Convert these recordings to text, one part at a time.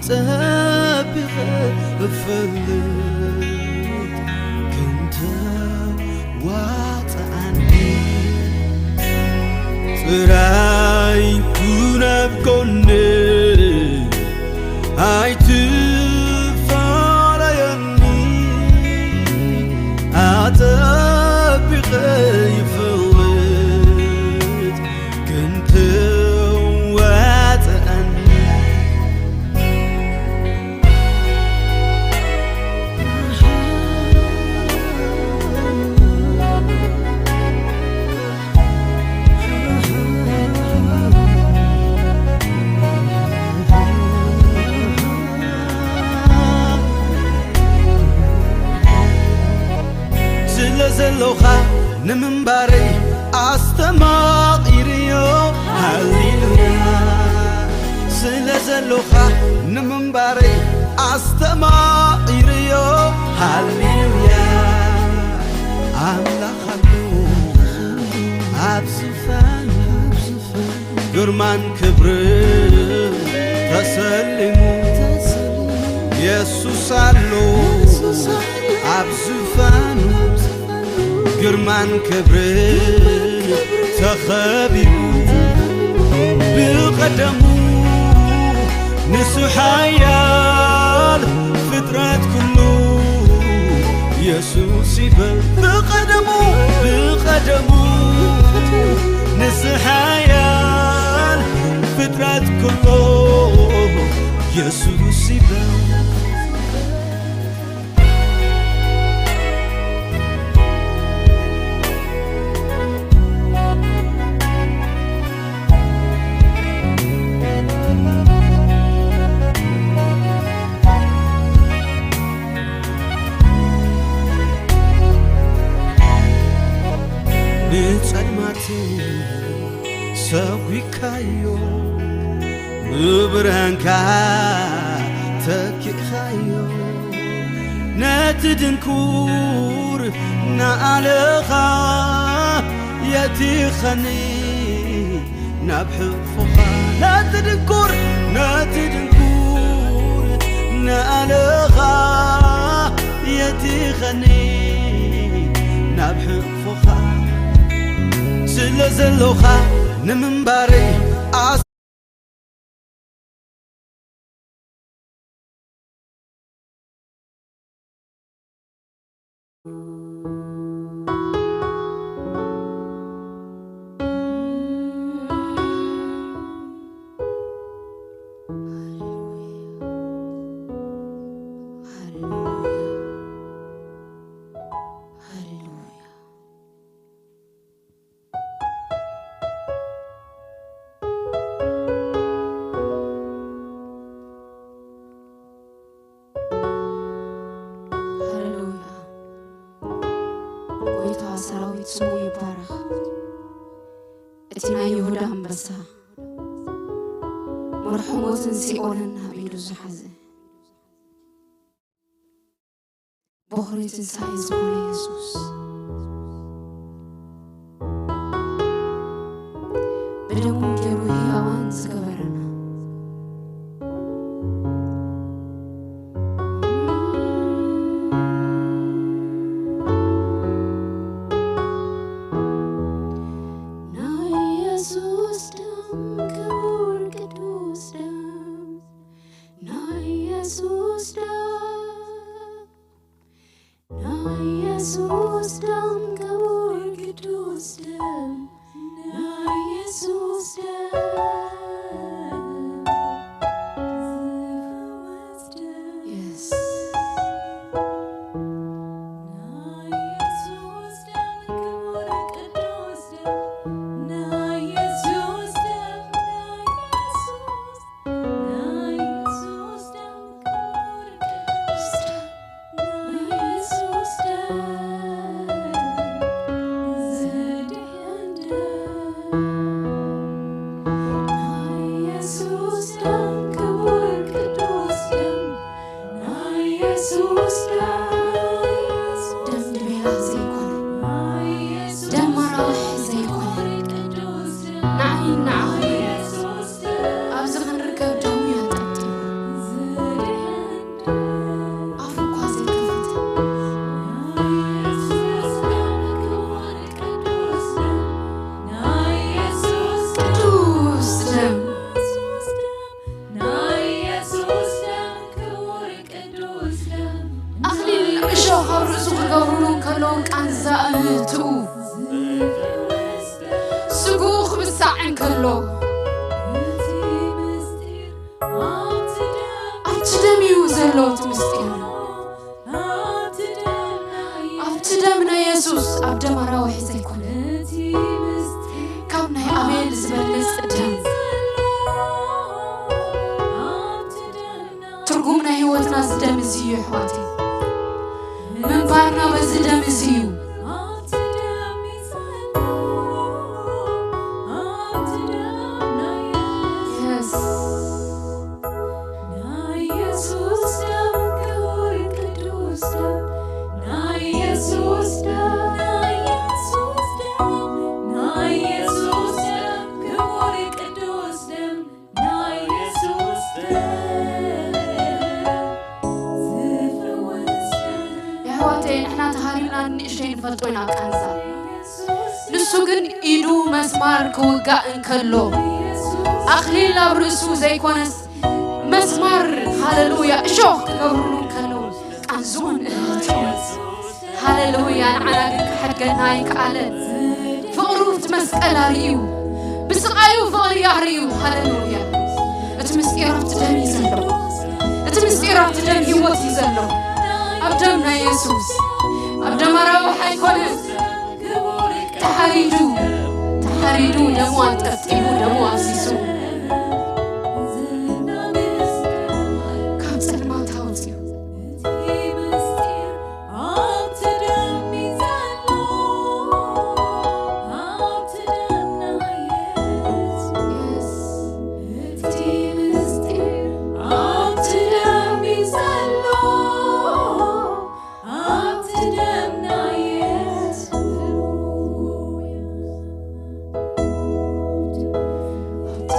ጸቢቐ እፈልጥ ክንተ ዋጽኣኒ ጥራይ ኩን ኣብ ጎነይ ኣይትፋለየኒ ኣጸቢቐ ይፈልጥ ክንተ ዋጽኣኒ ስለ ዘሎኻ ንምንባረይ ኣስተማቒርዮ ሃሌሉያ ስለ ዘሎኻ ንምንባረይ ኣስተማቒርዮ ሃሌሉያ ኣምላኽ ኣሎ ኣብ ዝፋን ግርማን ክብርን ተሰሊሙ የሱስ ኣሎ ኣብ ዝፋኑ ግርማን ክብርን ተኸቢቡ ብቐደሙ ንሱ ሓያል ፍጥረት ኩሉ የሱስ ይበል ብቐደሙ ብቐደሙ ንሱ ሓያል ፍጥረት ኩሉ የሱስ ይበል ንጸልማት ሰጒግካዮ ብብርሃንካ ተኪእኻዮ ነቲ ድንኩር ንኣለኻ የቲኸኒ ናብ ሕቕፎኻ ነቲ ድንኩር ነቲ ድንኩር ንኣለኻ የቲኸኒ ናብ ሕቕፎኻ ስለ ዘሎኻ ንምንባረይ ሃሌሉያ። ጎይታ ሰራዊት ስሙ ይባረኽ። እቲ ናይ ይሁዳ ኣንበሳ፣ መርሖ ሞትን ሲኦልን ኣብ ኢዱ ዝሓዘ፣ ቦኽሪ ትንሳኤ ዝኾነ የሱስ፣ ብደሙ ገይሩ ህያዋን ዝገበረና፣ ናይ የሱስ ደም፣ ክቡር ቅዱስ ደም፣ ናይ የሱስ ደም፣ ናይ የሱስ ደም፣ ክቡር ቅዱስ ደም፣ ናይ የሱስ ደም፣ ዝፈውስ ደም። Yes። ናይ የሱስ ደም፣ ክቡር ቅዱስ ደም፣ ናይ የሱስ ደም፣ ናይ የሱስ፣ ናይ የሱስ ደም፣ ክቡር ቅዱስ ደም። ደም ድቤላ ዘይኮነ፣ ደም ኣራዊሕ ዘይኮነ፣ ንዓይን ንዓኹምን ኣብዚ ክንርከብ ደሙ እዩ ኣንጠልጢሉ። ኣሎ። ኣብቲ ደም እዩ ዘሎ እቲ ምስጢር። ኣብቲ ደም ናይ የሱስ፣ ኣብ ደም ኣራዊሕ ዘይኮነ፣ ካብ ናይ ኣቤል ዝበልጽ ደም። ትርጉም ናይ ህይወትና እዚ ደም እዚ እዩ፣ ኣሕዋተይ። ምንባርና በዚ ደም እዚ እዩ። Yes. ናይ የሱስ ደም፣ ክቡር ቅዱስ ደም፣ ናይ የሱስ ደም፣ ናይ የሱስ ደም፣ ናይ የሱስ ደም፣ ክቡር ቅዱስ ደም፣ ናይ የሱስ ደም፣ ዝፍውስ ደም። የሕዋተይ፣ ንሕና ተሃሪምና ንእሽተይ ንፈልጦ ኢና ቃንዛ። ንሱ ግን ኢዱ መስማር ክውጋእ እንከሎ፣ ኣኽሊል ኣብ ርእሱ ዘይኮነስ፣ መስማር፣ ሃሌሉያ፣ እሾኽ ክገብርሉ እንከለዉ፣ ቃንዝኡን እህትኡን፣ ሃሌሉያ፣ ንዓና ግን ክሓድገና ኣይከኣለን። ፍቕሩ እቲ መስቀል ኣርእዩ፣ ብስቓዩ ፍቕሪ ኣርእዩ፣ ሃሌሉያ። እቲ ምስጢር ኣብቲ ደም እዩ ዘሎ። እቲ ምስጢር ኣብቲ ደም ህይወት እዩ ዘሎ። ኣብ ደም ናይ የሱስ፣ ኣብ ደም ኣራዊሕ ኣይኮነን። ተሓሪዱ፣ ተሓሪዱ፣ ደሙ ኣንጠፍጢቡ፣ ደሙ ኣፍሲሱ፣ ካብ ጸልማት ኣውጺኡ። Yes. እቲ ምስጢር ኣብቲ ደም እዩ ዘሎ፣ ኣብቲ ደም ናይ የሱስ። ኣብቲ፣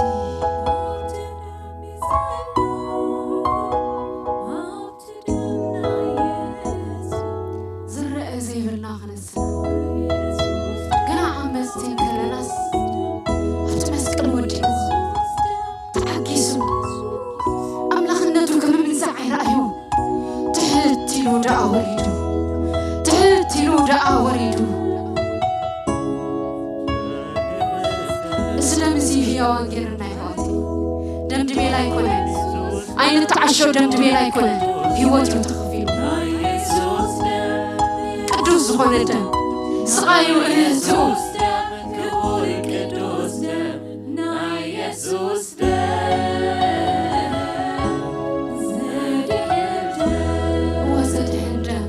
ኣብቲ ደም እዩ ዘሎ፣ ኣብቲ ደም ናይ የሱስ። ዝረአ ዘይብልና ክነስእ፣ ገና ዓመጽቲ ከለናስ ኣብቲ መስቀል ወዲቑ ተዓጊሱ ኣምላኽነቱ ክምምንዛዕ ኣይረኣዩ። ትሕት ኢሉ ደኣ ወሪዱ፣ ትሕት ኢሉ ደኣ ወሪዱ። እዚ ደም እዚ ህያዋን ጌርና ይሕዋት። ደም ድቤላ ኣይኮነን። ኣይንተዓሾ፣ ደም ድቤላ ኣይኮነን። ህይወት እዩ ተኸፊሉ። ቅዱስ ዝኾነ ደም፣ ስቓዩ እህቱ። ክቡር ቅዱስ ደም ናይ የሱስ ደም፣ ዘድሕን ደም። እወ፣ ዘድሕን ደም።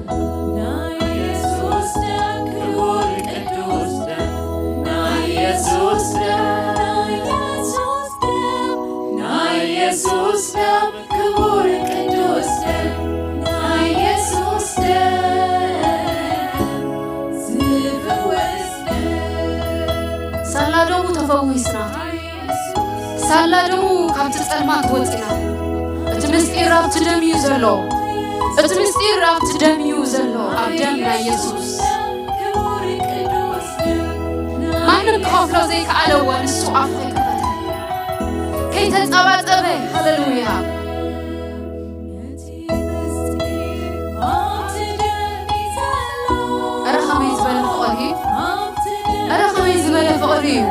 ናይ የሱስ ደም፣ ክቡር ቅዱስ ደም ናይ የሱስ ደም፣ ናይ የሱስ ደም፣ ናይ የሱስ ደም፣ ክቡር ቅዱስ ደም ናይ የሱስ ደም፣ ዝፍውስ ደም። ሳላ ደሙ ተፈዊስና። ሳላ ደሙ ካብቲ ጸልማት ወጺና። እቲ ምስጢር ኣብቲ ደም እዩ ዘሎ። እቲ ምስጢር ኣብቲ ደም እዩ ዘሎ፣ ኣብ ደም ናይ የሱስ። ማንም ክኸፍሎ ዘይከኣለ እዋ ንሱ ኣፉ ከይከፈተ፣ ከይተጸባጸበ፣ ሃሌሉያ። እረ ከመይ ዝበለ ፍቕሪ እዩ! እረ ከመይ ዝበለ ፍቕሪ እዩ!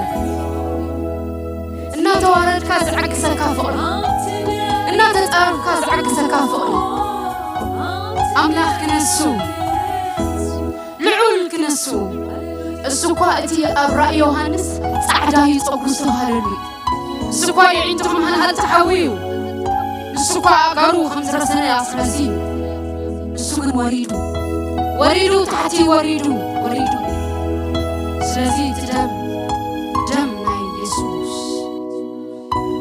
እናተዋረድካ ዝዓግሰካ ፍቕሪ፣ እናተጻረፍካ ዝዓግሰካ ፍቕሪ። ኣምላኽ ክነሱ፣ ልዑል ክነሱ። እሱ እኳ እቲ ኣብ ራእይ ዮሃንስ ጻዕዳ እዩ ጸጉሩ ዝተባህለሉ እዩ። ንሱ እኳ የዒንቱ ከም ሃልሃልቲ ሓዊ እዩ። ንሱ እኳ ኣእጋሩ ከም ዝረሰነ ኣስረሲ እዩ። ንሱ ግን ወሪዱ፣ ወሪዱ፣ ታሕቲ ወሪዱ፣ ወሪዱ። ስለዚ እቲ ደም፣ ደም ናይ የሱስ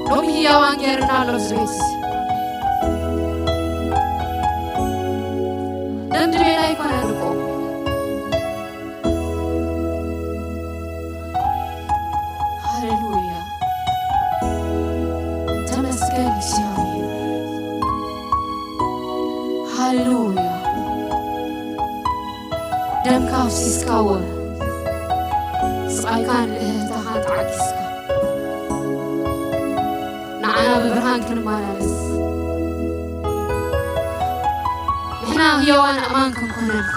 ሎሚ ህያዋን ጌርና ኣሎ እዚ ቤት እዚ። ደም ድቤላ ኣይኮነን እኮ። ሃሌሉያ። ተመስገን እግዚኣብሔር። ሃሌሉያ። ደምካ ኣፍሲስካዎ፣ ስቓይካን እህህታኻን ተዓጊስካ፣ ንዓና ብብርሃን ክንመላለስ፣ ንሕና ህያዋን ኣእማን ክንኮነልካ።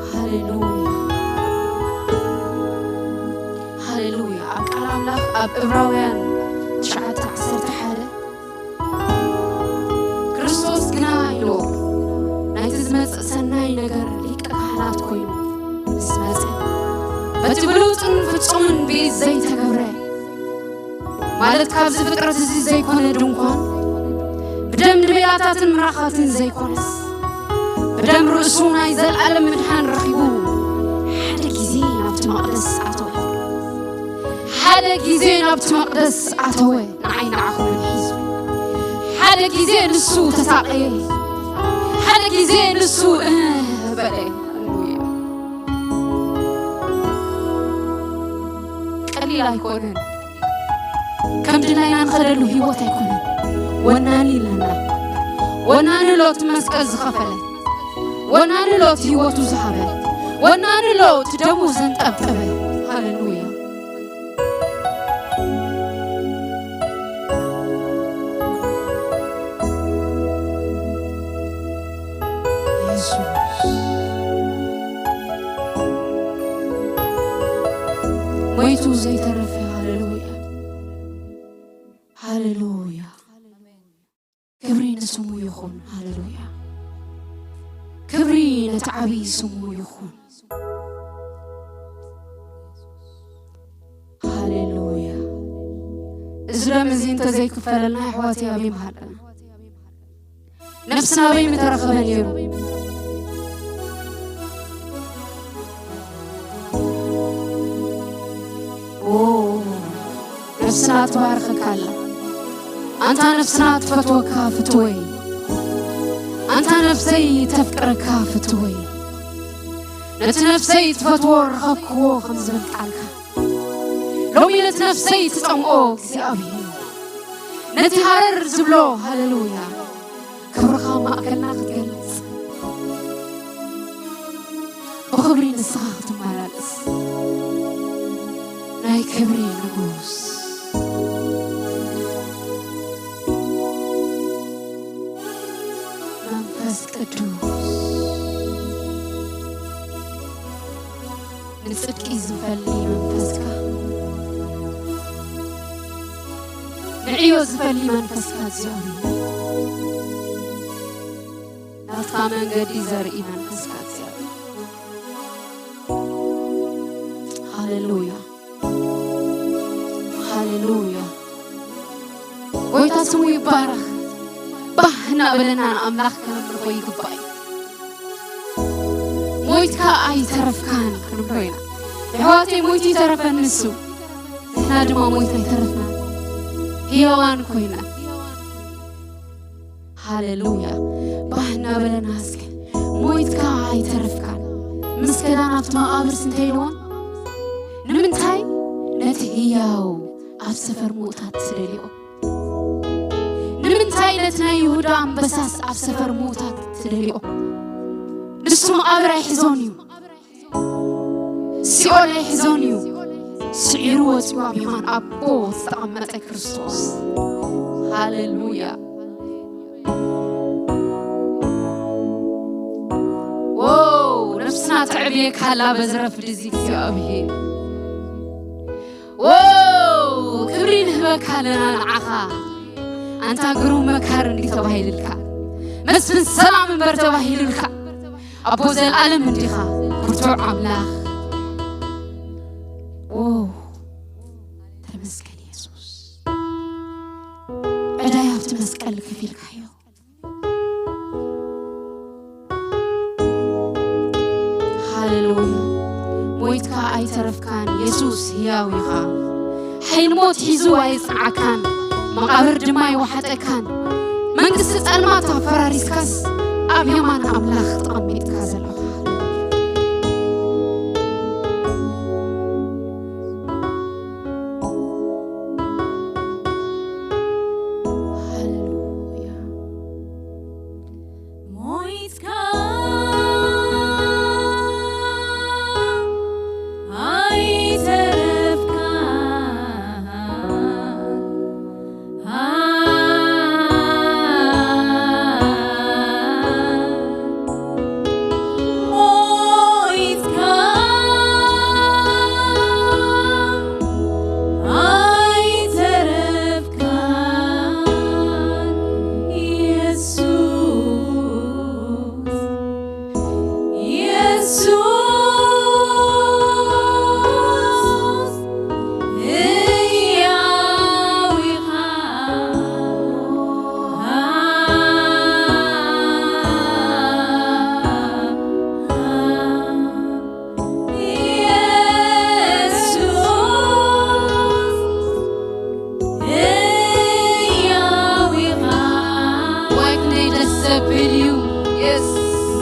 ሃሌሉያ። ኣብ ዕብራውያን ትሽዓተ ዓሰርተ ሓደ፣ ክርስቶስ ግና ኢልዎ፣ ናይቲ ዝመጽእ ሰናይ ነገር ሊቀ ካህናት ኮይኑ ምስ መጸ፣ በቲ ብሉጽን ፍጹምን ብኢድ ዘይተገብረ፣ ማለት ካብዚ ፍጥረት እዚ ዘይኮነ ድንኳን፣ ብደም ድቤላታትን ምራኻትን ዘይኮነስ፣ ብደም ርእሱ ናይ ዘለኣለም ምድሓን ረኺቡ፣ ሓደ ግዜ ናብቲ መቕደስ ኣተወ። ሓደ ግዜ ናብቲ መቕደስ ኣተወ፣ ንዓይ ንዓኹምን ሒዙ። ሓደ ግዜ ንሱ ተሳቐየ። ሓደ ግዜ ንሱ እህ በለ። ሃሌሉያ። ቀሊል ኣይኮነን። ከም ድላይና ንኸደሉ ህይወት ኣይኮነን። ወናኒ ኣለና። ወናኒ ሎት መስቀል ዝኸፈለ። ወናኒ ሎት ህይወቱ ዝሃበ። ወናኒ ሎት ደሙ ዘንጠብጠበ። ሃሌሉያ። የሱስ ሞይቱ ዘይተረፈ። ሃሌሉያ፣ ሃሌሉያ። ክብሪ ንስሙ ይኹን። ሃሌሉያ። ክብሪ ነቲ ዓብዪ ስሙ ይኹን። ሃሌሉያ። እዚ ደም እዚ እንተዘይክፈለልና፣ ኣሕዋተይ፣ ኣበይ ምሃለና? ነፍስና ኣበይ ምተረኸበ ነይሩ? ኦ፣ ነፍስና ትባርኸካ ኣላ። ኣንታ ነፍስና ትፈትወካ ፍትወይ፣ ኣንታ ነፍሰይ ተፍቅረካ ፍትወይ፣ ነቲ ነፍሰይ ትፈትዎ ረኸብክዎ ከም ዝብል ቃልካ፣ ሎሚ ነቲ ነፍሰይ ትጸምኦ እግዚኣብሔር፣ ነቲ ሃረር ዝብሎ፣ ሃሌሉያ፣ ክብርኻ ማእከልና ክትገልጽ፣ ብኽብሪ ንስኻ ክትመላለስ፣ ናይ ክብሪ ንጉስ መንፈስ ቅዱስ፣ ንጽድቂ ዝፈሊ መንፈስካ፣ ንዕዮ ዝፈሊ መንፈስካ እግዚኣብሔር፣ ናትካ መንገዲ ዘርኢ መንፈስካ እግዚኣብሔር። ሃሌሉያ፣ ሃሌሉያ። ጎይታ ስሙ ይባረኽ። ባህ እናበለና ንኣምላኽ ከነምልኾ ይግባእ እዩ። ሞይትካ ኣይተረፍካን ክንብሎ ኢና። ኣሕዋተይ፣ ሞይቱ ይተረፈን ንሱ፣ ንሕና ድማ ሞይት ኣይተረፍናን፣ ህያዋን ኮይና። ሃሌሉያ። ባህ እናበለና እስከ፣ ሞይትካ ኣይተረፍካን። ምስ ከዳን ኣብቲ መቓብርስ እንታይ ኢልዎን? ንምንታይ ነቲ ህያው ኣብ ሰፈር ምዉታት ትደልዮ? ንምንታይ ነቲ ናይ ይሁዳ ኣንበሳስ ኣብ ሰፈር ምዉታት ትደልዮ? ንሱ መቓብር ኣይሕዞን እዩ፣ ሲኦል ኣይሕዞን እዩ። ስዒሩ ወፂኡ ኣብ የማን ኣቦ ዝተቐመጠ ክርስቶስ። ሃሌሉያ። ዎ፣ ነፍስና ተዕብየካ ኣላ በዚ ረፍዲ እዚ እግዚኣብሔር። ዎ፣ ክብሪ ንህበካ ኣለና ንዓኻ። ኣንታ ግሩም መካር እንዲ ተባሂልልካ፣ መስፍን ሰላም እምበር ተባሂልልካ፣ ኣቦ ዘልኣለም እንዲኻ፣ ብርቱዕ ኣምላኽ። ዎ፣ ተመስገን የሱስ። ዕዳይ ኣብቲ መስቀል ከፊልካዮ። ሃሌሉያ። ሞይትካ ኣይተረፍካን፣ የሱስ ህያው ኢኻ። ሓይሊ ሞት ሒዙ ኣይጽዓካን፣ መቓብር ድማ ኣይወሓጠካን። መንግስቲ ጸልማት ኣፈራሪስካስ፣ ኣብ የማን ኣምላኽ ተቐሚጥካ ዘለኻ። ሃሌሉያ። ሞይትካ ኣይተረፍካን።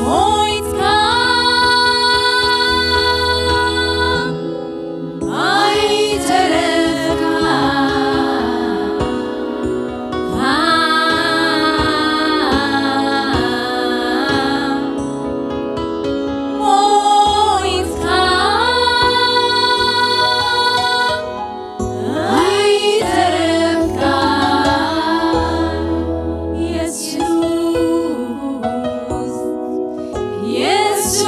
ሞይትካ ኣይተረፍካ። ሞይትካ ኣይተረፍካ። የሱስ፣ የሱስ፣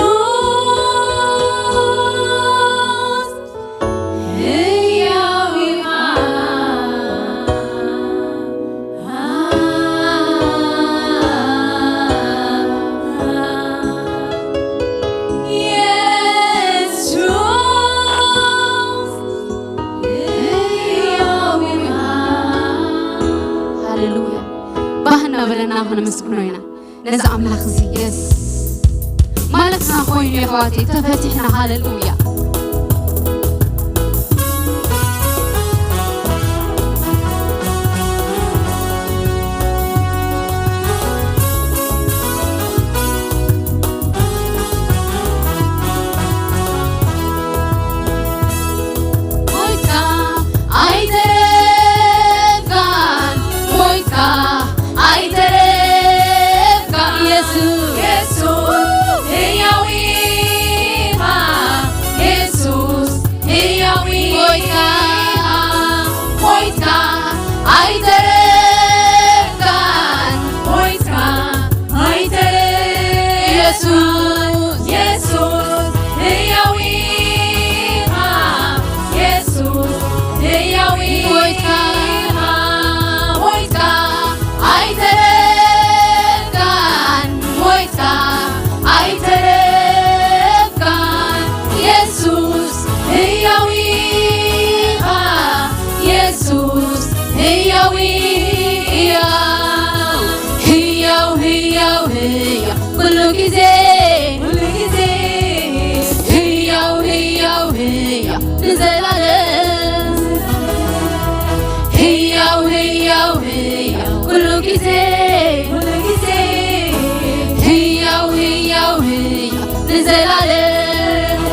ህያው ኢኻ። የሱስ፣ ህያው ኢኻ። ሃሌሉያ። ባህ እናበለና ከነመስግኖ ኢና ነዚ ኣምላኽ እዚ። የስ፣ ማለትና ኮይኑ፣ የሕዋተይ፣ ተፈቲሕና። ሃሌሉያ። ሞይትካ ኣይተረፍካን፣ ሞይትካ ኣይተረፍካን። የሱስ፣ የሱስ፣ ህያው ኢኻ። የሱስ፣ ህያው ኢኻ። ሞይትካ ኣይተረፍካን፣ ሞይትካ ኣይተረፍካን። የሱስ፣ የሱስ፣ ህያው ኢኻ። የሱስ፣ ህያው ኢኻ። ሞይትካ፣ ሞይትካ ኣይተረፍካን፣ ሞይትካ ኣይተረፍካን። የሱስ፣ ህያው ኢኻ። የሱስ፣ ህያው ኢኻ። ህያው፣ ህያው፣ ህያው፣ ኩሉ ግዜ፣ ኩሉ ግዜ። ህያው፣ ህያው፣ ህያው፣ ንዘላለም። ህያው፣ ህያው፣ ህያው፣ ኩሉ ግዜ፣ ኩሉ ግዜ። ህያው፣ ህያው፣ ህያው፣ ንዘላለም።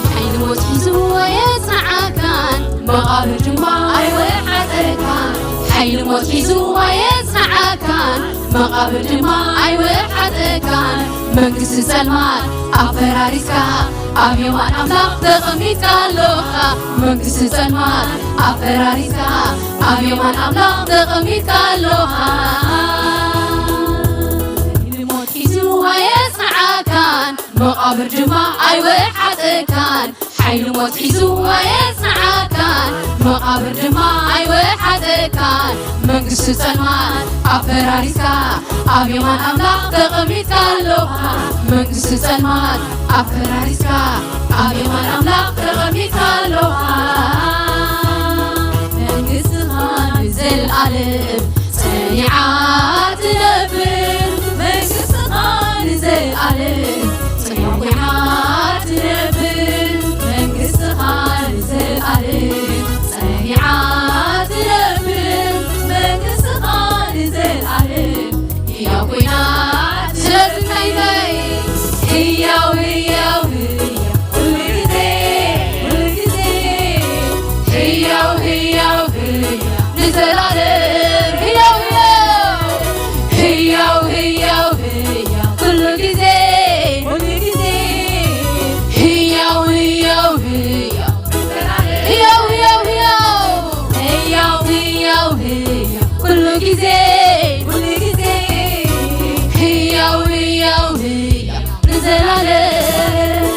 ሓይሊ ሞት ሒዙ ኣየጽንዓካን፣ መቓብር ድማ ኣይወሓጠካን። ሓይሊ ሞት ሒዙ ኣየጽንዓካን፣ መቓብር ድማ ኣይወሓጠካን። መንግስቲ ጸልማት ኣፈራሪስካ፣ ኣብ የማን ኣምላኽ ተቐሚጥካ ኣለኻ። መንግስቲ ጸልማት ኣፈራሪስካ፣ ኣብ የማን ኣምላኽ ተቐሚጥካ ኣለኻ። ሓይሊ ሞት ሒዙ ኣየጽንዓካን፣ መቓብር ድማ ኣይወሓጠካን። ሓይሊ ሞት ሒዙ ኣየጽንዓካን፣ መቓብር ድማ ኣይወሓጠካን። መንግስቲ ጸልማት ኣፈራሪስካ፣ ኣብ የማን ኣምላኽ ተቐሚጥካ ኣለኻ። መንግስቲ ጸልማት ኣፈራሪስካ፣ ኣብ የማን ኣምላኽ ተቐሚጥካ ኣለኻ። መንግስትኻ ንዘለኣለም ጸኒዓ ትነብር፣ መንግስትኻ ንዘለኣለም ጽዮን ኮይና ትነብር፣ መንግስትኻ ንዘለኣለም ጸኒዓ ትነብር፣ መንግስትኻ ንዘለኣለም ህያው ኮይና። ስለዚ እንታይ እንታይ? ህያው፣ ህያው፣ ህያው፣ ኩሉ ግዜ፣ ኩሉ ግዜ። ህያው፣ ህያው፣ ህያው፣ ንዘላለም። ህያው፣ ህያው፣ ህያው፣ ህያው፣ ህያው፣ ኩሉ ግዜ፣ ኩሉ ግዜ። ህያው፣ ህያው፣ ህያው፣ ህያው፣ ህያው፣ ህያው። ህያው፣ ህያው፣ ህያው፣ ኩሉ ግዜ፣ ኩሉ ግዜ። ህያው፣ ህያው፣ ህያው፣ ንዘላለም።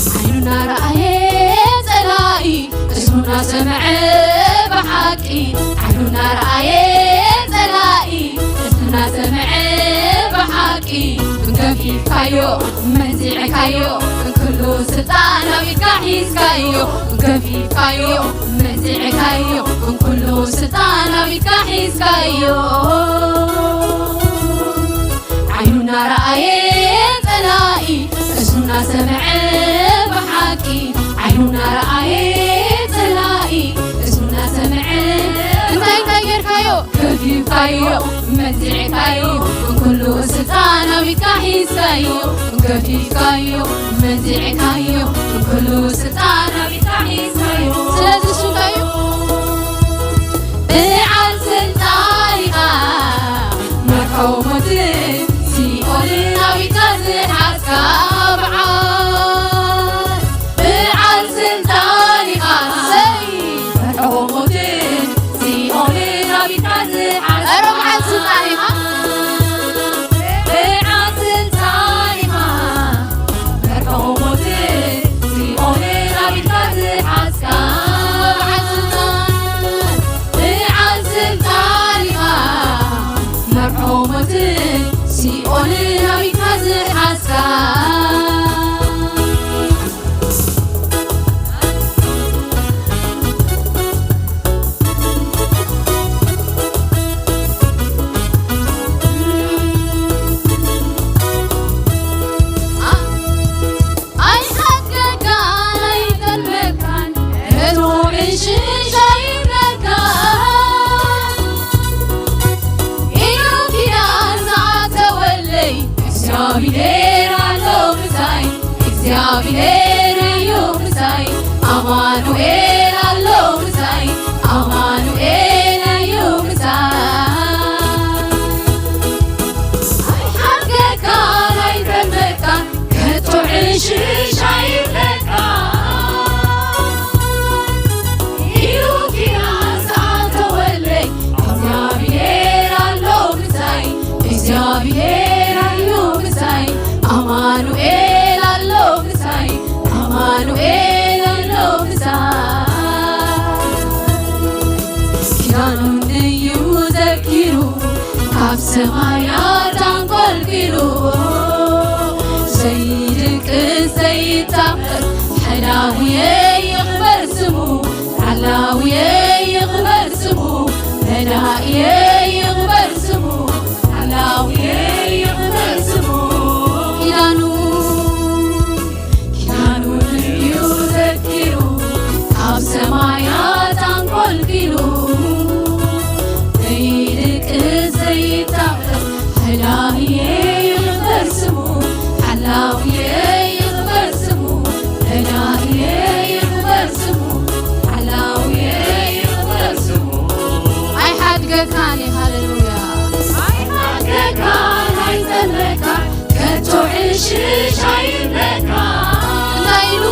ዓይኑ እናረኣየ ጸላኢ፣ እዝኑ እናሰምዐ ብሓቂ። ዓይኑ እናረኣየ ጸላኢ፣ እዝኑ እናሰምዐ ብሓቂ። ክንገ ገፊፍካዮ፣ መንዚዕካዮ፣ ኩሉ ስልጣን ኣብ ኢድካ ሒዝካዮ። ገፊፍካዮ፣ መንዚዕካዮ፣ ኩሉ ስልጣን ኣብ ኢድካ ሒዝካዮ። ዓይኑ እናረኣየ ጸላኢ፣ እዝኑ እናሰምዐ ብሓቂ። ዓይኑ እናረኣየ ጸላኢ፣ እዝኑ እናሰምዐ። እንታይ እንታይ ጌርካዮ? ገፊፍካዮ፣ መንዚዕካዮ፣ ኩሉ ስልጣን ኣብ ኢድካ ሒዝካዮ። ገፊፍካዮ፣ መንዚዕካዮ፣ ኩሉ ስልጣን ኣብ ኢድካ ሒዝካዮ። ስለዚ እሱ እንታይ እዩ? በዓል ስልጣን ኢኻ፣ መርሖ ሞትን ሲኦልን ኣብ ኢድካ ዝሓዝካ በዓል። በዓል ስልጣን ኢኻ፣ ሰይ፣ መርሖ ሞትን ሲኦልን ኣብ ኢድካ ዝሓዝካ። ኧረ በዓል ስልጣን ኢኻ። በዓል ስልጣን ኢኻ፣ መርሖ ሞትን ሲኦልን ኣብ ኢድካ ዝሓዝካ። በዓል ስልጣን፣ በዓል ስልጣን ኢኻ፣ መርሖ ሞትን ሲኦልን ኣብ ኢድካ ዝሓዝካ። ኣይሓድገካን ኣይጠልመካን፣ ከቶ ዕሽሽ ኣይብለካን። ኢሉ ኪዳን ዝኣተወለይ፣ እግዚኣብሔር ኣሎ ምሳይ፣ እግዚኣብሔር እዩ ምሳይ፣ ኣማኑኤል ኣሎ ምሳይ፣ ኣማኑኤል እዩ ምሳይ። ኣይሓድገካን ኣይጠልመካን፣ ከቶ ዕሽሽ ኣይብለካን። ኢሉ ኪዳን ዝኣተወለይ፣ እግዚኣብሔር ኣሎ ምሳይ፣ እግዚኣብሔር እዩ ምሳይ፣ ኣማኑኤል ኣሎ ምሳይ፣ ኣማኑኤል ኣሎ ምሳይ። ኪዳኑ እዩ ዘኪሩ፣ ካብ ሰማያት ኣንቆልቂሉ፣ ዘይድቅስ ዘይታወቅ፣ ሓላውየ ይኽበር ስሙ፣ ሓላውየ ይኽበር ስሙ፣ መዳእየ ይኽበር ስሙ፣ ሓላውየ ይኽበር ስሙ። ኪዳኑ ኪዳኑ እዩ ዘኪሩ፣ ካብ ሰማያት ኣንቆልቂሉ፣ ዘይድቅስ ዘይታወቅ፣ ሓላውየ ይኽበር ስሙ፣ ሓላውየ ይኽበር ስሙ፣ መዳእየ ይኽበር ስሙ፣ ሓላውየ ይኽበር ስሙ። ኣይሓድገካን እዩ። ሃሌሉያ። ኣይሓድገካን ኣይጠልመካን፣ ከቶ ዕሽሽ ኣይብለካ። እንታይ ኢሉ?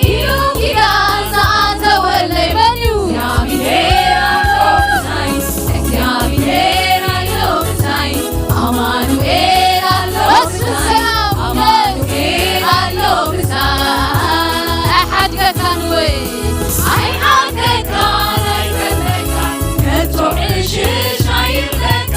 ኢሉ ኪዳን ዝኣተወለይ መን እዩ? እግዚኣብሔር ኣሎ ምሳይ፣ እግዚኣብሔር ኣሎ ምሳይ፣ ኣማኑኤል ኣሎ በሱ ምሳይ፣ ሰላም ኣማኑኤል ኣሎ ምሳይ። ኣይሓድገካን ወይ? ኣይሓድገካን ኣይጠልመካን፣ ከቶ ዕሽሽ ኣይብለካ።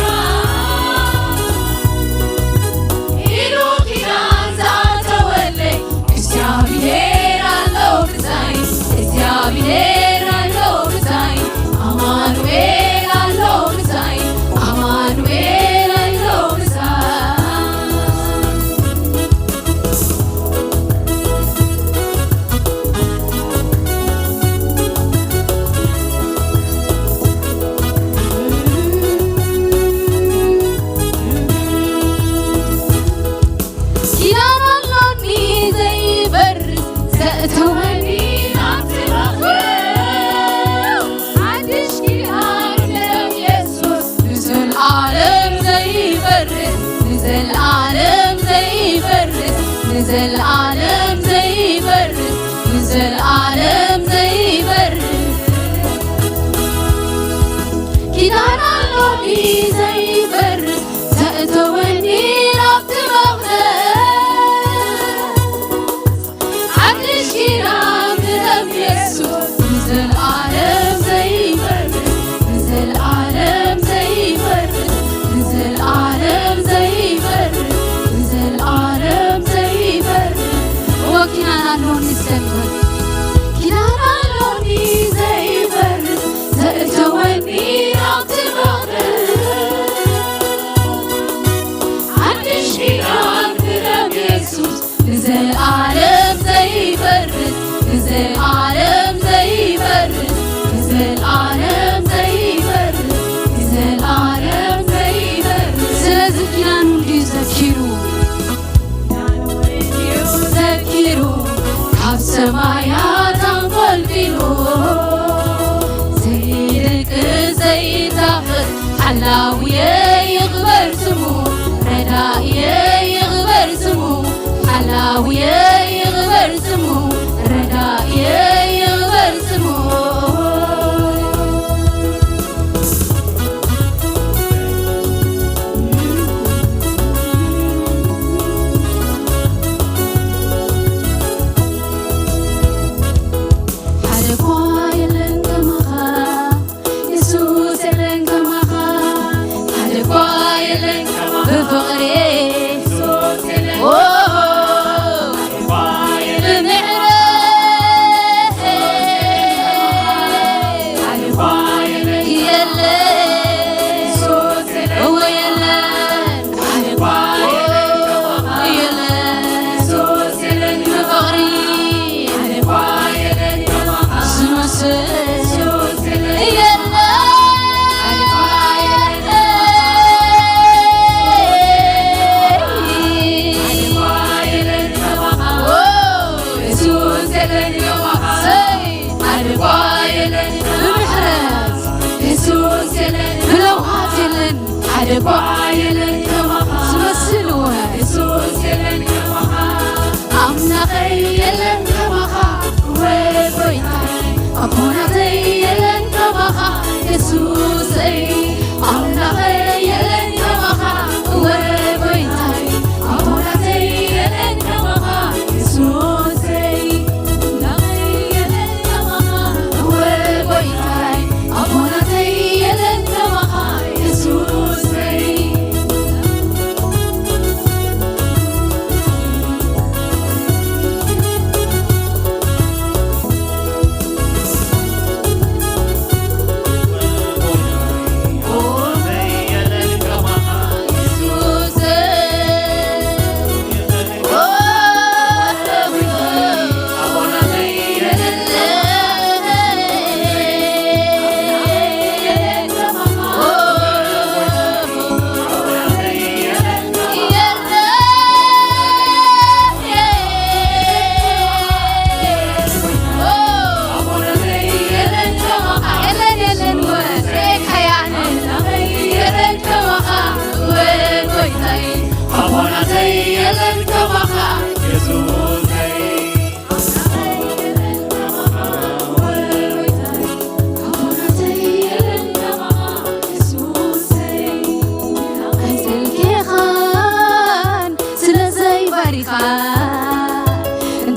ኢሉ ኪዳን ዝኣተወለይ፣ እግዚኣብሔር ኣሎ ምሳይ፣ እግዚኣብሔር ኣሎ ምሳይ፣ ኣማኑኤል ኣሎ ምሳይ፣ ኣማኑኤል ኣሎ ምሳይ። ኪዳን ኣሎኒ ዘይፈርስ፣ ዘእተወኒ ናብቲ መኽብብ። ሓድሽ ኪዳን ደም የሱስ ንዘለኣለም ዘይፈርስ፣ ንዘለኣለም ዘይፈርስ፣ ንዘለኣለም ዘይፈርስ፣ ንዘለኣለም ዘይፈርስ። ኪዳን ኣሎኒ ዘይፈርስ፣ ዘእተወኒ ናብቲ መቕደስ። ሓድሽ ኪዳን ብደም የሱስ ንዘለኣለም ዘይፈርስ፣ ንዘለኣለም ዘይፈርስ፣ ንዘለኣለም ዘይፈርስ። ሎኒ ዝሰምር ኪዳን ኣሎኒ ዘይፈርስ ዘእተወኒ ኣብቲ መቕደስ ሓድሽ ኪዳን ብደም የሱስ ንዘለኣለም ዘይፈርስ ንዘለኣለም ዘይፈርስ ንዘለኣለም ዘይፈርስ ንዘለኣለም ዘይፈርስ ስለዚ ኪዳኑ እንድዩ ዘኪሩ ዘኪሩ ካብ ሰማያት ኣንቆልቂሉ ዘይደቂ ዘይታኽት ሓላውየ ይኽበር ስሙ ረዳእየ ይኽበር ስሙ ሓላውየ ይኽበር ስሙ ረዳእየ ይኽበር ስሙ ሓደ እኳ የለን ከማኻ የሱስ የለን ከማኻ ሓደ እኳ የለን ከማኻ ብፍቕሪ የሱስ የለን ኦ ብለውሃት የለን ሓደ እኳ የለን ከማኻ ዝመስል እወ ኣምላኸይ የለን ከማኻ እወ ጎይታይ ኣቦናተይ የለን ከማኻ የሱሰይ ኣምላኸይ የለን ከማኻ እወ ጎይታይ ኣቦናተይ የለን ከማኻ የሱሰይ ኣምላኸይ የለን ከማኻ እወ ጎይታይ ኣቦናተይ የለን ከማኻ የሱሰይ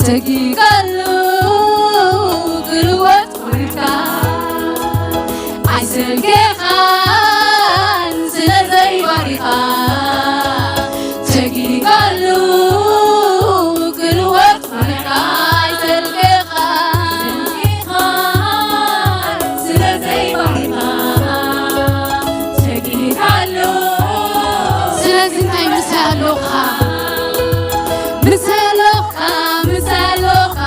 ተጊጋሉ ክልወጥ ውርድካ ኣይሰልኬኻን ስለ ዘይባሪኻ ተጊጋሉ ክልወጥ ውርድካ ኣይሰልኬኻን ስለ ዘይባሪኻ ተጊጋሉ ስለዚ እንታይ ምሳይ ኣለኻ ምሳይ ኣለኻ ምሳይ ኣለኻ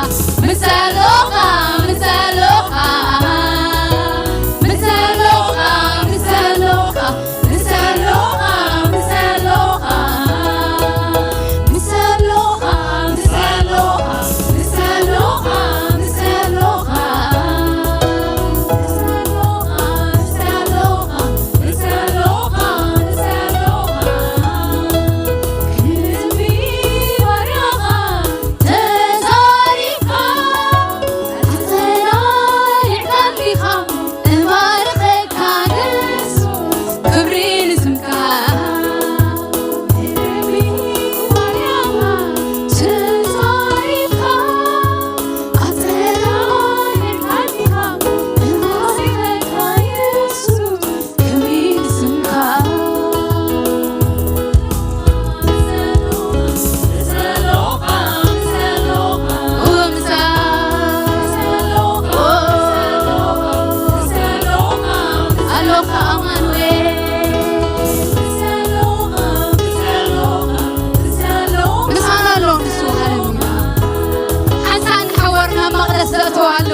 ኣተዋሎ።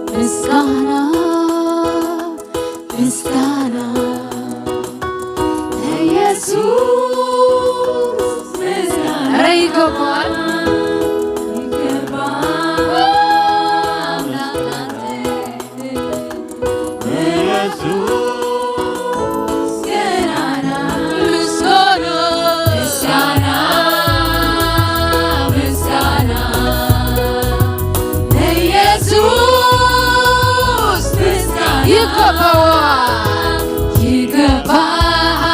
ምስጋና፣ ምስጋና ንየሱስ፣ ምስጋና ኧረ ይገባል። ይገባል። ኢየሱስ ገናና ምስጋና፣ ምስጋና፣ ምስጋና ለኢየሱስ ምስጋና ይገባዋል፣ ይገባሃል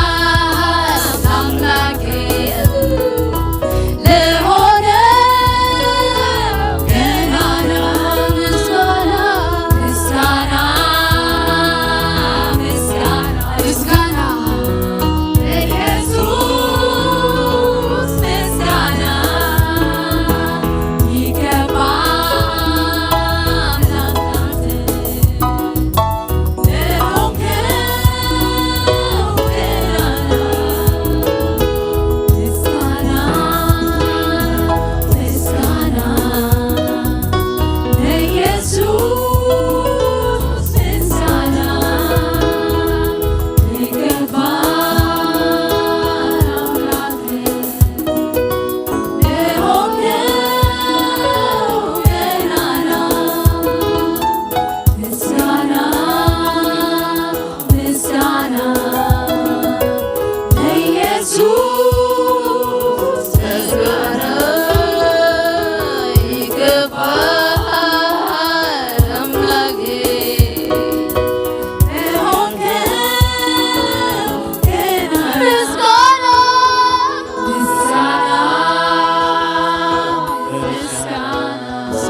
አምላኬ። ለሆነው ገናና ምስጋና፣ ምስጋና፣ ምስጋና፣ ምስጋና ለኢየሱስ ምስጋና ይገባል። ምስጋና፣ ምስጋና ለኢየሱስ፣ ምስጋና ይገባሃል አምላኬ። ለሆንከው ምስጋና፣ ምስጋና፣ ምስጋና።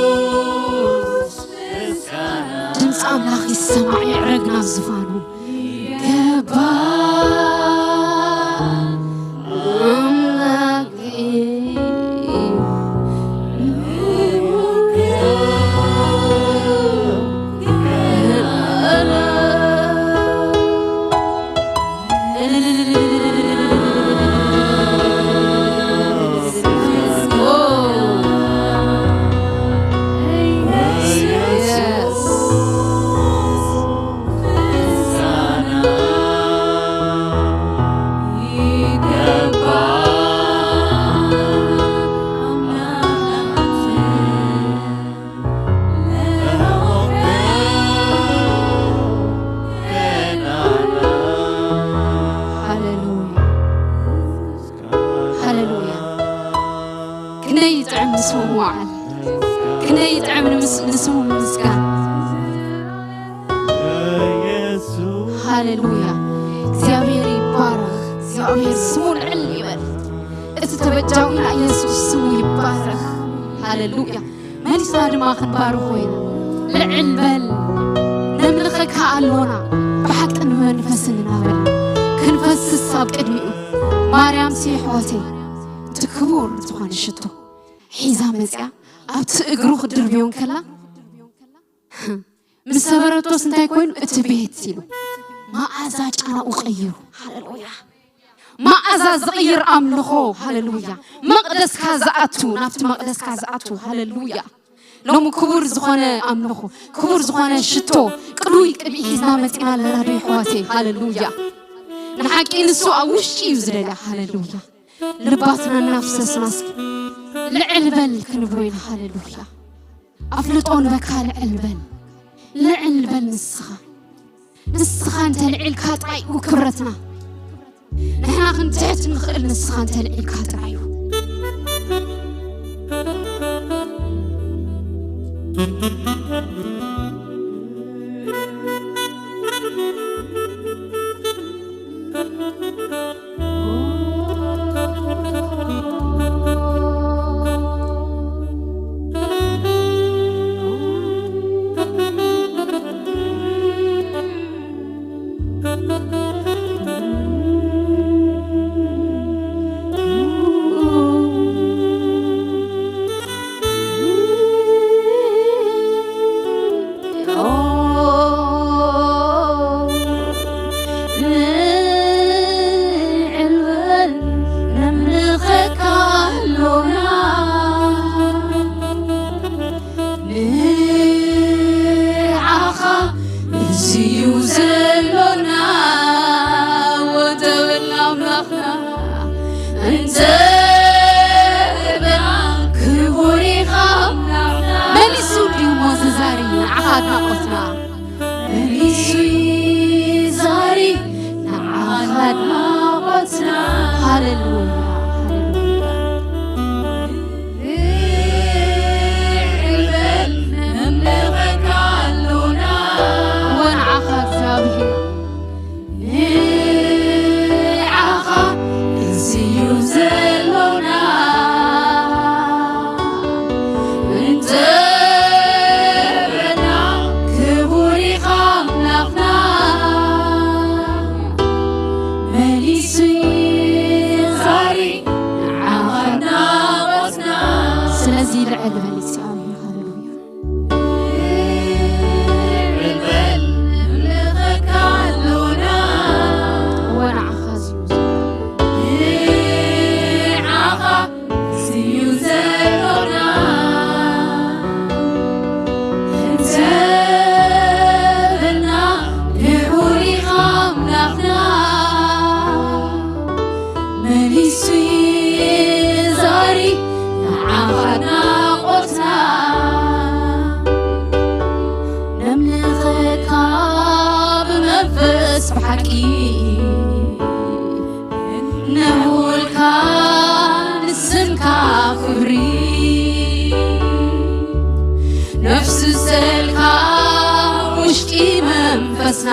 ኢየሱስ ምስጋና። ድምፂ ኣምላኽ ይሰማዕ፣ የዕረግ ናብ ዝፋኑ። ይገባል ኣምላኬ። ሃሌሉያ፣ ሃሌሉያ። ክንደይ ይጥዕም ንስሙ ምውዓል፣ ክንደይ ይጥዕም ንምስ-፣ ንስሙ ምምስጋን። ሃሌሉያ። እግዚኣብሔር ይባረኽ፣ እግዚኣብሔር ስሙ ልዕል ይበል። እቲ ተበጃዊና ኢየሱስ ስሙ ይባረኽ። ሃሌሉያ። መሊስና ድማ ክንባርኾ ኢና። ልዕል በል፣ ነምልኸካ ኣሎና፣ ብሓቅን ብመንፈስን እናበል ክንፈስስ ኣብ ቅድሚኡ። ማርያም ሲ ኣሕዋተይ፣ እቲ ክቡር ዝኾነ ሽቶ ሒዛ መጽያ ኣብቲ እግሩ ክትድርብዮ እንከላ፣ ምስ ሰበረቶስ እንታይ ኮይኑ? እቲ ቤት ኢሉ መኣዛ ጨናኡ ቀይሩ። ሃሌሉያ። መኣዛ ዝቕይር ኣምልኾ። ሃሌሉያ። መቕደስካ ዝኣቱ፣ ናብቲ መቕደስካ ዝኣቱ። ሃሌሉያ። ሎሚ ክቡር ዝኾነ ኣምልኾ፣ ክቡር ዝኾነ ሽቶ፣ ቅዱይ ቅብኢ ሒዝና መፂና ኣለና ዶ ኣሕዋተይ? ሃሌሉያ። ንሓቂ ንሱ ኣብ ውሽጢ እዩ ዝደልያ። ሃሌሉያ። ልባትና እናፍሰስና እስኪ ልዕል በል ክንብሎ ኢና። ሃሌሉያ። ኣፍልጦ ንበካ ልዕል በል፣ ልዕል በል ንስኻ። ንስኻ እንተ ልዒልካ ጥራይ እዩ ክብረትና። ንሕና ክንትሕት ንኽእል ንስኻ እንተ ልዒልካ ጥራይ እዩ። እንተ በልና ክቡር ኢኻ ኣምላኽና። መሊሱ ድዩ እሞ ዝዛሪ ንዓኻ ኣድናቖትና? መሊሱ ይዛሪ ንዓኻ ኣድናቖትና። ሃሌሉያ፣ ሃሌሉያ። ልዕል በል ነምልኸካ ኣሎና። ወንዓኻ እግዚኣብሔር። ንዓኻ ንስዩ ዘሎና። እንተ በልና ክቡር ኢኻ ኣምላኽና። መሊሱ ይዛሪ ንዓኻ ኣድናቖትና። ስለዚ ልዕል በል እግዚኣብሔር። ሃሌሉያ። መሊሱ ይዛሪ ንዓኻ ኣድናቖትና። ነምልኸካ ብመንፈስ ብሓቂ፣ ነውልካ ንስምካ ክብሪ። ነፍሲ ሰልካ ውሽጢ መንፈስና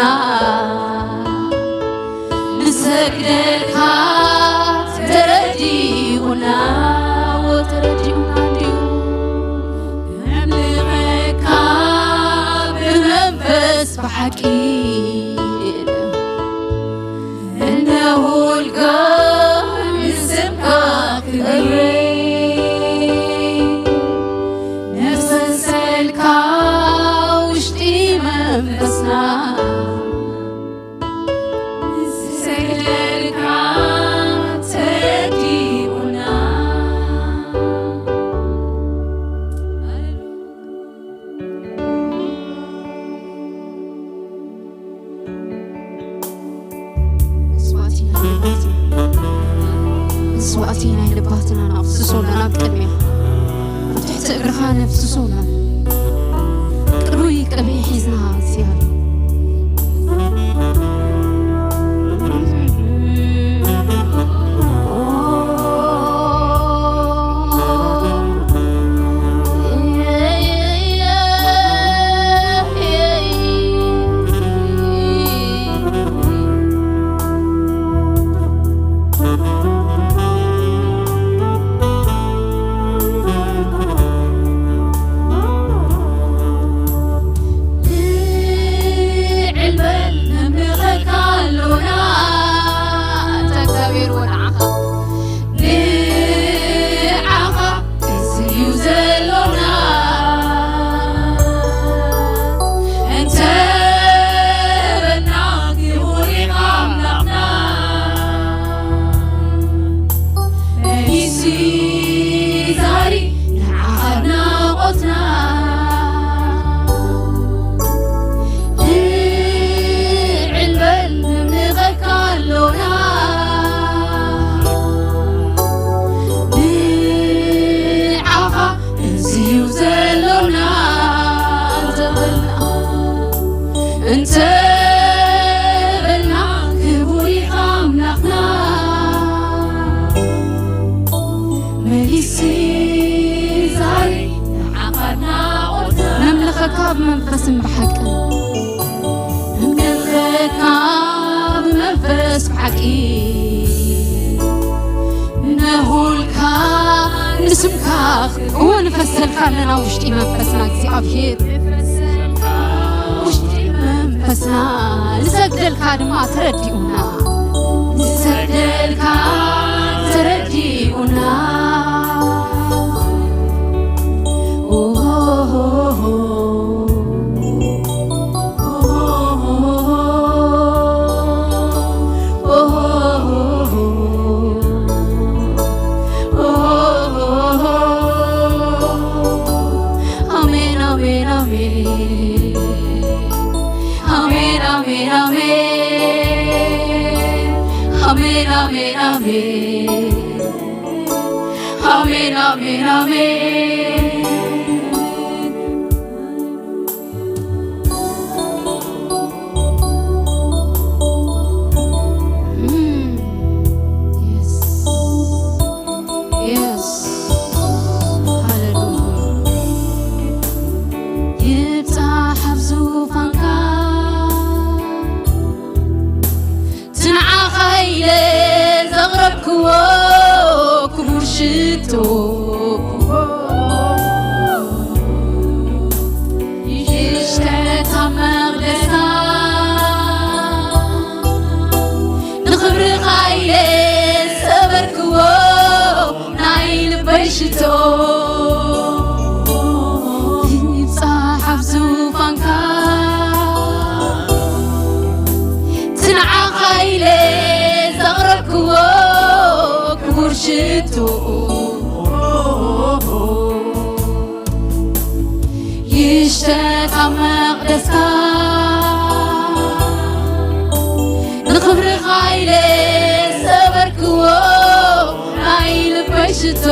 ንሰግደልካ። ተረዲኡና፣ ተረዲኡና እንድዩ። ነምልኸካ ብመንፈስ ብሓቂ፣ እንደ ሁልጋ ንስምካ ክብሪ። ነፍሰልካ ውሽጢ መንፈስና ንሰግደልካ ተረዲኡና። መስዋዕቲ ናይ ልባትና፣ መስዋዕቲ ናይ ልባትና ነፍስሶ ኣለና ኣብ ቅድሚኻ። ኣብ ትሕቲ እግርኻ ነፍስሶ ኣለና። ቅሩይ ቅብኢ ሒዝና እግዚኣብሔር። ልዕል በል ነምልኸካ ኣሎና። ኣንታ እግዚኣብሔር ወንዓኻ፣ ንዓኻ እዚ እዩ ዘሎና። እንተ በልና ክቡር ኢኻ ኣምላኽና። መሊሱ ዛሪ ንዓኻ ኣድናቖትና። ልዕል በል ነምልኸካ ኣሎና። ንዓኻ እዚ እዩ ዘሎና። እንተ በልና፣ እንተ በልና ክቡር ኢኻ ኣምላኽና። መሊሱ ዛሪ ንዓኻ ኣድናቖትና። ነምልኸካ ብመንፈስን ብሓቅን። ነምልኸካ ብመንፈስ ብሓቂ። ነሁልካ ንስምካ እወ ንፈሰልካ ኣለና ውሽጢ መንፈስና እግዚኣብሔር። ውሽጢ መንፈስና ንሰግደልካ ድማ ተረዲኡና። ንሰግደልካ ተረዲኡና። ኦሆሆሆ። ኣሜን፣ ኣሜን፣ ኣሜን። ኣሜን፣ ኣሜን፣ ኣሜን። ኣሜን፣ ኣሜን። ኣሜን፣ ኣሜን፣ ኣሜን። Mm. Yes. Yes. ሃሌሉያ። ይብጻሕ ኣብ ዙፋንካ፣ እቲ ንዓኻ ኢለ ዘቕረብክዎ ክቡር ሽቶ ይሽተት ኣብ መቕደስካ፣ ንኽብርኻ ኢለ ዝሰበርክዎ ናይ ልበይ ሽቶ ይብጻሕ ኣብ ዙፋንካ፣ እቲ ንዓኻ ኢለ ዘቕረብክዎ ክቡር ሽቶ ይሽተት ኣብ መቕደስካ፣ ንኽብርኻ ኢለ ዝሰበርክዎ ናይ ልበይ ሽቶ።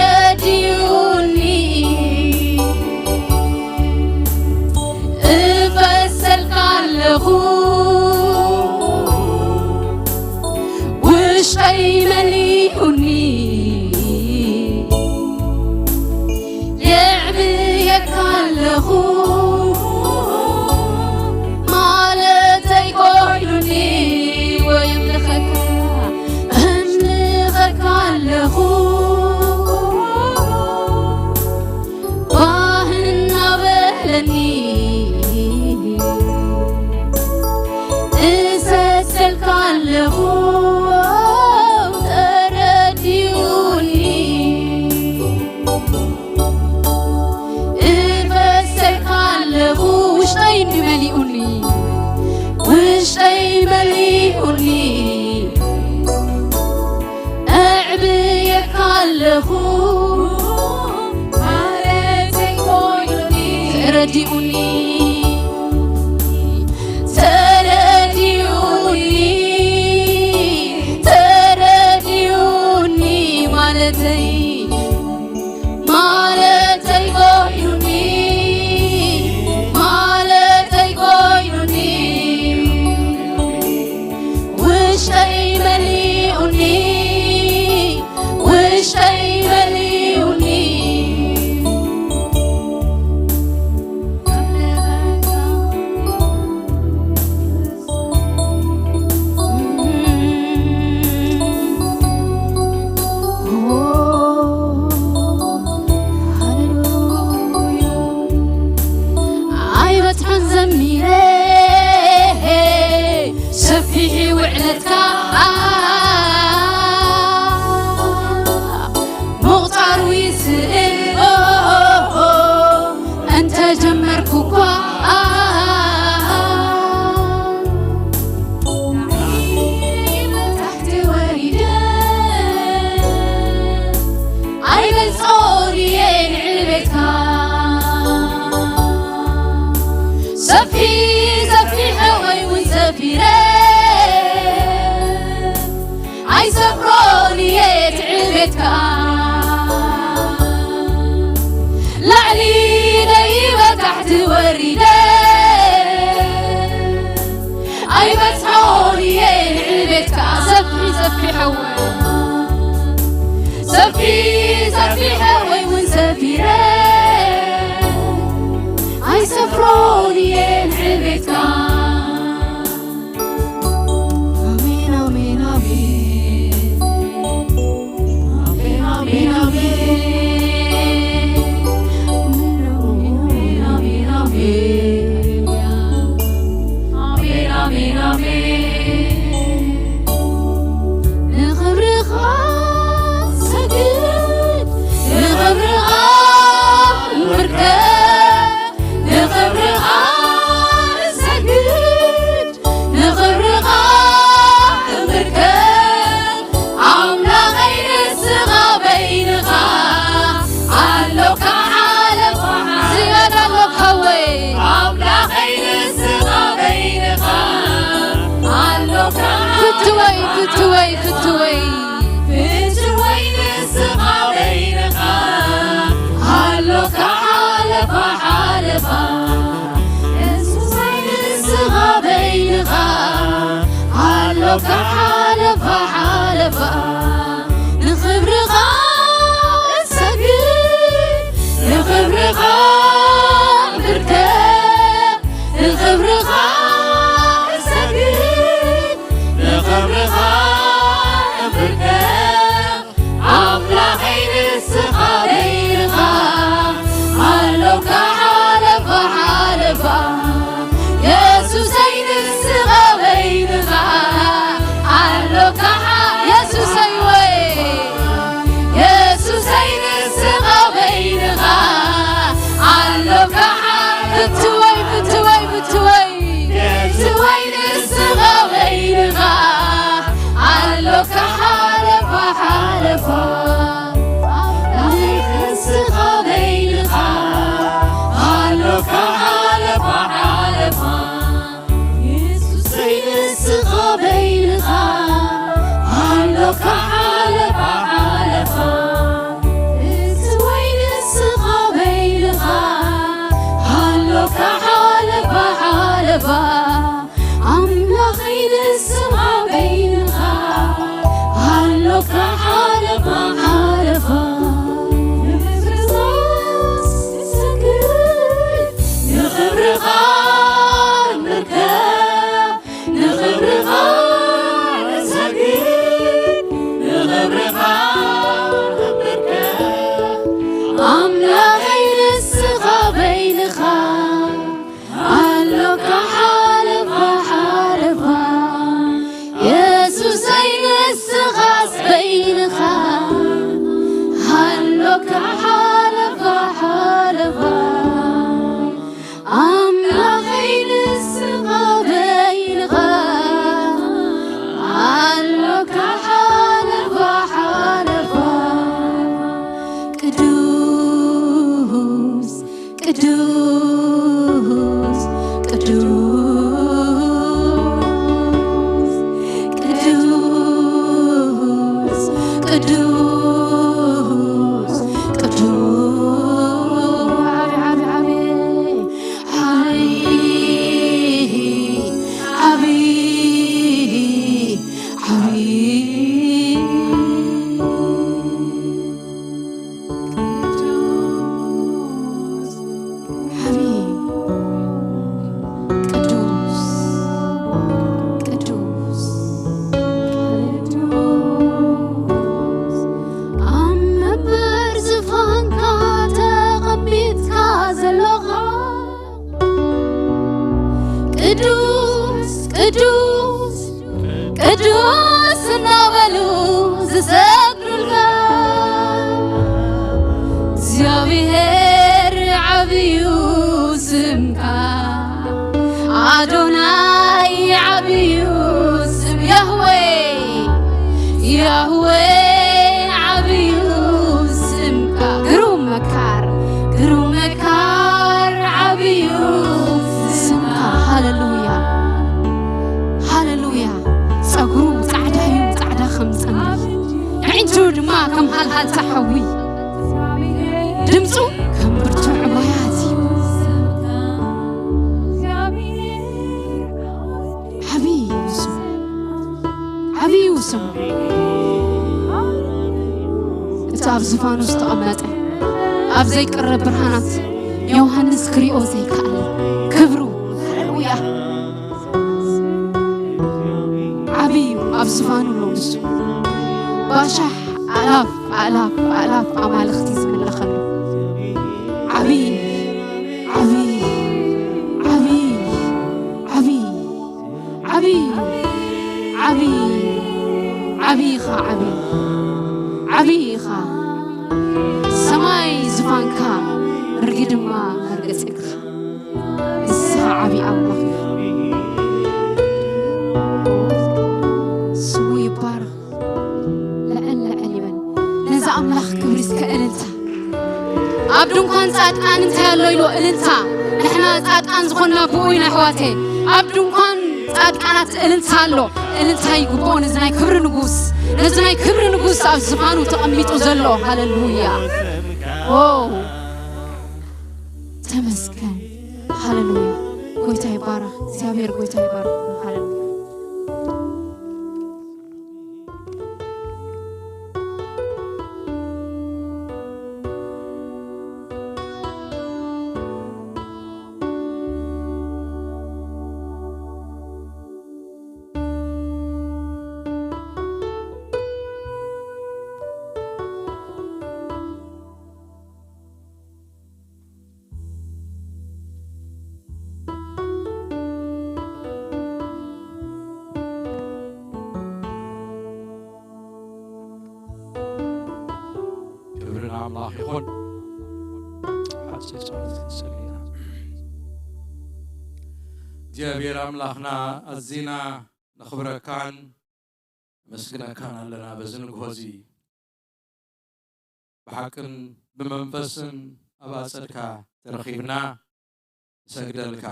ተረዲኡኒ፣ እፈሰልካ ኣለኹ፣ ውሽጠይ መሊኡኒ፣ የዕብየካ ኣለኹ ማለተይ ኮይኑኒ፣ ወየምልኸካ፣ እምልኸካ ኣለኹ። ባህ እናበለኒ እሰሰልካ ኣለኹ ተረዲኡኒ፣ እፈሰልካ ኣለኹ ውሽጠይ እንዲ መሊኡኒ፣ ውሽጠይ መሊኡኒ። ኣዕብየካ ኣለኹ ማለተይ ኮይኑኒ፣ ተረዲኡኒ፣ ተረዲኡኒ፣ ተረዲኡኒ ማለተይ፣ ማለተይ ኮይኑኒ፣ ማለተይ ኮይኑኒ። ውሽጠይ መሊኡኒ፣ ውሽጠይ መሊኡኒ። ኣይበጽሖን ዘሚረ ሰፊሕ ውዕለትካ ምቑጻሩ ይስእል እንተ ጀመርኩ እኳ ታሕቲ ወሪደ ኣይበልጾን እየ ንዕቤትካ ሰፊሕ ሰፊሕ ወይ እውን ሰፊረ ኣይሰፍሮን እየ ትዕቤትካ ላዕሊ ደይበ ታሕቲ ወሪደ ኣይበጽሖን እየ ንዕቤትካ ሰፊሕ ሰፊሕ ኣወ ሰፊሕ ሰፊሕ ወይ እውን ሰፊረ ኣይሰፍሮን እየ ንዕቤትካ ኣሜን ኣሜን ኣሜን ኣሜን ኣሜን ኣሜን ኣሜን ኣሜን ኣሜን ኣሜን። ንኽብርኻ ሰግድ፣ ንኽብርኻ እምብርከክ፣ ንኽብርኻ እሰግድ፣ ንኽብርኻ እምብርከክ። ኣምላኸይ ንስኻ በይንኻ ኣሎካ ሓለፋ። ዝያዳ ኣሎካ ወይ? ኣምላኸይ ንስኻ በይንኻ ኣሎካ። ፍትወይ፣ ፍትወይ፣ ፍትወይ። ፍትወይ ንስኻ በይንኻ ኣሎካ ሓለፋ፣ ሓለፋ። የሱሰይ ንስኻ በይንኻ ኣሎካ ሓለፋ፣ ሓለፋ። ንኽብርኻ እሰግድ፣ ንኽብርኻ እምብርከክ፣ ንኽብርኻ እሰግድ፣ ንኽብርኻ እምብርከክ። ኣምላኸይ ንስኻ በይንኻ ኣሎካ ሓለፋ፣ ሓለፋ። የሱሰይ ንስኻ በይንኻ ኣሎካ ሓ-፣ የሱሰይ ወይ፣ የሱሰይ ንስኻ በይንኻ ኣሎካ ሓ-፣ ፍትወይ፣ ፍትወይ፣ ፍትወይ። ፍትወይ ንስኻ በይንኻ ኣሎካ ሓለፋ፣ ሓለፋ። ኣምላኸይ ንስኻ በይንኻ ኣሎካ ሓለፋ፣ ሓለፋ። የሱሰይ ንስኻ በይንኻ ኣሎካ ሓለፋ፣ ሓለፋ። ፍትወይ ንስኻ በይንኻ ኣሎካ ሓለፋ፣ ሓለፋ። ኣምላኸይ ንስኻ በይንኻ ኣሎካ ሓለፋ፣ ሓለፋ። ንኽብርኻ እሰግድ፣ ንኽብርኻ እምብርከክ፣ ንኽብርኻ እሰግድ፣ ንኽብርኻ እምብርከክ። ኣምላኸይ ንስኻ በይንኻ ኣሎካ ሓለፋ፣ ሓለፋ። የሱሰይ ንስኻስ በይንኻ ኣሎካ ሓለፋ፣ ሓለፋ። ኣምላኸይ ንስኻ በይንኻ ኣሎካ ሓለፋ፣ ሓለፋ። ቅዱስ ቅዱስ፣ ቅዱስ፣ ቅዱስ፣ ቅዱስ፣ ቅዱስ። ዓቢ፣ ዓቢ፣ ዓቢ፣ ዓቢ፣ ዓቢ፣ ዓቢ። ቅዱስ፣ ዓቢ፣ ቅዱስ፣ ቅዱስ፣ ቅዱስ። ኣብ መንበር ዝፋንካ ተቐሚጥካ ዘለኻ፣ ቅዱስ፣ ቅዱስ፣ ቅዱስ እናበሉ ዝሰግዱልካ፣ እግዚኣብሔር ዓብዩ ስምካ፣ ኣዶናይ ዓብዩ ስም፣ ያህዌ፣ ያህዌ ዓብዩ ስምካ። ግሩም መካር፣ ግሩም መካር ዓብዩ ስምካ። ሃሌሉያ፣ ሃሌሉያ። ጸጉሩ ጻዕዳ እዩ፣ ጻዕዳ ከም ጸምር። ኣዒንቱ ድማ ከም ሃልሃልታ ሓዊ። ድምፁ ከም ብርቱዕ ማያት እዩ። ዓብዪ እዩ ስሙ፣ ዓብዪ እዩ ስሙ። እቲ ኣብ ዝፋኑ ዝተቐመጠ፣ ኣብ ዘይቅረብ ብርሃናት ዮሃንስ ክሪኦ ዘይከኣለ ክብሩ። ሃሌሉያ። ዓብዪ እዩ፣ ኣብ ዝፋኑ ኣሎ ንሱ። ባሻሕ ኣላፍ ኣላፍ ኣላፍ ኣማልኽቲ ዝምለኸሉ። ዓብዪ፣ ዓብዪ፣ ዓብዪ፣ ዓብዪ። ዓቢ ዓቢ ዓቢ ኢኻ፣ ዓቢ ዓቢ ኢኻ። ሰማይ ዝፋንካ፣ ምድሪ ድማ መርገጺ እግርኻ። ንስኻ ዓቢ ኣምላኽ ኢኻ። ስሙ ይባረኽ። ልዕል ልዕል ይበል። ነዚ ኣምላኽ ክብሪ እስከ እልልታ። ኣብ ድንኳን ጻድቃን እንታይ ኣሎ ኢሉ እልልታ። ንሕና ጻድቃን ዝኾንና ብኡ ኢና ኣሕዋተይ። ኣብ ድንኳን ጻድቃናት እልልታ ኣሎ። እልልታ ይግብኦ ነዚ ናይ ክብሪ ንጉስ፣ ነዚ ናይ ክብሪ ንጉስ ኣብ ዝፋኑ ተቐሚጡ ዘሎ። ሃሌሉያ። ኦ፣ ተመስገን። ሃሌሉያ። ጎይታ ይባረኽ። እግዚኣብሔር ጎይታ ይባረኽ። ሃሌሉያ። ክብሪ ንኣምላኽ ይኹን። ሓጺር ጸሎት ክንጽሊ ኢና። እግዚኣብሔር ኣምላኽና፣ ኣዚና ነኽብረካን ነመስግነካን ኣለና። በዚ ንግሆ እዚ ብሓቅን ብመንፈስን ኣብ ኣጸድካ ተረኺብና ንሰግደልካ።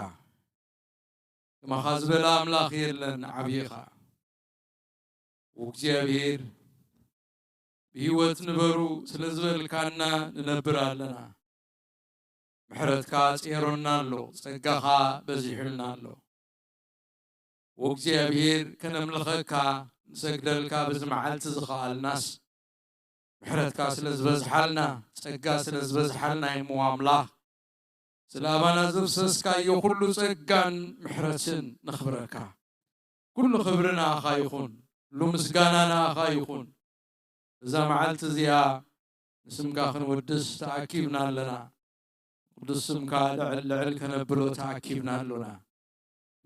ከማኻ ዝበለ ኣምላኽ የለን፣ ዓብዪ ኢኻ። እግዚኣብሔር፣ ብህይወት ንበሩ ስለ ዝበልካና ንነብር ኣለና። ምሕረትካ ጼሮና ኣሎ፣ ጸጋኻ በዚሑልና ኣሎ። ወእግዚኣብሔር፣ ከነምልኸካ ንሰግደልካ በዚ መዓልቲ ዝኸኣልናስ፣ ምሕረትካ ስለ ዝበዝሓልና፣ ጸጋ ስለ ዝበዝሓልና እዩ እሞ ኣምላኽ፣ ስለ ኣባና ዘፍሰስካዮ ኩሉ ጸጋን ምሕረትን ነኽብረካ። ኩሉ ክብሪ ንኣኻ ይኹን፣ ኩሉ ምስጋና ንኣኻ ይኹን። እዛ መዓልቲ እዚኣ ንስምካ ክንውድስ ተኣኪብና ኣለና። ቅዱስ ስምካ ልዕል ልዕል ከነብሎ ተኣኪብና ኣሎና።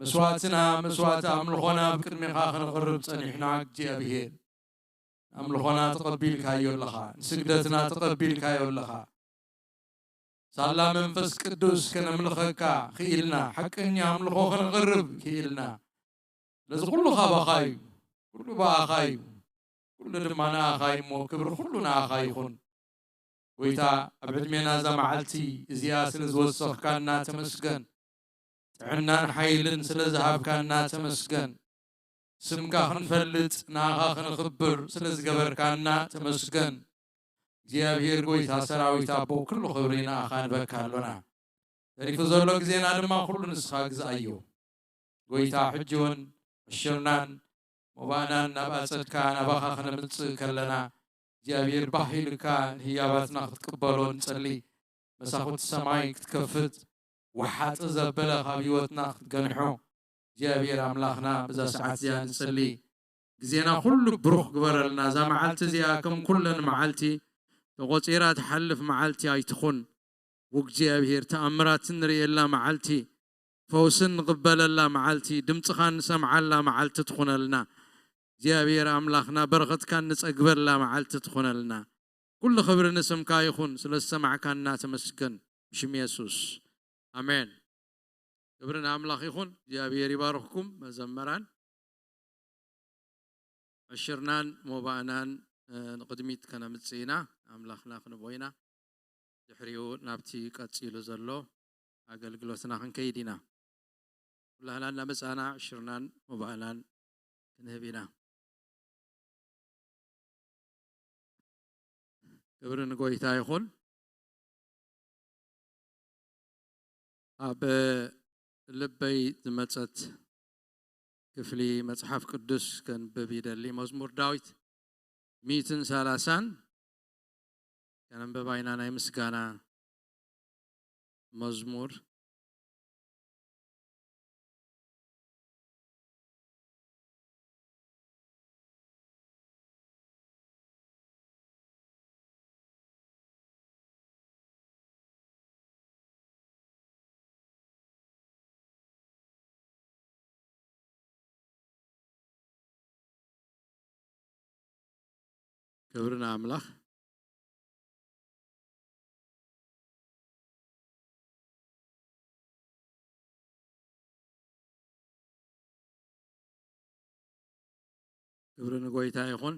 መስዋዕትና፣ መስዋዕቲ ኣምልኾና ኣብ ቅድሜኻ ከነቕርብ ጸኒሕና፣ እግዚኣብሔር። ኣምልኾና ተቐቢልካዮ ኣለኻ፣ ንስግደትና ተቐቢልካዮ ኣለኻ። ሳላ መንፈስ ቅዱስ ከነምልኸካ ክኢልና፣ ሓቀኛ ኣምልኾ ከነቕርብ ክኢልና፣ ስለዚ ኩሉ ካባኻ እዩ፣ ኩሉ ብኣኻ እዩ፣ ኩሉ ድማ ንኣኻ እዩ እሞ፣ ክብሪ ኩሉ ንኣኻ ይኹን። ጎይታ፣ ኣብ ዕድሜና እዛ መዓልቲ እዚኣ ስለ ዝወሰኽካና ተመስገን። ጥዕናን ሓይልን ስለ ዝሃብካና ተመስገን። ስምካ ክንፈልጥ፣ ንኣኻ ክንኽብር ስለ ዝገበርካና ተመስገን። እግዚኣብሔር ጎይታ ሰራዊት ኣቦ፣ ኩሉ ክብሪ ንኣኻ ንበካ ኣሎና። ተሪፉ ዘሎ ግዜና ድማ ኩሉ ንስኻ ግዝኣዮ። ጎይታ፣ ሕጂ እውን ዕሽርናን መባእናን ናብ ኣጸድካ ናባኻ ከነምጽእ ከለና፣ እግዚኣብሔር ባህ ኢልካ ንህያባትና ክትቅበሎ ንጸሊ። መሳኹቲ ሰማይ ክትከፍት፣ ወሓጢ ዘበለ ካብ ህይወትና ክትገንሖ፣ እግዚኣብሔር ኣምላኽና፣ በዛ ሰዓት እዚኣ ንጸሊ። ግዜና ኩሉ ብሩኽ ግበረልና። እዛ መዓልቲ እዚኣ ከም ኩለን መዓልቲ ተቖጺራ ትሓልፍ መዓልቲ ኣይትኹን። ወእግዚኣብሔር፣ ተኣምራት እንርእየላ መዓልቲ፣ ፈውሲ እንቕበለላ መዓልቲ፣ ድምጽኻ እንሰምዓላ መዓልቲ ትኹነልና። እግዚኣብሔር ኣምላኽና፣ በረኸትካ እንጸግበላ መዓልቲ ትኹነልና። ኩሉ ክብሪ ንስምካ ይኹን፣ ስለ ዝሰማዕካና ተመስገን። ብሽም የሱስ፣ ኣሜን። ክብሪ ንኣምላኽ ይኹን። እግዚኣብሔር ይባርኽኩም መዘመራን። ዕሽርናን ሞባእናን፣ እ፣ ንቕድሚት ከነምጽእ ኢና፣ ኣምላኽና ክንቦ ኢና። ድሕሪኡ ናብቲ ቀጺሉ ዘሎ ኣገልግሎትና ክንከይድ ኢና። ኩላህና እናመጻና ዕሽርናን ሞባእናን ክንህብ ኢና። ክብሪ ንጎይታ ይኹን። ኣብ ልበይ ዝመጸት ክፍሊ መጽሓፍ ቅዱስ ከንብብ ይደሊ። መዝሙር ዳዊት ሚእትን ሰላሳን ከነንብባ ኢና። ናይ ምስጋና መዝሙር። ክብሪ ንኣምላኽ። ክብሪ ንጎይታ ይኹን።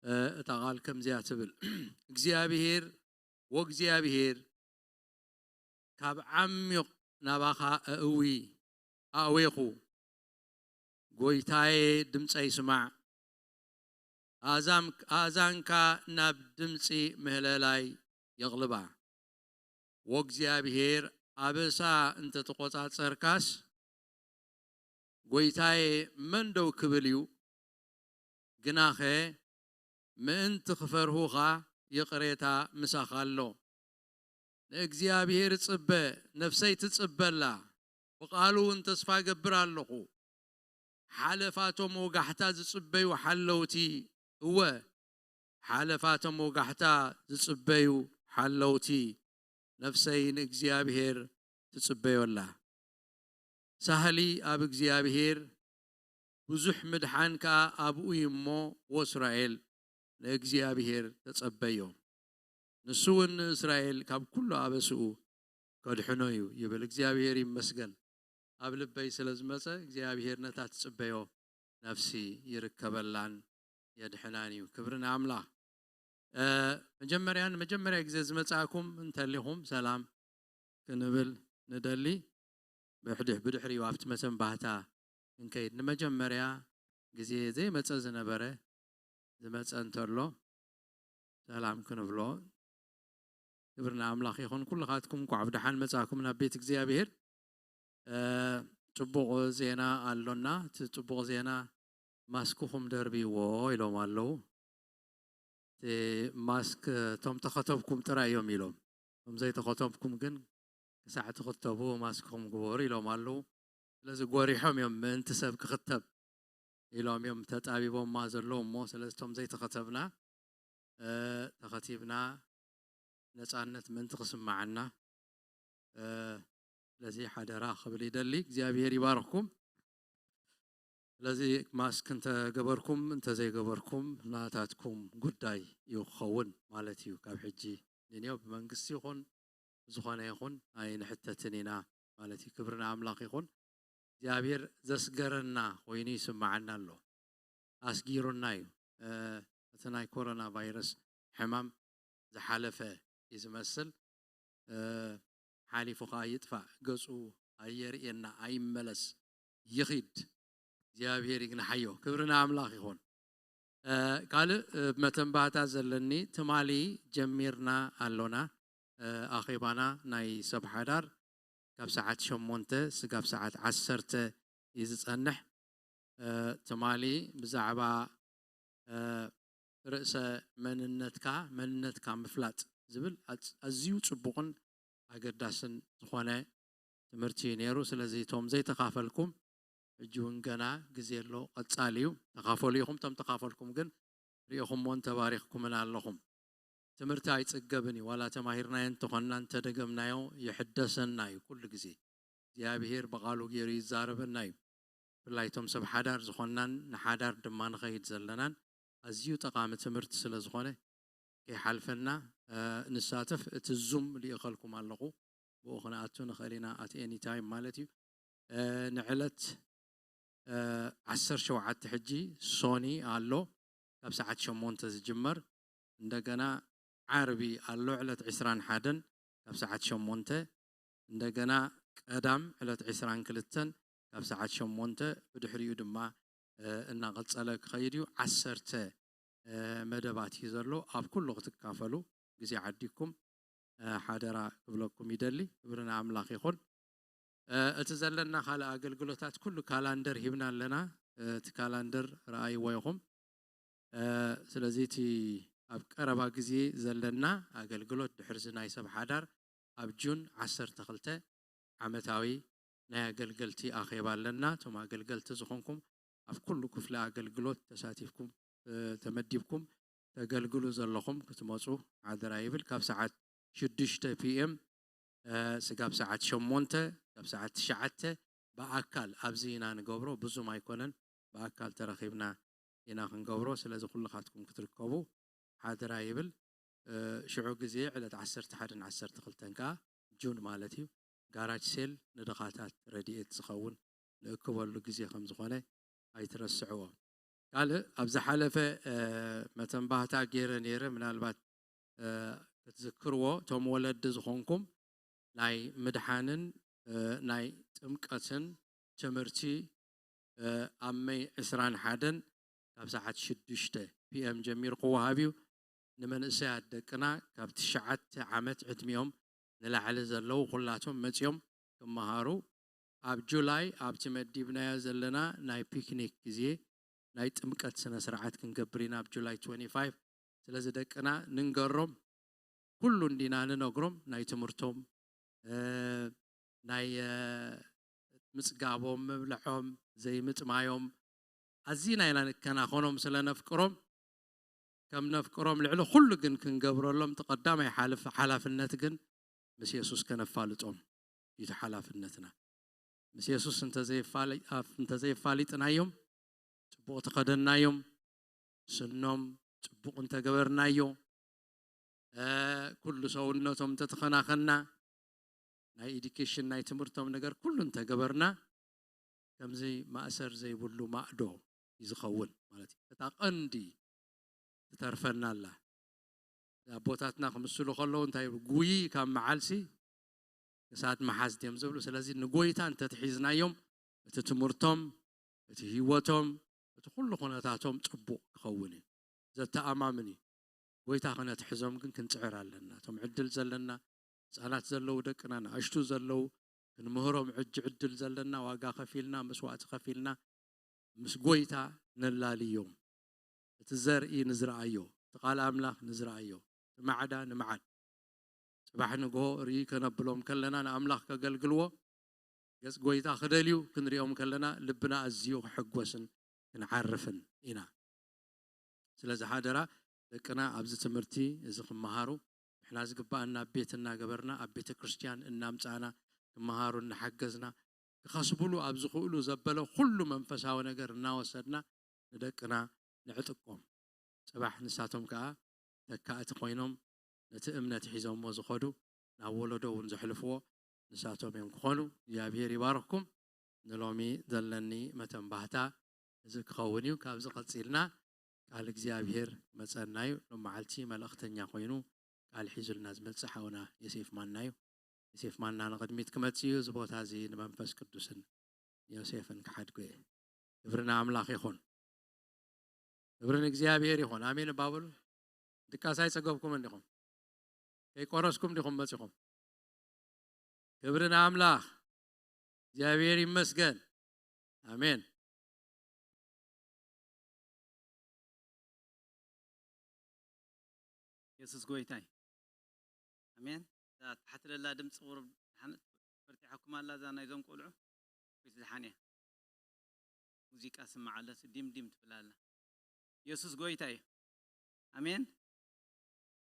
እ፣ እታ ቃል ከምዚኣ ትብል፣ እግዚኣብሔር ወእግዚኣብሔር ካብ ዓሚቕ ናባኻ ኣእዊ ኣእዌኹ። ጎይታዬ ድምፀይ ስማዕ፣ ኣእዛም-፣ ኣእዛንካ ናብ ድምፂ ምህለላይ የቕልባ። ወእግዚኣብሔር ኣበሳ እንተተቖጻጸርካስ፣ ጎይታዬ መን ደው ክብል እዩ? ግናኸ ምእንቲ ክፈርሁኻ ይቕሬታ ምሳኻ ኣሎ። ንእግዚኣብሔር ጽበ፣ ነፍሰይ ትጽበላ፣ ብቓሉ እውን ተስፋ እገብር ኣለኹ። ሓለፋቶም ወጋሕታ ዝጽበዩ ሓለውቲ፣ እወ፣ ሓለፋቶም ወጋሕታ ዝጽበዩ ሓለውቲ፣ ነፍሰይ ንእግዚኣብሔር ትጽበዮ ኣላ። ሳህሊ ኣብ እግዚኣብሔር፣ ብዙሕ ምድሓን ከኣ ኣብኡ እዩ እሞ፣ ወእስራኤል ንእግዚኣብሔር ተጸበዮ። ንሱ እውን ንእስራኤል ካብ ኩሉ ኣበስኡ ከድሕኖ እዩ ይብል። እግዚኣብሔር ይመስገን። ኣብ ልበይ ስለ ዝመጸ እግዚኣብሔር ነታ ትጽበዮ ነፍሲ ይርከበላን የድሕናን እዩ። ክብሪ ንኣምላኽ። እ፣ መጀመርያ፣ ንመጀመርያ ግዜ ዝመጻእኩም እንተሊኹም ሰላም ክንብል ንደሊ። ብድሕ-፣ ብድሕሪኡ ኣብቲ መተንባህታ ክንከይድ፣ ንመጀመርያ ግዜ ዘይመጸ ዝነበረ ዝመጸ እንተሎ ሰላም ክንብሎ። ክብሪ ንኣምላኽ ይኹን። ኩልኻትኩም እንኳዕ ብደሓን መጻእኩም ናብ ቤት እግዚኣብሔር። እ፣ ጽቡቕ ዜና ኣሎና። እቲ ጽቡቕ ዜና ማስክኹም ደርብይዎ ኢሎም ኣለዉ። እቲ ማስክ እቶም ተኸተብኩም ጥራይ እዮም ኢሎም። እቶም ዘይተኸተብኩም ግን ክሳዕ ትኽተቡ ማስክኹም ግበሩ ኢሎም ኣለዉ። ስለዚ ጎሪሖም እዮም ምእንቲ ሰብ ክኽተብ ኢሎም እዮም ተጣቢቦማ ዘለዉ እሞ፣ ስለዚ እቶም ዘይተኸተብና፣ እ፣ ተኸቲብና ነጻነት ምእንቲ ክስምዓና፣ እ፣ ስለዚ ሓደራ ክብል ይደሊ። እግዚኣብሔር ይባርኽኩም። ስለዚ ማስክ እንተገበርኩም እንተዘይገበርኩም ናታትኩም ጉዳይ እዩ ክኸውን ማለት እዩ። ካብ ሕጂ ንንዮ ብመንግስቲ ይኹን ብዝኾነ ይኹን ኣይንሕተትን ኢና ማለት እዩ። ክብሪ ንኣምላኽ ይኹን። እግዚኣብሔር ዘስገረና ኮይኑ ይስምዓና ኣሎ። ኣስጊሩና እዩ። እ፣ እቲ ናይ ኮሮና ቫይረስ ሕማም ዝሓለፈ እዩ ዝመስል። እ፣ ሓሊፉ ኸዓ ይጥፋእ፣ ገጹ ኣየርእየና፣ ኣይመለስ፣ ይኺድ። እግዚኣብሔር ይግናሓዮ። ክብሪ ንኣምላኽ ይኹን። እ፣ ካልእ፣ እ፣ መተንባህታ ዘለኒ፣ ትማሊ ጀሚርና ኣሎና፣ እ፣ ኣኼባና ናይ ሰብ ሓዳር ካብ ሰዓት ሸሞንተ ስጋብ ሰዓት ዓሰርተ እዩ ዝጸንሕ። እ፣ ትማሊ ብዛዕባ፣ እ፣ ርእሰ መንነትካ፣ መንነትካ ምፍላጥ ዝብል ኣዝ-፣ ኣዝዩ ጽቡቕን ኣገዳስን ዝኾነ ትምህርቲ እዩ ነይሩ። ስለዚ እቶም ዘይተኻፈልኩም፣ ሕጂ እውን ገና ግዜ ኣሎ፣ ቀጻሊ እዩ። ተኻፈሉ ኢኹም። እቶም ተኻፈልኩም ግን ርኢኹሞን ተባሪኽኩምን ኣለኹም። ትምህርቲ ኣይጽገብን እዩ። ዋላ ተማሂርናዮ እንተኾንና፣ እንተደገምናዮ ይሕደሰና እዩ ኩሉ ግዜ። እግዚኣብሔር ብቓሉ ገይሩ ይዛረበና እዩ። ብፍላይ እቶም ሰብ ሓዳር ዝኾንናን ንሓዳር ድማ ንኸይድ ዘለናን ኣዝዩ ጠቓሚ ትምህርቲ ስለ ዝኾነ ከይሓልፈና፣ እ፣ ንሳተፍ። እቲ ዙም ልኢኸልኩም ኣለኹ፣ ብኡ ክንኣቱ ንኽእል ኢና፣ at any time ማለት እዩ። እ፣ ንዕለት፣ እ፣ ዓሰርተ ሸውዓተ ሕጂ ሶኒ ኣሎ፣ ካብ ሰዓት ሸሞንተ ዝጅመር። እንደገና ዓርቢ ኣሎ፣ ዕለት ዕስራን ሓደን ካብ ሰዓት ሸሞንተ። እንደገና ቀዳም ዕለት ዕስራን ክልተን ካብ ሰዓት ሸሞንተ። ብድሕሪኡ ድማ፣ እ፣ እናቐጸለ ክኸይድ እዩ። ዓሰርተ፣ እ፣ መደባት እዩ ዘሎ። ኣብ ኩሉ ክትካፈሉ ግዜ ዓዲግኩም፣ እ፣ ሓደራ ክብለኩም ይደሊ። ክብሪ ንኣምላኽ ይኹን። እ፣ እቲ ዘለና ካልእ ኣገልግሎታት ኩሉ ካላንደር ሂብና ኣለና። እ፣ እቲ ካላንደር ረኣይዎ ኢኹም። እ፣ ስለዚ እቲ ኣብ ቀረባ ግዜ ዘለና ኣገልግሎት ድሕርዚ ናይ ሰብ ሓዳር ኣብ ጁን ዓሰርተ ክልተ ዓመታዊ ናይ ኣገልገልቲ ኣኼባ ኣለና። እቶም ኣገልገልቲ ዝኾንኩም ኣብ ኩሉ ክፍሊ ኣገልግሎት ተሳቲፍኩም፣ እ፣ ተመዲብኩም ተገልግሉ ዘለኹም ክትመጹ ሓደራ ይብል። ካብ ሰዓት ሽዱሽተ ፒ ኤም፣ እ፣ ስጋብ ሰዓት ሸሞንተ፣ ካብ ሰዓት ትሽዓተ ብኣካል ኣብዚ ኢና ንገብሮ። ብዙም ኣይኮነን ብኣካል ተረኺብና ኢና ክንገብሮ። ስለዚ ኩልኻትኩም ክትርከቡ ሓደራ ይብል። ሽዑ ግዜ ዕለት ዓሰርተ ሓደን ዓሰርተ ክልተን ከዓ ጁን ማለት እዩ፣ ጋራጅ ሴል ንድኻታት ረድኤት ዝኸውን ንእክበሉ ግዜ ከም ዝኾነ ኣይትረስዕዎ። ካልእ ኣብ ዝሓለፈ መተንባህታ ገይረ ነይረ፣ ምናልባት ክትዝክርዎ እቶም ወለዲ ዝኾንኩም ናይ ምድሓንን ናይ ጥምቀትን ትምህርቲ ኣብ መይ ዕስራን ሓደን ካብ ሰዓት ሽዱሽተ ፒኤም ጀሚሩ ክወሃብ እዩ። ንመንእሰያት ደቅና ካብ ትሽዓተ ዓመት ዕድሚኦም ንላዕሊ ዘለዉ ኩላቶም መጺኦም ክመሃሩ ኣብ ጁላይ ኣብቲ መዲብናዮ ዘለና ናይ ፒክኒክ ግዜ ናይ ጥምቀት ስነ ስርዓት ክንገብር ኢና ኣብ ጁላይ ትወንቲ ፋይቭ። ስለዚ ደቅና ንንገሮም፣ ኩሉ እንዲና ንነግሮም፣ ናይ ትምህርቶም ናይ ምጽጋቦም፣ ምብልዖም፣ ዘይምጥማዮም ኣዚና ኢና ንከናኸኖም ስለ ነፍቅሮም። ከም ነፍቅሮም ልዕሊ ኩሉ ግን ክንገብረሎም እቲ ቀዳማይ ሓልፍ ሓላፍነት ግን ምስ የሱስ ከነፋልጦም እዩ ሓላፍነትና። ምስ የሱስ እንተዘይፋሊጥናዮም፣ ጽቡቕ ተኸደናዮም፣ ስኖም ጽቡቕ እንተገበርናዮ፣ ኩሉ ሰውነቶም እንተተኸናኸና፣ ናይ ኤዱኬሽን ናይ ትምህርቶም ነገር ኩሉ እንተገበርና፣ ከምዚ ማእሰር ዘይብሉ ማእዶ እዩ ዝኸውን ማለት እዩ። እታ ቀንዲ ትተርፈና ኣላ። ኣቦታትና ክምስሉ ከለዉ እንታይ ይብሉ? ጉይ ካብ መዓልሲ ክሳድ መሓዝ ድዮም ዝብሉ። ስለዚ ንጎይታ እንተትሒዝናዮም እቲ ትምህርቶም፣ እቲ ህይወቶም፣ እቲ ኩሉ ኩነታቶም ጽቡቕ ክኸውን እዩ። ዘተኣማምን እዩ። ጎይታ ክነትሕዞም ግን ክንጽዕር ኣለና። እቶም ዕድል ዘለና ህፃናት ዘለዉ ደቅና፣ ንኣሽቱ ዘለዉ ክንምህሮም ዕጅ ዕድል ዘለና ዋጋ ከፊልና መስዋእቲ ከፊልና ምስ ጎይታ ነላልዮም። እቲ ዘርኢ ንዝረኣዮ፣ እቲ ቃል ኣምላኽ ንዝረኣዮ፣ እቲ ማዕዳ ንምዓድ፣ ጽባሕ ንግሆ ርኢ ከነብሎም ከለና ንኣምላኽ ከገልግልዎ ገጽ ጎይታ ክደልዩ ክንሪኦም ከለና ልብና ኣዝዩ ክሕጎስን ክንዓርፍን ኢና። ስለዚ ሓደራ ደቅና ኣብዚ ትምህርቲ እዚ ክመሃሩ ንሕና ዝግባኣና ኣብ ቤት እናገበርና ኣብ ቤተ ክርስቲያን እናምጻእና ክመሃሩ እናሓገዝና ክኸስብሉ ኣብ ዝኽእሉ ዘበለ ኩሉ መንፈሳዊ ነገር እናወሰድና ንደቅና ንዕጥቆም። ጽባሕ ንሳቶም ከኣ ተካእቲ ኮይኖም ነቲ እምነት ሒዞሞ ዝኸዱ ናብ ወለዶ እውን ዘሕልፍዎ ንሳቶም እዮም ክኾኑ። እግዚኣብሔር ይባርኽኩም። ንሎሚ ዘለኒ መተንባህታ እዚ ክኸውን እዩ። ካብዚ ቀጺልና ቃል እግዚኣብሔር ክመጸና እዩ። ሎም መዓልቲ መልእኽተኛ ኮይኑ ቃል ሒዙልና ዝመጽእ ሓውና ዮሴፍ ማና እዩ። ዮሴፍ ማና ንቕድሚት ክመጽእ እዩ። እዚ ቦታ እዚ ንመንፈስ ቅዱስን ዮሴፍን ክሓድጎ እየ። ክብሪ ንኣምላኽ ይኹን። ክብሪ ንእግዚኣብሔር ይኹን። ኣሜን እባ በሉ። ድቃስ ኣይጸገብኩምን ዲኹም? ከይቆረስኩም ዲኹም መጺኹም? ክብሪ ንኣምላኽ። እግዚኣብሔር ይመስገን። ኣሜን። የሱስ ጎይታ እዩ። ኣሜን። እዛ ትሓትለላ ድምፂ ቁሩብ ሓን-፣ በርቲሓኩም ኣላ እዛ ናይዞም ቆልዑ። ወይስ ዝሓን እያ? ሙዚቃ ስማዕ ኣሎ፣ ዲም ዲም ትብል ኣላ። የሱስ ጎይታ እዩ። ኣሜን።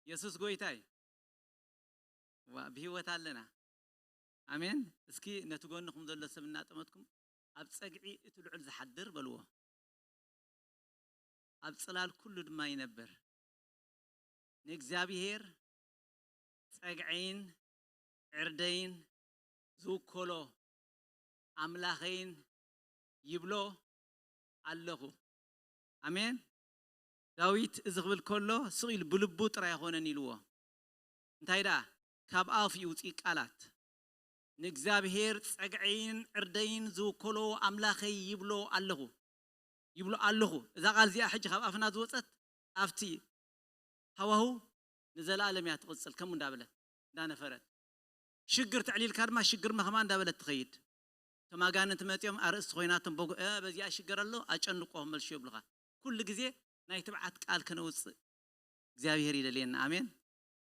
የሱስ ጎይታ እዩ። ዋ፣ ብህይወት ኣለና። ኣሜን። እስኪ ነቲ ጎንኹም ዘሎ ሰብ እናጠመትኩም፣ ኣብ ጸግዒ እቲ ልዑል ዝሓድር በልዎ። ኣብ ጽላል ኩሉ ድማ ይነብር። ንእግዚኣብሔር ጸግዐይን ዕርደይን ዝውከሎ ኣምላኸይን ይብሎ ኣለኹ። ኣሜን። ዳዊት እዚ ክብል ከሎ ስቕ ኢሉ ብልቡ ጥራይ ኣይኮነን ኢልዎ። እንታይ ደኣ? ካብ ኣፉ ይውፅእ ቃላት። ንእግዚኣብሔር ጸግዐይን ዕርደይን ዝውከሎ ኣምላኸይ ይብሎ ኣለኹ፣ ይብሎ ኣለኹ። እዛ ቃል እዚኣ ሕጂ ካብ ኣፍና ዝወጸት ኣብቲ ሃዋሁ ንዘለኣለም እያ ትቕጽል፣ ከምኡ እንዳበለት እንዳነፈረት። ሽግር ተዕሊልካ ድማ ሽግር መኸማ እንዳበለት ትኸይድ። እቶም ኣጋንንቲ መጺኦም ኣርእስቲ ኮይናቶም በጉ፣ "እ፣ በዚኣ ሽግር ኣሎ፣ ኣጨንቆ መልሹ" ይብሉኻ። ኩሉ ግዜ ናይ ትብዓት ቃል ከነውጽእ እግዚኣብሔር ይደልየና። ኣሜን።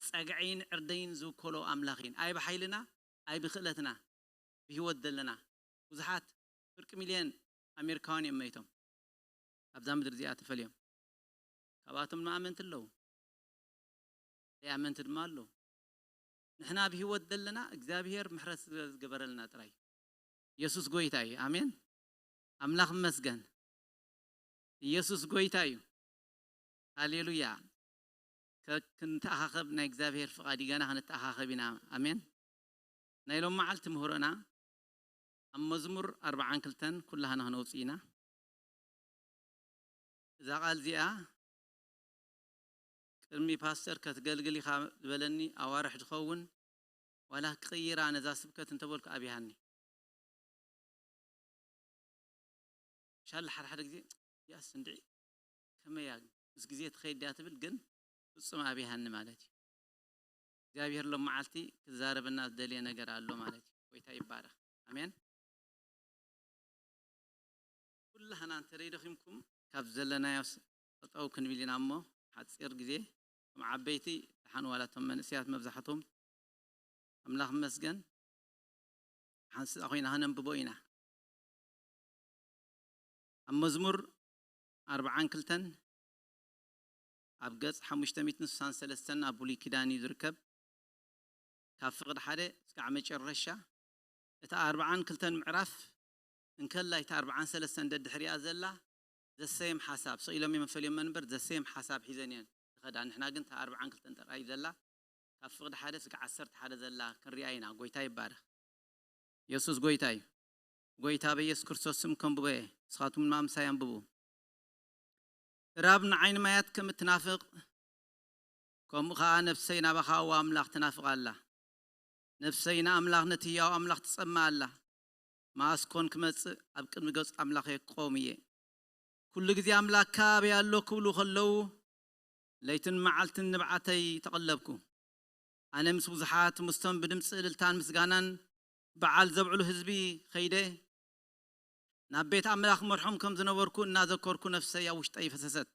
ጸግዐይን ዕርደይን ዝውከሎ ኣምላኽን፣ ኣይ ብሓይልና፣ ኣይ ብክእለትና፣ ብህይወት ዘለና ብዙሓት ፍርቂ ሚልዮን ኣሜሪካውያን እዮም መይቶም። ኣብዛ ምድሪ እዚኣ ተፈልዮም። ካብኣቶም ድማ ኣመንቲ ኣለዉ። ዘይኣመንቲ ድማ ኣለዉ። ንሕና ብህይወት ዘለና እግዚኣብሔር ምሕረት ስለ ዝገበረልና ጥራይ። የሱስ ጎይታ እዩ። ኣሜን። ኣምላኽ ይመስገን። ኢየሱስ ጎይታ እዩ። ሃሌሉያ። ከ-፣ ክንተኣኻኸብ ናይ እግዚኣብሔር ፍቓድ እዩ። ገና ክንተኣኻኸብ ኢና። ኣሜን። ናይ ሎም መዓልቲ ምህሮና ኣብ መዝሙር ኣርብዓን ክልተን ኩላህና ክነውፅእ ኢና። እዛ ቃል እዚኣ ቅድሚ ፓስተር ከትገልግል ኢኻ ዝበለኒ ኣዋርሕ ዝኸውን ዋላ ክቕይራ ነዛ ስብከት እንተበልኩ ኣብያሃኒ። ሻል ሓደ ሓደ ግዜ ያስ እንድዒ ከመይ እያ ምስ ግዜ ትኸይድ እያ ትብል፣ ግን ፍጹም ኣብያሃኒ ማለት እዩ። እግዚኣብሔር ሎም መዓልቲ ክዛረበና ዝደልየ ነገር ኣሎ ማለት እዩ። ጎይታ ይባረኽ። ኣሜን። ኩላህና እንተ ደይደኺምኩም ካብ ዘለናዮ ስ-፣ ጠጠው ክንብል ኢና እሞ ሓፂር ግዜ ከም ዓበይቲ ደሓን ዋላ እቶም መንእሰያት መብዛሕትኦም ኣምላኽ መስገን ሓንስኣ ኮይና ከነንብቦ ኢና። ኣብ መዝሙር ኣርብዓን ክልተን ኣብ ገጽ ሓሙሽተ ሚእትን ስሳን ሰለስተን ኣብ ብሉይ ኪዳን እዩ ዝርከብ። ካብ ፍቕዲ ሓደ እስካዕ መጨረሻ እታ ኣርብዓን ክልተን ምዕራፍ እንከላይ እታ ኣርብዓን ሰለስተን ደድሕሪኣ ዘላ ዘሰየም ሓሳብ ስቕ ኢሎም እዮም ፈልዮም መንበር ዘሰየም ሓሳብ ሒዘን እየን ዝኸዳ። ንሕና ግን እታ ኣርብዓን ክልተን ጥራይ ዘላ ካብ ፍቕዲ ሓደ እስካዕ ዓሰርተ ሓደ ዘላ ክንሪኣ ኢና። ጎይታ ይባረኽ። የሱስ ጎይታ እዩ። ጎይታ በየሱስ ክርስቶስ ስም ከንብቦ እየ። ንስኻትኩም ድማ ምሳይ ኣንብቡ። ራብ ንዓይኒ ማያት ከም እትናፍቕ፣ ከምኡ ኸዓ ነፍሰይ ናባኻ፣ ዋ ኣምላኽ፣ ትናፍቕ ኣላ። ነፍሰይ ንኣምላኽ፣ ነቲ ህያው ኣምላኽ ትጸምእ ኣላ። መኣስ ኮን ክመጽእ ኣብ ቅድሚ ገጽ ኣምላኸይ ክቆም እየ? ኩሉ ግዜ ኣምላኽካ ኣበይ ኣሎ ክብሉ ከለዉ፣ ለይትን መዓልትን ንብዓተይ ተቐለብኩ። ኣነ ምስ ብዙሓት፣ ምስቶም ብድምጺ እልልታን ምስጋናን በዓል ዘብዕሉ ህዝቢ ኸይደ፣ ናብ ቤት ኣምላኽ መርሖም ከም ዝነበርኩ እናዘከርኩ ነፍሰይ ኣብ ውሽጠይ ፈሰሰት።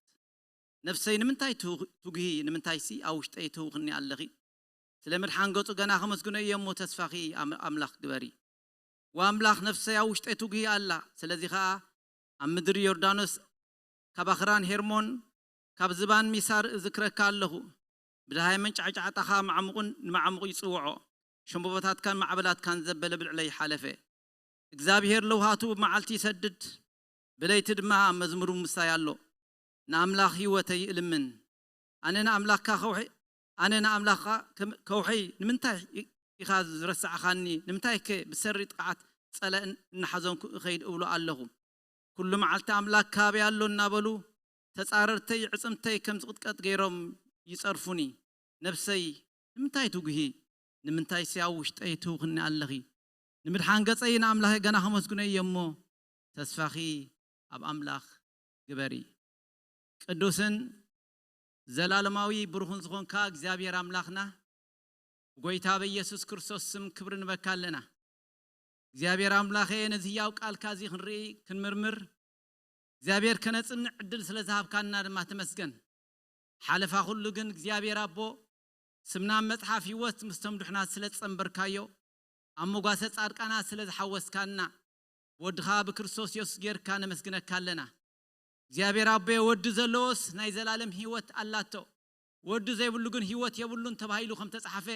ነፍሰይ ንምንታይ ትው-፣ ትጉሂ? ንምንታይሲ ኣብ ውሽጠይ ትህውኽኒ ኣለኺ? ስለ ምድሓን ገጹ ገና ከመስግኖ እየ እሞ ተስፋኺ ኣም-፣ ኣምላኽ ግበሪ። ወኣምላኽ ነፍሰይ ኣብ ውሽጠይ ትጉሂ ኣላ። ስለዚ ኸኣ ኣብ ምድሪ ዮርዳኖስ ካብ ኣኽራን ሄርሞን ካብ ዝባን ሚሳር እዝክረካ ኣለኹ። ብድሃይ መንጫዕጫዕታኻ ማዕሙቕን ንማዕሙቕ ይጽውዖ። ሸምቦቦታትካን ማዕበላትካን ዘበለ ብልዕለይ ሓለፈ። እግዚኣብሄር ለውሃቱ ብመዓልቲ ይሰድድ፣ ብለይቲ ድማ መዝሙሩ ምሳይ ኣሎ። ንኣምላኽ ህይወተይ እልምን። ኣነ ንኣምላኽካ ከውሒ-፣ ኣነ ንኣምላኽካ ከም-፣ ከውሐይ ንምንታይ ኢ-፣ ኢኻ ዝረሳዕኻኒ? ንምንታይከ ብሰሪ ጥቕዓት ጸላእን እናሓዘንኩ እኸይድ እብሎ ኣለኹ? ኩሉ መዓልቲ ኣምላኽካ ኣበይ ኣሎ እናበሉ ተጻረርተይ ዕጽምተይ ከም ዝቕጥቀጥ ገይሮም ይጸርፉኒ። ነፍሰይ ንምንታይ ትጉሂ? ንምንታይሲ ኣብ ውሽጠይ ትህውኽኒ ኣለኺ? ንምድሓን ገጸይ ንኣምላኸይ ገና ከመስግኖ እየ እሞ፣ ተስፋኺ ኣብ ኣምላኽ ግበሪ። ቅዱስን ዘላለማዊ ብሩኽን ዝኾንካ እግዚኣብሔር ኣምላኽና፣ ብጎይታ በኢየሱስ ክርስቶስ ስም ክብሪ ንበካ ኣለና። እግዚኣብሔር ኣምላኸ፣ ነዚ ህያው ቃልካ እዚ ክንርኢ ክንምርምር እግዚኣብሔር ከነጽንዕ ዕድል ስለ ዝሃብካና ድማ ተመስገን። ሓለፋ ኩሉ ግን እግዚኣብሔር ኣቦ፣ ስምና ኣብ መጽሓፍ ህይወት ምስቶም ድሑናት ስለ ዝጸንበርካዮ፣ ኣብ መጓሰ ጻድቃናት ስለ ዝሓወስካና፣ ወድኻ ብክርስቶስ የሱስ ጌርካ ነመስግነካ ኣለና። እግዚኣብሔር ኣቦየ፣ ወዲ ዘለዎስ ናይ ዘላለም ህይወት ኣላቶ፣ ወዲ ዘይብሉ ግን ህይወት የብሉን ተባሂሉ ከም ተጻሕፈ፣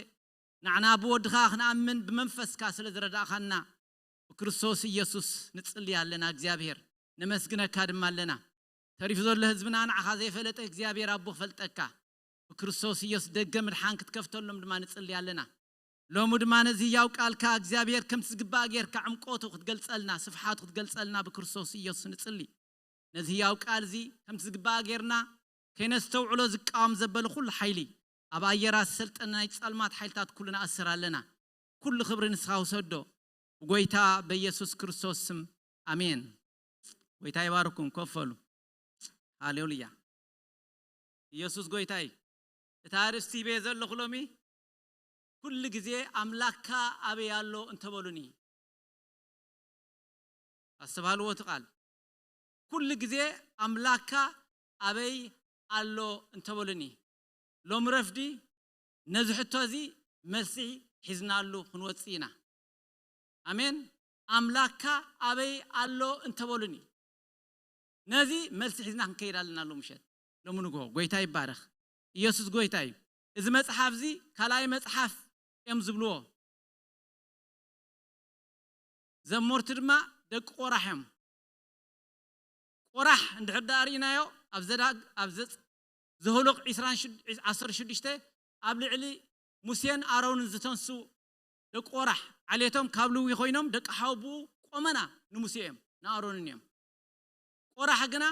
ንዓና ብወድኻ ክንኣምን ብመንፈስካ ስለ ዝረዳእኻና፣ ብክርስቶስ ኢየሱስ ንጽሊ ኣለና። እግዚኣብሔር ነመስግነካ ድማ ኣለና። ተሪፉ ዘሎ ህዝብና ንዓኻ ዘይፈለጠ እግዚኣብሔር ኣቦ ክፈልጠካ፣ ብክርስቶስ ኢየሱስ ደገ ምድሓን ክትከፍተሎም ድማ ንጽሊ ኣለና። ሎሚ ድማ ነዚ ህያው ቃልካ እግዚኣብሔር ከምቲ ዝግባእ ጌርካ ዕምቆቱ ክትገልጸልና፣ ስፍሓቱ ክትገልጸልና ብክርስቶስ ኢየሱስ ንጽሊ። ነዚ ህያው ቃል እዚ ከምቲ ዝግባእ ጌርና ከይነስተውዕሎ ዝቃወም ዘበለ ኩሉ ሓይሊ፣ ኣብ ኣየራት ዝሰልጠነ ናይ ጸልማት ሓይልታት ኩሉ ንኣስር ኣለና። ኩሉ ክብሪ ንስኻ ውሰዶ፣ ብጎይታ በኢየሱስ ክርስቶስ ስም፣ ኣሜን። ጎይታ ይባርኩም። ኮፍ በሉ። ሃሌሉያ። ኢየሱስ ጎይታ እዩ። እቲ ኣርእስቲ ሂበ ዘለኹ ሎሚ፣ ኩሉ ግዜ ኣምላክካ ኣበይ ኣሎ እንተበሉኒ። ኣስተብሃልዎ እቲ ቃል። ኩሉ ግዜ ኣምላክካ ኣበይ ኣሎ እንተበሉኒ። ሎሚ ረፍዲ ነዚ ሕቶ እዚ መልሲ ሒዝናሉ ክንወጽእ ኢና። ኣሜን። ኣምላክካ ኣበይ ኣሎ እንተበሉኒ። ነዚ መልሲ ሒዝና ክንከይድ ኣለና። ሎ ምሸት፣ ሎሚ ንግሆ፣ ጎይታ ይባረኽ። ኢየሱስ ጎይታ እዩ። እዚ መጽሓፍ እዚ ካልኣይ መጽሓፍ እዮም ዝብልዎ። ዘመርቲ ድማ ደቂ ቆራሕ እዮም። ቆራሕ እንድሕር ደኣ ርኢናዮ ኣብ ዘዳግ ኣብ ዘጽ ዘሁልቕ ዒስራን ሽዱሽተ ኣብ ልዕሊ ሙሴን ኣሮንን ዝተንሱ ደቂ ቆራሕ ዓሌቶም ካብ ልዊ ኮይኖም ደቂ ሓውብኡ ቆመና ንሙሴ እዮም ንኣሮንን እዮም። ቆራሕ ግና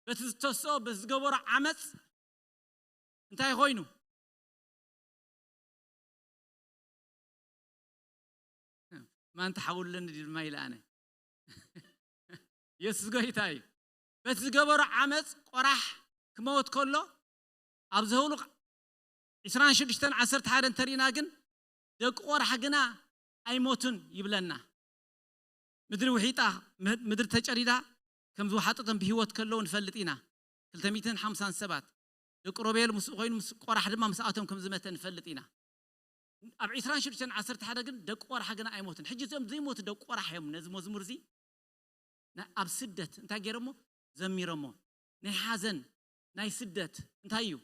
በቲ ዝተስኦ በቲ ዝገበሮ ዓመፅ እንታይ ኮይኑ ማን ተሓውለኒ ድማ ኢለ ኣነ የሱስ ጎይታ እዩ። በቲ ዝገበሮ ዓመፅ ቆራሕ ክመወት ከሎ ኣብ ዘህውልቕ ዕስራን ሽዱሽተን ዓሰርተ ሓደን እንተሪእና ግን ደቂ ቆራሕ ግና ኣይሞቱን ይብለና። ምድሪ ውሒጣ ምድሪ ተጨዲዳ ከም ዝወሓጠቶም ብህይወት ከለዉ ንፈልጥ ኢና። ክልተ ሚእትን ሓምሳን ሰባት ደቂ ሮቤል ምስኡ ኮይኑ ምስ ቆራሕ ድማ ምስኣቶም ከም ዝመተ ንፈልጥ ኢና። ኣብ ዕስራን ሽዱሽተን ዓሰርተ ሓደ ግን ደቂ ቆራሕ ግና ኣይሞቱን። ሕጂ እዚኦም ዘይሞቱ ደቂ ቆራሕ እዮም ነዚ መዝሙር እዚ ኣብ ስደት እንታይ ገይሮሞ ዘሚሮሞ። ናይ ሓዘን ናይ ስደት እንታይ እዩ?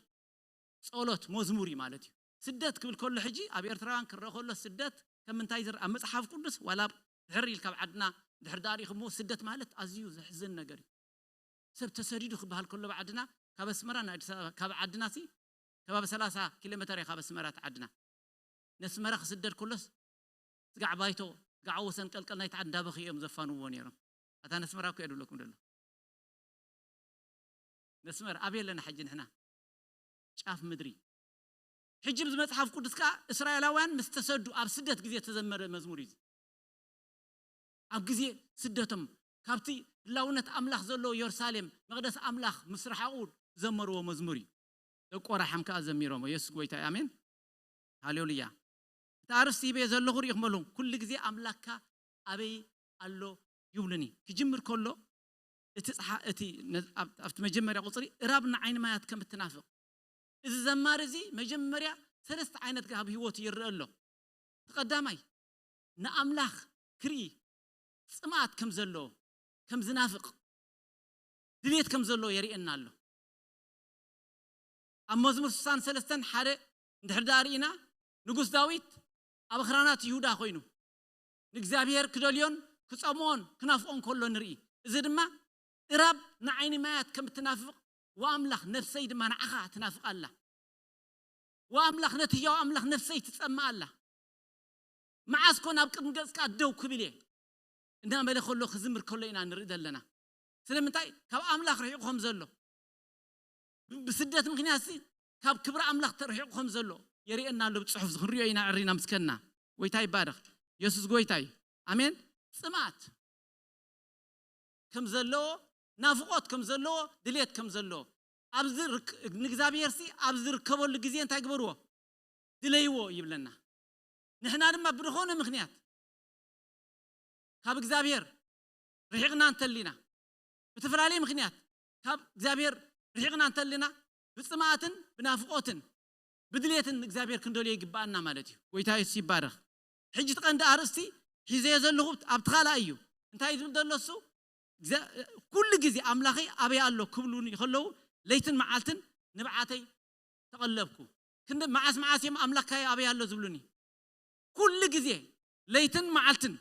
ጸሎት መዝሙር እዩ ማለት እዩ። ስደት ክብል ከሎ ሕጂ ኣብ ኤርትራውያን ክረአ ከሎ ስደት ከም ምንታይ ዝረኣ? ኣብ መጽሓፍ ቅዱስ ዋላ ድሕር ኢል ካብ ዓድና ድሕር ዳሪኹሞ ስደት ማለት ኣዝዩ ዘሕዝን ነገር እዩ። ሰብ ተሰዲዱ ክበሃል ከሎ ኣብ ዓድና ካብ ኣስመራ ንኣዲስ ኣበባ ካብ ዓድና ሲ ከባቢ ሰላሳ ኪሎ ሜተር እያ ካብ ኣስመራ እቲ ዓድና። ነስመራ ክስደድ ከሎስ ስጋዕ ባይቶ ስጋዕ ወሰን ቀልቀል ናይቲ ዓዲ እንዳበኽዩ እዮም ዘፋንዎ ነይሮም። ኣታ ነስመራ እኮ እየ ድብለኩም ደሎ። ነስመር ኣበይ ኣለና ሕጂ ንሕና? ጫፍ ምድሪ። ሕጂ ብዚ መጽሓፍ ቅዱስ ከኣ እስራኤላውያን ምስ ተሰዱ ኣብ ስደት ግዜ ተዘመረ መዝሙር እዩ። ኣብ ግዜ ስደቶም ካብቲ ህላውነት ኣምላኽ ዘለዎ የሩሳሌም መቕደስ ኣምላኽ ምስ ረሓቑ ዘመርዎ መዝሙር እዩ። ደቂ ቆራሕም ከኣ ዘሚሮሞ። የሱስ ጎይታ እዩ። ኣሜን። ሃሌሉያ። እቲ ኣርእስቲ ሂበዮ ዘለኹ ርኢኹም ኣለኹም። ኩሉ ግዜ ኣምላኽካ ኣበይ ኣሎ ይብሉኒ። ክጅምር ከሎ እቲ ጸሓ እቲ ነ- ኣብ- ኣብቲ መጀመርያ ቁጽሪ እራብ ንዓይኒ ማያት ከም እትናፍቕ እዚ ዘማሪ እዚ መጀመርያ ሰለስተ ዓይነት ኣብ ህይወቱ ይረአ ኣሎ። እቲ ቀዳማይ ንኣምላኽ ክርኢ ጽምኣት ከም ዘለዎ ከም ዝናፍቕ ድሌት ከም ዘለዎ የርእየና ኣሎ። ኣብ መዝሙር ስሳን ሰለስተን ሓደ እንድሕር ደኣ ርኢና ንጉስ ዳዊት ኣብ ኣኽራናት ይሁዳ ኮይኑ ንእግዚኣብሔር ክደልዮን ክጸምኦን ክናፍቆን ከሎ ንርኢ። እዚ ድማ እራብ ንዓይኒ ማያት ከም እትናፍቕ ወኣምላኽ ነፍሰይ ድማ ንዓኻ ትናፍቕ ኣላ። ወኣምላኽ ነቲ ህያው ኣምላኽ ነፍሰይ ትጸምእ ኣላ። መዓስ ኮን ኣብ ቅድሚ ገጽካ ደው ክብል እየ እናበለ ከሎ ክዝምር ከሎ ኢና ንርኢ ዘለና። ስለምንታይ ካብ ኣምላኽ ርሒቑ ከም ዘሎ ብስደት ምክንያት ሲ ካብ ክብሪ ኣምላኽ ተርሒቑ ከም ዘሎ የርእየና ኣሎ። ብፅሑፍ ክንሪኦ ኢና ዕሪና ምስከና። ጎይታ ይባረኽ። የሱስ ጎይታ እዩ። ኣሜን። ፅምኣት ከም ዘለዎ ናፍቆት ከም ዘለዎ ድሌት ከም ዘለዎ ኣብዚ ንእግዚኣብሔር ሲ ኣብ ዝርከበሉ ግዜ እንታይ ግበርዎ ድለይዎ ይብለና። ንሕና ድማ ብዝኾነ ምክንያት ካብ እግዚኣብሔር ርሒቕና እንተሊና ብተፈላለየ ምክንያት ካብ እግዚኣብሔር ርሒቕና እንተሊና ብፅምኣትን ብናፍቆትን ብድሌትን እግዚኣብሔር ክንደልዮ ይግባኣና ማለት እዩ። ጎይታ የሱስ ይባረኽ። ሕጂ እቲ ቀንዲ ኣርእስቲ ሒዘዮ ዘለኹ ኣብቲ ካልኣይ እዩ። እንታይ ዝብል ዘሎ እሱ ኩሉ ግዜ ኣምላኸይ ኣበይ ኣሎ ክብሉኒ ከለዉ ለይትን መዓልትን ንብዓተይ ተቐለብኩ። ክንዲ መዓስ መዓስ እዮም ኣምላካይ ኣበይ ኣሎ ዝብሉኒ? ኩሉ ግዜ ለይትን መዓልትን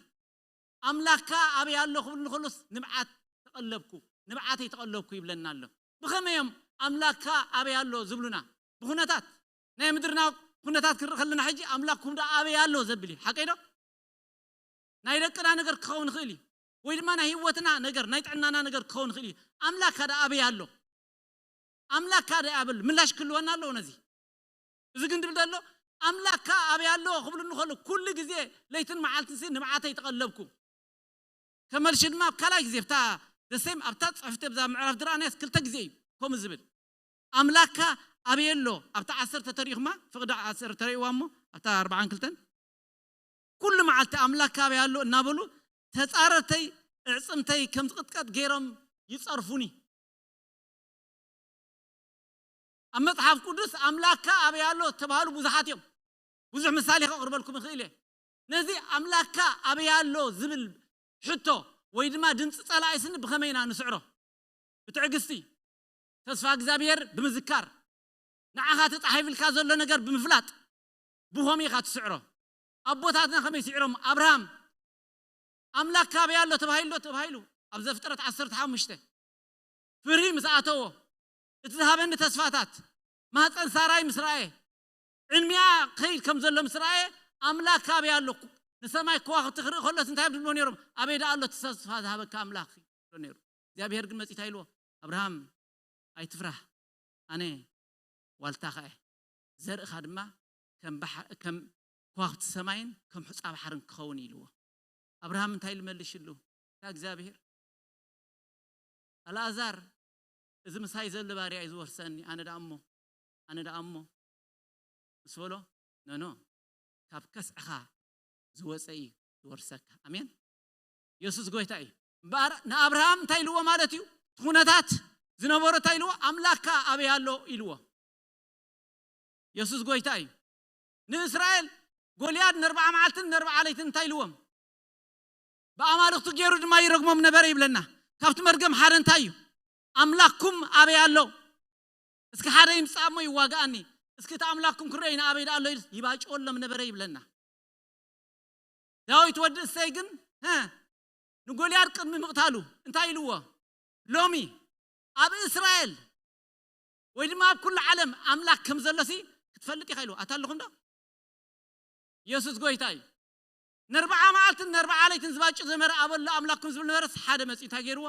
ኣምላካ ኣበይ ኣሎ ክብሉኒ ከሎስ ንብዓት ተቐለብኩ፣ ንብዓተይ ተቐለብኩ ይብለና ኣሎ። ብኸመይ እዮም ኣምላካ ኣበይ ኣሎ ዝብሉና? ብኩነታት ናይ ምድርና ኩነታት ክንርኢ ከለና ሕጂ ኣምላኩም ዶ ኣበይ ኣሎ ዘብል እዩ። ሓቀይ ዶ? ናይ ደቅና ነገር ክኸውን ይኽእል እዩ፣ ወይ ድማ ናይ ህይወትና ነገር ናይ ጥዕናና ነገር ክኸውን ይኽእል እዩ። ኣምላካ ዶ ኣበይ ኣሎ? ኣምላካ ዶ ኣበል ምላሽ ክህልወና ኣለዎ ነዚ። እዚ ግን ድብል ዘሎ ኣምላካ ኣበይ ኣሎ ክብሉ እንከሎ ኩሉ ግዜ ለይትን መዓልትን ሲ ንብዓተይ ተቐለብኩ። ከመልሽ ድማ ኣብ ካልኣይ ግዜ ብታ ደሴም ኣብታ ፅሕፍቲ ብዛ ምዕራፍ ድረኣናያስ ክልተ ግዜ እዩ ከምኡ ዝብል ኣምላካ ኣበይ ኣሎ ኣብታ ዓሰርተ ተሪእኹማ ፍቕዲ ዓሰርተ ተሪእዋ እሞ ኣብታ ኣርባዓን ክልተን ኩሉ መዓልቲ ኣምላካ ኣበይ ኣሎ እናበሉ ተፃረርተይ እዕፅምተይ ከም ዝቕጥቀጥ ገይሮም ይፀርፉኒ። ኣብ መፅሓፍ ቅዱስ ኣምላካ ኣበይ ኣሎ ተባሃሉ ብዙሓት እዮም። ብዙሕ ምሳሌ ከቕርበልኩም ይኽእል እየ። ነዚ ኣምላካ ኣበይ ኣሎ ዝብል ሕቶ ወይ ድማ ድምፂ ፀላኢ ስኒ ብኸመይ ኢና ንስዕሮ? ብትዕግስቲ ተስፋ እግዚኣብሔር ብምዝካር ንዓኻ ተፃሒፍልካ ዘሎ ነገር ብምፍላጥ ብኸመይ ኢኻ ትስዕሮ? ኣቦታትና ከመይ ስዕሮም? ኣብርሃም ኣምላክ ካበይ ኣሎ ተባሂሉ ዶ ተባሂሉ ኣብ ዘፍጥረት ዓሰርተ ሓሙሽተ ብርሂ ምስ ኣተዎ፣ እቲ ዝሃበኒ ተስፋታት፣ ማህፀን ሳራይ ምስ ረኣየ፣ ዕድሚኣ ከይድ ከም ዘሎ ምስ ረኣየ፣ ኣምላክ ኣበይ ኣሎ? ንሰማይ ከዋኽብቲ ክርኢ ከሎስ እንታይ እዮም ዝብልዎ ነይሮም? ኣበይ ደኣ ኣሎ እቲ ተስፋ ዝሃበካ ኣምላክ? ይብሎ ነይሩ። እግዚኣብሔር ግን መፂእ እንታይ ኢልዎ? ኣብርሃም ኣይትፍራህ፣ ኣነ ዋልታኻ እየ፣ ዘርእኻ ድማ ከም ባሕ-፣ ከም ከዋኽብቲ ሰማይን ከም ሑፃ ባሕርን ክኸውን ኢልዎ። ኣብርሃም እንታይ ኢሉ መሊሽሉ? እታ እግዚኣብሔር፣ ኣልኣዛር፣ እዚ ምሳይ ዘሎ ባርያ እዩ ዝወርሰኒ፣ ኣነ ደኣ እሞ፣ ኣነ ደኣ እሞ ምስ በሎ፣ ኖኖ፣ ካብ ከስዕኻ ዝወፀ እዩ ዝወርሰካ። ኣሜን። የሱስ ጎይታ እዩ። እምበኣር ንኣብርሃም እንታይ ኢልዎ ማለት እዩ? እቲ ኩነታት ዝነበሮ እንታይ ኢልዎ? ኣምላክካ ኣበይ ኣሎ ኢልዎ። የሱስ ጎይታ እዩ። ንእስራኤል ጎልያድ ንኣርብዓ መዓልትን ንኣርብዓ ለይትን እንታይ ኢልዎም? ብኣማልኽቱ ገይሩ ድማ ይረግሞም ነበረ ይብለና። ካብቲ መርገም ሓደ እንታይ እዩ? ኣምላክኩም ኣበይ ኣሎ? እስኪ ሓደ ይምጻእ እሞ ይዋግኣኒ፣ እስኪ እቲ ኣምላክኩም ክረአይ ንኣበይ ደኣ ኣሎ ኢሉስ ይባጭወሎም ነበረ ይብለና። ዳዊት ወዲ እሰይ ግን፣ ሀ፣ ንጎልያድ ቅድሚ ምቕታሉ እንታይ ኢልዎ? ሎሚ ኣብ እስራኤል ወይ ድማ ኣብ ኩሉ ዓለም ኣምላክ ከም ዘሎሲ ክትፈልጥ ኢኻ ኢልዎ። ኣታ ኣለኹም ዶ? የሱስ ጎይታ እዩ። ንኣርብዓ መዓልትን ንኣርብዓ ለይትን ዝባጭ ዘመረ ኣበሎ ኣምላክኩም ዝብል ነበረስ ሓደ መፂኡ እንታይ ገይርዎ?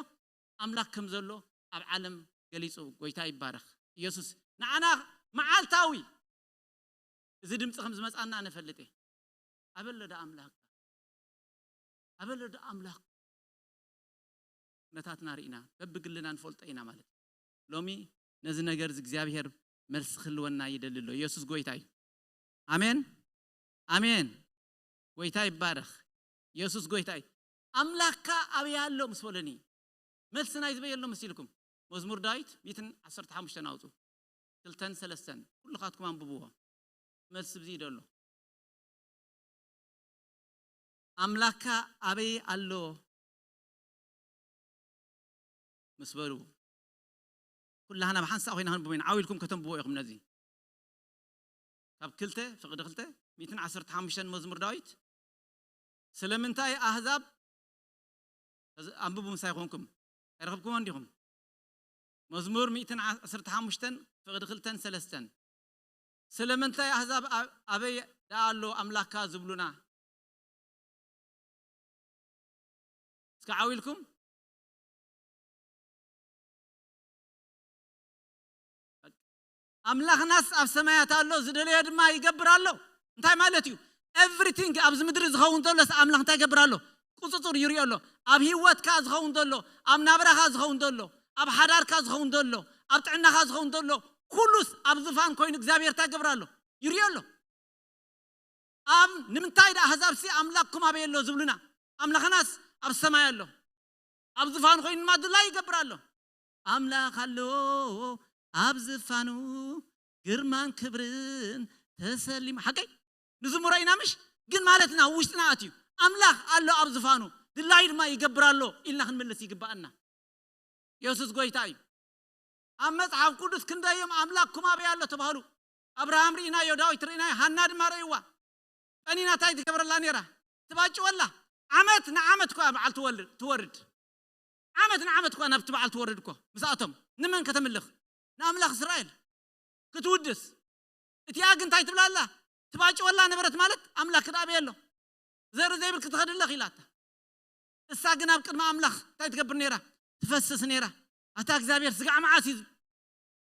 ኣምላክ ከም ዘሎ ኣብ ዓለም ገሊፁ። ጎይታ ይባረኽ። የሱስ ንዓና መዓልታዊ እዚ ድምፂ ከም ዝመፃና ነፈልጥ እየ። ኣበሎ ዶ ኣምላክ? ኣበሎ ዶ ኣምላክ? ኩነታትና ርኢና በብግልና ንፈልጦ ኢና ማለት እዩ። ሎሚ ነዚ ነገር እዚ እግዚኣብሔር መልሲ ክህልወና ይደሊ ኣሎ። የሱስ ጎይታ እዩ። ኣሜን፣ ኣሜን። ጎይታ ይባረኽ። የሱስ ጎይታ እዩ። ኣምላክካ ኣበይ ኣሎ ምስ በለኒ፣ መልሲ ናይ ዝበይ ኣሎ መሲልኩም? መዝሙር ዳዊት ሚእትን ዓሰርተ ሓሙሽተን ኣውፁ። ክልተን ሰለስተን ኩልኻትኩም ኣንብብዎ። መልሲ ብዚ ይደሎ። ኣምላክካ ኣበይ ኣሎ ምስ በሉ፣ ኩላህና ብሓንሳእ ኮይና ክንብቦ ኢና። ዓው ኢልኩም ከተንብቦ ኢኹም ነዚ። ካብ ክልተ፣ ፍቕዲ ክልተ፣ ሚእትን ዓሰርተ ሓሙሽተን መዝሙር ዳዊት። ስለምንታይ ኣህዛብ፣ እዚ ኣንብቡ ምሳይ ኮንኩም፣ ኣይረኸብኩሞን ዲኹም? መዝሙር ሚእትን ዓሰርተ ሓሙሽተን ፍቕዲ ክልተን ሰለስተን። ስለምንታይ ኣህዛብ ኣብ-፣ ኣበይ ደኣ ኣሎ ኣምላክካ ዝብሉና? እስኪ ዓው ኢልኩም። ኣምላኽናስ ኣብ ሰማያት ኣሎ፣ ዝደለዮ ድማ ይገብር ኣሎ። እንታይ ማለት እዩ? ኤቭሪቲንግ ኣብዚ ምድሪ ዝኸውን ዘሎስ ኣምላኽ እንታይ ይገብር ኣሎ? ቁፅፅር ይሪኦ ኣሎ። ኣብ ህይወትካ ዝኸውን ዘሎ፣ ኣብ ናብራኻ ዝኸውን ዘሎ፣ ኣብ ሓዳርካ ዝኸውን ዘሎ፣ ኣብ ጥዕናኻ ዝኸውን ዘሎ፣ ኩሉስ ኣብ ዝፋን ኮይኑ እግዚኣብሔር እንታይ ይገብር ኣሎ? ይሪኦ ኣሎ። ኣብ ንምንታይ ደኣ ኣህዛብሲ ኣምላኽኩም ኣበይ ኣሎ ዝብሉና? ኣምላኽናስ ኣብ ሰማይ ኣሎ። ኣብ ዝፋኑ ኮይኑ ድማ ድላይ ይገብር ኣሎ። ኣምላኽ ኣሎ ኣብ ዝፋኑ ግርማን ክብርን ተሰሊሙ። ሓቀይ ንዝምሮ ኢና ምሽ? ግን ማለትና ውሽጥና ኣትዩ ኣምላኽ ኣሎ ኣብ ዝፋኑ ድላይ ድማ ይገብር ኣሎ ኢልና ክንምልስ ይግባኣና። የሱስ ጎይታ እዩ። ኣብ መጽሓፍ ቅዱስ ክንደዮም ኣምላኽኩም ኣበይ ኣሎ ተባህሉ። ኣብርሃም ርኢናዮ፣ ዳዊት ርኢናዮ፣ ሃና ድማ ረእይዋ። ቀኒና እንታይ ትገብረላ ነይራ? ትባጭወላ። ዓመት ንዓመት እኳ በዓል ትወልድ፣ ትወርድ። ዓመት ንዓመት እኳ ናብቲ በዓል ትወርድ እኮ። ምስኣቶም ንመን ከተምልኽ? ንኣምላኽ እስራኤል ክትውድስ። እቲኣ ግን እንታይ ትብላ ኣላ? ትባጭወላ ነበረት ማለት ኣምላኽ ክዳኣበየ ኣሎ። ዘርኢ ዘይብል ክትኸድለኽ ኢላታ። እሳ ግን ኣብ ቅድሚ ኣምላኽ እንታይ ትገብር ነይራ? ትፈስስ ነይራ። ኣታ እግዚኣብሔር ስጋዕ መዓስ እዩ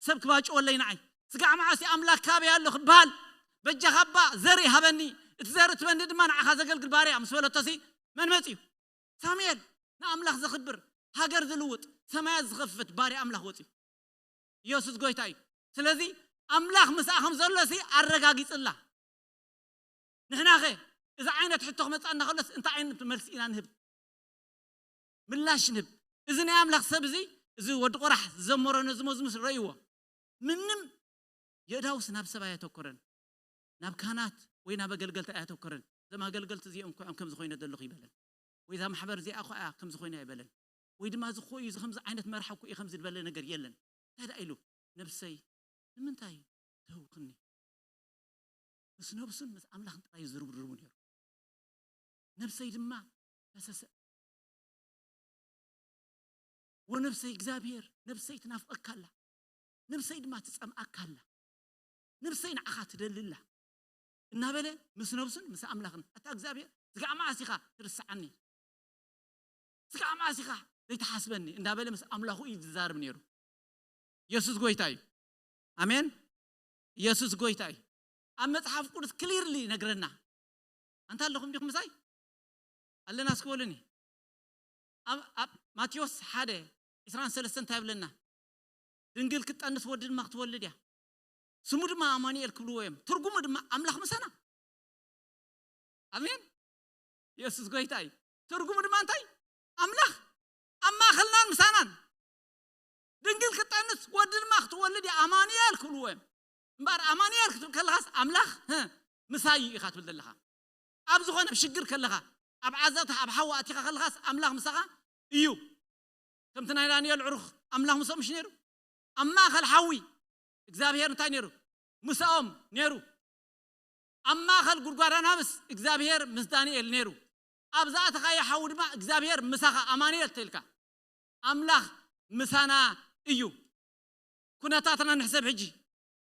ሰብ ክባጭወለይ ንዓይ? ስጋዕ መዓስ እዩ ኣምላኽ ካበይ ኣሎ ክበሃል? በጃኻ እባ ዘርኢ ሃበኒ፣ እቲ ዘርኢ ትበኒ ድማ ንዓኻ ዘገልግል ባርያ ምስ በለቶሲ መን መፅዩ? ሳሙኤል። ንኣምላኽ ዘኽብር፣ ሃገር ዝልውጥ፣ ሰማያት ዝኸፍት ባርያ ኣምላኽ ወፅዩ። ኢየሱስ ጎይታ እዩ። ስለዚ ኣምላኽ ምስኣ ከም ዘሎ ሲ ኣረጋጊጽላ። ንሕናኸ እዚ ዓይነት ሕቶ ክመጻና ከሎስ እንታይ ዓይነት መልሲ ኢና ንህብ? ምላሽ ንህብ። እዚ ናይ ኣምላኽ ሰብ እዚ፣ እዚ ወዲ ቆራሕ ዘመሮ ነዚ መዝሙር ረእይዎ። ምንም የእዳውስ ናብ ሰብ ኣየተኮረን፣ ናብ ካህናት ወይ ናብ ኣገልገልቲ ኣየተኮረን። እዞም ኣገልገልቲ እዚኦም እኮ እዮም ከምዚ ኮይነ ዘለኹ ይበለን። ወይ እዛ ማሕበር እዚኣ እኮ እያ ከምዚ ኮይና ይበለን። ወይ ድማ እዚ እኮ እዩ፣ እዚ ከምዚ ዓይነት መርሓ እኮ እዩ ከምዚ ዝበለ ነገር የለን። እንታይ ደኣ ኢሉ? ነብሰይ ንምንታይ ትህውኽኒ? ምስ ነብሱን ምስ ኣምላኽን ጥራይ እዩ ዝርብርቡ ነይሩ። ነብሰይ ድማ ፈሰሰ። ወነፍሰይ እግዚኣብሔር፣ ነፍሰይ ትናፍቐካ ኣላ፣ ነፍሰይ ድማ ትጸምኣካ ኣላ፣ ነፍሰይ ንዓኻ ትደሊ ኣላ እናበለ ምስ ነፍሱን ምስ ኣምላኽን፣ ኣታ እግዚኣብሔር፣ ስጋዕ መዓስ ኢኻ ትርስዓኒ? ስጋዕ መዓስ ኢኻ ዘይትሓስበኒ? እንዳበለ ምስ ኣምላኹ እዩ ዝዛረብ ነይሩ። ኢየሱስ ጎይታ እዩ። ኣሜን። ኢየሱስ ጎይታ እዩ። ኣብ መጽሓፍ ቅዱስ ክሊርሊ ይነግረና። ኣንታ ኣለኹም ዲኹም ምሳይ? ኣለና እስኪ በሉኒ። ኣብ ኣብ ማቴዎስ ሓደ ዕስራን ሰለስተን እንታይ ይብለና? ድንግል ክትጠንስ ወዲ ድማ ክትወልድ እያ፣ ስሙ ድማ ኣማኑኤል ክብልዎ እዮም። ትርጉሙ ድማ ኣምላኽ ምሳና። ኣሜን። ኢየሱስ ጎይታ እዩ። ትርጉሙ ድማ እንታይ? ኣምላኽ ኣብ ማእኸልናን ምሳናን። ድንግል ክትጠንስ ወዲ ድማ ክትወልድ እያ፣ ኣማኑኤል ክብልዎ እዮም። እምበኣር ኣማኑኤል ክትብል ከለኻስ ኣምላኽ፣ ህ፣ ምሳይ እዩ ኢኻ ትብል ዘለኻ። ኣብ ዝኾነ ሽግር ከለኻ፣ ኣብ ዓዘቕቲ፣ ኣብ ሓዊ ኣቲኻ ከለኻስ ኣምላኽ ምሳኻ እዩ። ከምቲ ናይ ዳንኤል ዕሩኽ ኣምላኽ ምስኦም ምሽ ነይሩ? ኣብ ማእከል ሓዊ እግዚኣብሔር እንታይ ነይሩ? ምስኦም ነይሩ። ኣብ ማእከል ጉድጓድ ኣናብስ እግዚኣብሔር ምስ ዳንኤል ነይሩ። ኣብ ዝኣተኻዮ ሓዊ ድማ እግዚኣብሔር ምሳኻ፣ ኣማኑኤል ተልካ። ኣምላኽ ምሳና እዩ። ኩነታትና ንሕሰብ፣ ሕጂ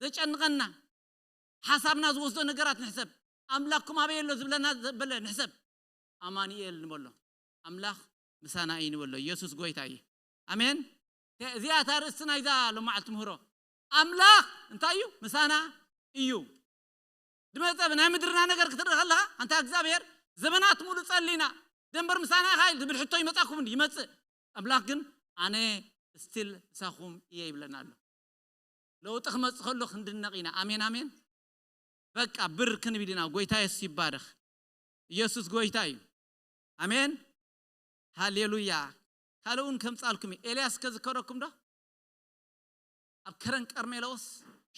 ዘጨንቐና፣ ሓሳብና ዝወስዶ ነገራት ንሕሰብ። ኣምላኽኩም ኣበይ ኣሎ ዝብለና ዘበለ ንሕሰብ። ኣማኑኤል ንበሎ። ኣምላኽ ምሳና እዩ ንበሎ። ኢየሱስ ጎይታ እዩ። ኣሜን። እዚኣ እታ ርእስቲ ናይዛ ሎማዓልቲ ምህሮ። ኣምላኽ እንታይ እዩ? ምሳና እዩ። ድመጸ ብናይ ምድርና ነገር ክትርኢ ከለኻ፣ ኣንታ እግዚኣብሔር፣ ዘመናት ሙሉ ጸሊና፣ ደንበር ምሳና ኢኻ ኢል ዝብል ሕቶ ይመጻኩም እንዲ? ይመጽእ። ኣምላኽ ግን፣ ኣነ ስቲል ምሳኹም እየ ይብለና ኣሎ። ለውጢ ክመጽእ ከሎ ክንድነቕ ኢና። ኣሜን፣ ኣሜን። በቃ ብር ክንብል ኢና። ጎይታ የሱስ ይባረኽ። ኢየሱስ ጎይታ እዩ። ኣሜን። ሃሌሉያ። ካልእ እውን ከምጻልኩም እዩ። ኤልያስ ከዝከረኩም ዶ? ኣብ ከረን ቀርሜሎስ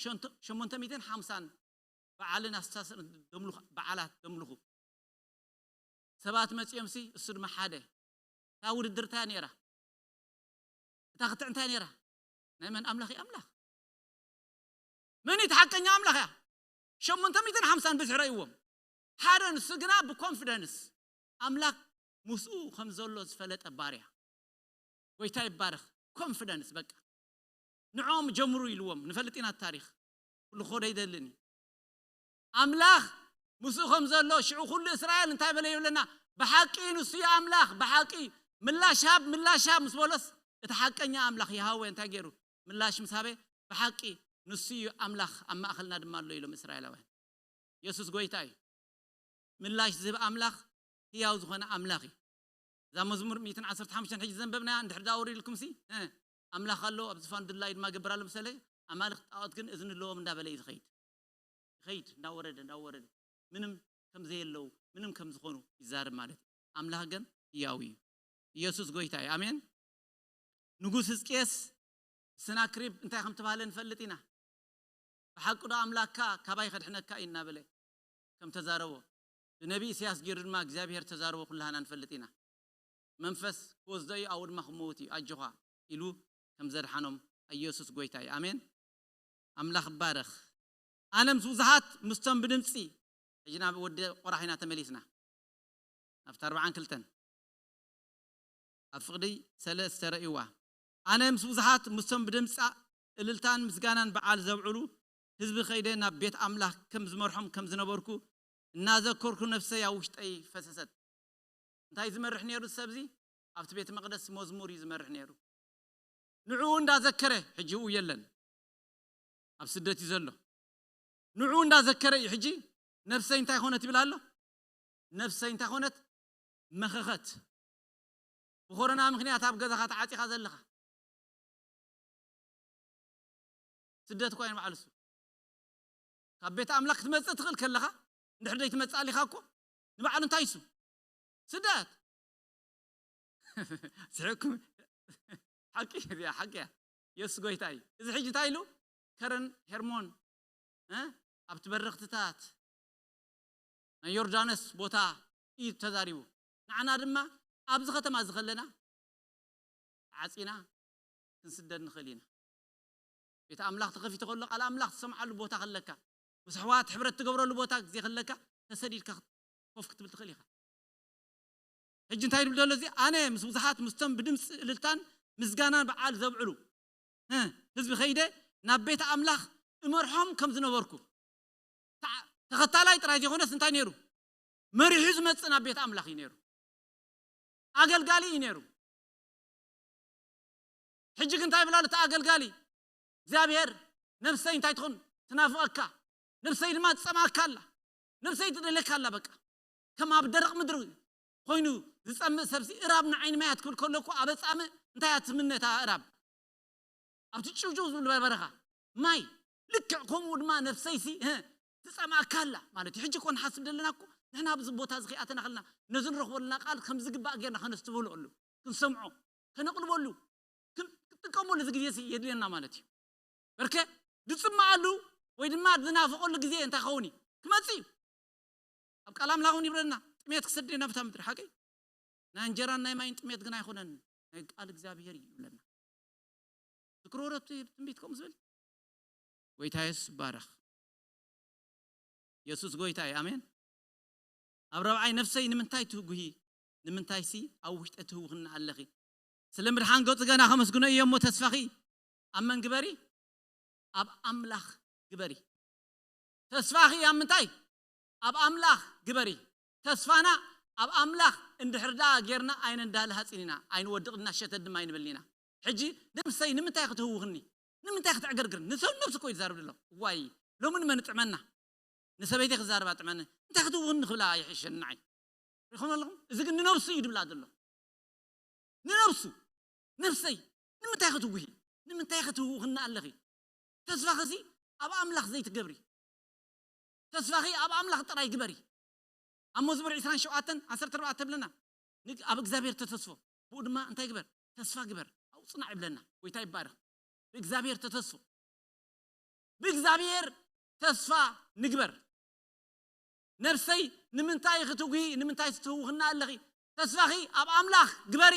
ሸንቶ-፣ ሸሞንተ ሚእትን ሓምሳን በዓልን ኣስተሳሰርን ደምልኹ፣ በዓላት ደምልኹ። ሰባት መጺኦምሲ፣ እሱ ድማ ሓደ። እታ ውድድር እንታይ ነይራ? እታ ክትዕ እንታይ ነይራ? ናይ መን ኣምላኽ እዩ ኣምላኽ? መን እዩ እቲ ሓቀኛ ኣምላኽ እያ? ሸሞንተ ሚእትን ሓምሳን ብዝሒ ረእይዎም። ሓደ ንሱ ግና ብኮንፊደንስ ኣምላኽ ምስኡ ከም ዘሎ ዝፈለጠ ባርያ። ጎይታ ይባረኽ። ኮንፊደንስ በቃ። ንዕኦም ጀምሩ ኢልዎም። ንፈልጥ ኢና ታሪኽ። ኩሉ ክኸዶ ኣይደልን እዩ። ኣምላኽ ምስኡ ከም ዘሎ ሽዑ ኩሉ እስራኤል እንታይ በለ ይብለና? ብሓቂ ንሱ እዩ ኣምላኽ፣ ብሓቂ ምላሽ ሃብ፣ ምላሽ ሃብ ምስ በሎስ እቲ ሓቀኛ ኣምላኽ ይሃወ እንታይ ገይሩ? ምላሽ ምስ ሃበ ብሓቂ ንሱ እዩ ኣምላኽ፣ ኣብ ማእኸልና ድማ ኣሎ ኢሎም እስራኤላውያን። የሱስ ጎይታ እዩ። ምላሽ ዝህብ ኣምላኽ ህያው ዝኾነ ኣምላኽ እዩ። እዛ መዝሙር ሚእትን ዓሰርተ ሓሙሽተን ሕጂ ዘንበብናያ እንድሕር ደኣ ወሪድልኩምሲ፣ እ፣ ኣምላኽ ኣሎ፣ ኣብ ዝፋኑ ድላዩ ድማ ይገብር ኣሎ ምሰለ፣ ኣማልኽቲ ጣዖት ግን እዝኒ ኣለዎም እንዳበለ እዩ ዝኸይድ። ይኸይድ፣ እንዳወረደ፣ እንዳወረደ። ምንም ከም ዘየለዉ፣ ምንም ከም ዝኾኑ ይዛረብ ማለት እዩ። ኣምላኽ ግን ህያው እዩ። ኢየሱስ ጎይታ እዩ። ኣሜን። ንጉስ ህዝቅየስ ብሰናክሪብ እንታይ ከም ተባህለ ንፈልጥ ኢና። ብሓቂ ዶ ኣምላኽካ ካባይ ከድሕነካ እዩ እናበለ ከም ተዛረቦ፣ ብነቢ ኢሳያስ ገይሩ ድማ እግዚኣብሔር ተዛረቦ ኩላህና ንፈልጥ ኢና። መንፈስ ክወስዶ እዩ፣ ኣብኡ ድማ ክመውት እዩ፣ ኣጆኻ ኢሉ ከም ዘድሓኖም ኢየሱስ ጎይታ እዩ። ኣሜን። ኣምላኽ ይባረኽ። ኣነ ምስ ብዙሓት ምስቶም ብድምፂ፣ ሕጂ ናብ ወዲ ቆራሕ ኢና ተመሊስና፣ ናብቲ ኣርባዓን ክልተን ኣብ ፍቕዲ ሰለስተ ረእይዋ። ኣነ ምስ ብዙሓት ምስቶም ብድምፂ እልልታን ምስጋናን በዓል ዘብዕሉ ህዝቢ ከይደ ናብ ቤት ኣምላኽ ከም ዝመርሖም ከም ዝነበርኩ እናዘከርኩ ነፍሰይ ኣብ ውሽጠይ ፈሰሰት። እንታይ ዝመርሕ ነይሩ እዚ ሰብዚ? ኣብቲ ቤተ መቕደስ መዝሙር እዩ ዝመርሕ ነይሩ። ንዕኡ እንዳዘከረ፣ ሕጂ እኡ የለን፣ ኣብ ስደት እዩ ዘሎ። ንዕኡ እንዳዘከረ እዩ ሕጂ ነፍሰይ እንታይ ኮነት ይብል ኣሎ? ነፍሰይ እንታይ ኮነት? መኸኸት። ብኮሮና ምኽንያት ኣብ ገዛኻ ተዓፂኻ ዘለኻ፣ ስደት እኳ እዩ ንባዕሉ እሱ። ካብ ቤት ኣምላኽ ክትመጽእ ትኽእል ከለኻ፣ እንድሕር ደይ ትመጽእ ኣሊኻ እኮ ንባዕሉ እንታይ እሱ? ስደት። ስሕቅኩም። ሓቂ እዚኣ፣ ሓቂ እያ። የሱስ ጎይታ እዩ። እዚ ሕጂ እንታይ ኢሉ? ከረን ሄርሞን፣ እ? ኣብቲ በረኽትታት ናይ ዮርዳኖስ ቦታ እዩ ተዛሪቡ። ንዓና ድማ ኣብዚ ከተማ እዚ ከለና ዓጺና ክንስደድ ንኽእል ኢና። ቤት ኣምላኽ ተኸፊቱ ከሎ ቃል ኣምላኽ ትሰምዓሉ ቦታ ከለካ፣ ምስ ኣሕዋት ሕብረት ትገብረሉ ቦታ ግዜ ከለካ፣ ተሰዲድካ ኮፍ ክትብል ትኽእል ኢኻ። ሕጂ እንታይ ድብል ዘሎ እዚ? ኣነ ምስ ብዙሓት ምስቶም ብድምፂ እልልታን ምስጋናን በዓል ዘብዕሉ ህዝቢ ከይደ ናብ ቤት ኣምላኽ እመርሖም ከም ዝነበርኩ፣ ተኸታላይ ጥራይ ዘይኮነስ እንታይ ነይሩ? መሪሑ ዝመፅእ ናብ ቤት ኣምላኽ እዩ ነይሩ። ኣገልጋሊ እዩ ነይሩ። ሕጂ ግን እንታይ ይብላሉ እቲ ኣገልጋሊ? እግዚኣብሔር፣ ነብሰይ እንታይ ትኹን? ትናፍቐካ፣ ነብሰይ ድማ ትጸምኣካ ኣላ፣ ነብሰይ ትደለካ ኣላ። በቃ ከም ኣብ ደረቕ ምድሪ ኮይኑ ዝጸምእ ሰብሲ እራብ ንዓይኒ ማይ ኣትክብል ከሎ እኮ ኣብ ኣጻምእ እንታይ እያ ትምነ እታ እራብ? ኣብቲ ጭውጭው ዝብል በረኻ ማይ። ልክዕ ከምኡ ድማ ነብሰይሲ ትጸምኣካ ኣላ ማለት እዩ። ሕጂ እኮ ንሓስብ ዘለና እኮ ንሕና ኣብዚ ቦታ እዚ ከይኣተና ከለና ነዚ ንረኽበሉና ቃል ከም ዝግባእ ጌርና ከነስትብህሉ ኣሉ፣ ክንሰምዖ፣ ከነቕልበሉ፣ ክንጥቀመሉ እዚ ግዜ የድልየና ማለት እዩ። በርከ ዝጽምኣሉ ወይ ድማ ዝናፍቐሉ ግዜ እንታይ ኸውን እዩ? ክመጽእ እዩ። ኣብ ቃል ኣምላኽ እውን ይብለና፣ ጥሜት ክሰደና ብታ ምድሪ ሓቂ ናይ እንጀራን ናይ ማይን ጥሜት ግን ኣይኮነን፣ ናይ ቃል እግዚኣብሔር እዩ ይብለና። ዝክሮ ረቱ ትንቢት ከምኡ ዝብል ጎይታ የሱስ ይባረኽ። የሱስ ጎይታ እዩ። ኣሜን። ኣብ ረብዓይ ነፍሰይ ንምንታይ ትህጉሂ? ንምንታይሲ ኣብ ውሽጠ ትህውኽኒ ኣለኺ? ስለ ምድሓን ገጹ ገና ከመስግኖ እየ እሞ ተስፋኺ ኣብ መን ግበሪ? ኣብ ኣምላኽ ግበሪ። ተስፋኺ ኣብ ምንታይ? ኣብ ኣምላኽ ግበሪ። ተስፋና ኣብ ኣምላኽ እንድሕር ደኣ ጌርና ኣይነንዳልሃጽን ኢና፣ ኣይንወድቕን ኢና፣ ሸተት ድማ ኣይንብልን ኢና። ሕጂ ነብሰይ ንምንታይ ክትህውኽኒ? ንምንታይ ክትዕገርግርኒ? ንሰብ ነብሱ እኮ እዩ ዝዛረብ ዘሎ። ዋይ ሎሚ ንመን ጥዕመና? ንሰበይቲ ክዛረባ ጥዕመኒ። እንታይ ክትህውኽኒ ክብላ ይሕሸኒ ንዓይ። ሪኹም ኣለኹም? እዚ ግን ንነብሱ እዩ ድብላ ዘሎ። ንነብሱ፣ ነብሰይ ንምንታይ ክትውሂ? ንምንታይ ክትህውኽኒ ኣለኺ? ተስፋኺሲ ኣብ ኣምላኽ ዘይትገብሪ፣ ተስፋኺ ኣብ ኣምላኽ ጥራይ ግበሪ። ኣብ መዝሙር ዕስራን ሸውዓተን ዓሰርተ ኣርባዕተ ትብለና፣ "ንግ-፣ ኣብ እግዚኣብሔር ተተስፎ፣ ብኡ ድማ እንታይ ግበር? ተስፋ ግበር፣ ኣብኡ ጽናዕ" ይብለና። ጎይታ ይባረኽ። ብእግዚኣብሔር ተተስፎ፣ ብእግዚኣብሔር ተስፋ ንግበር። ነብሰይ ንምንታይ ክትጉሂ? ንምንታይ ትትህውኽና ኣለኺ? ተስፋኺ ኣብ ኣምላኽ ግበሪ።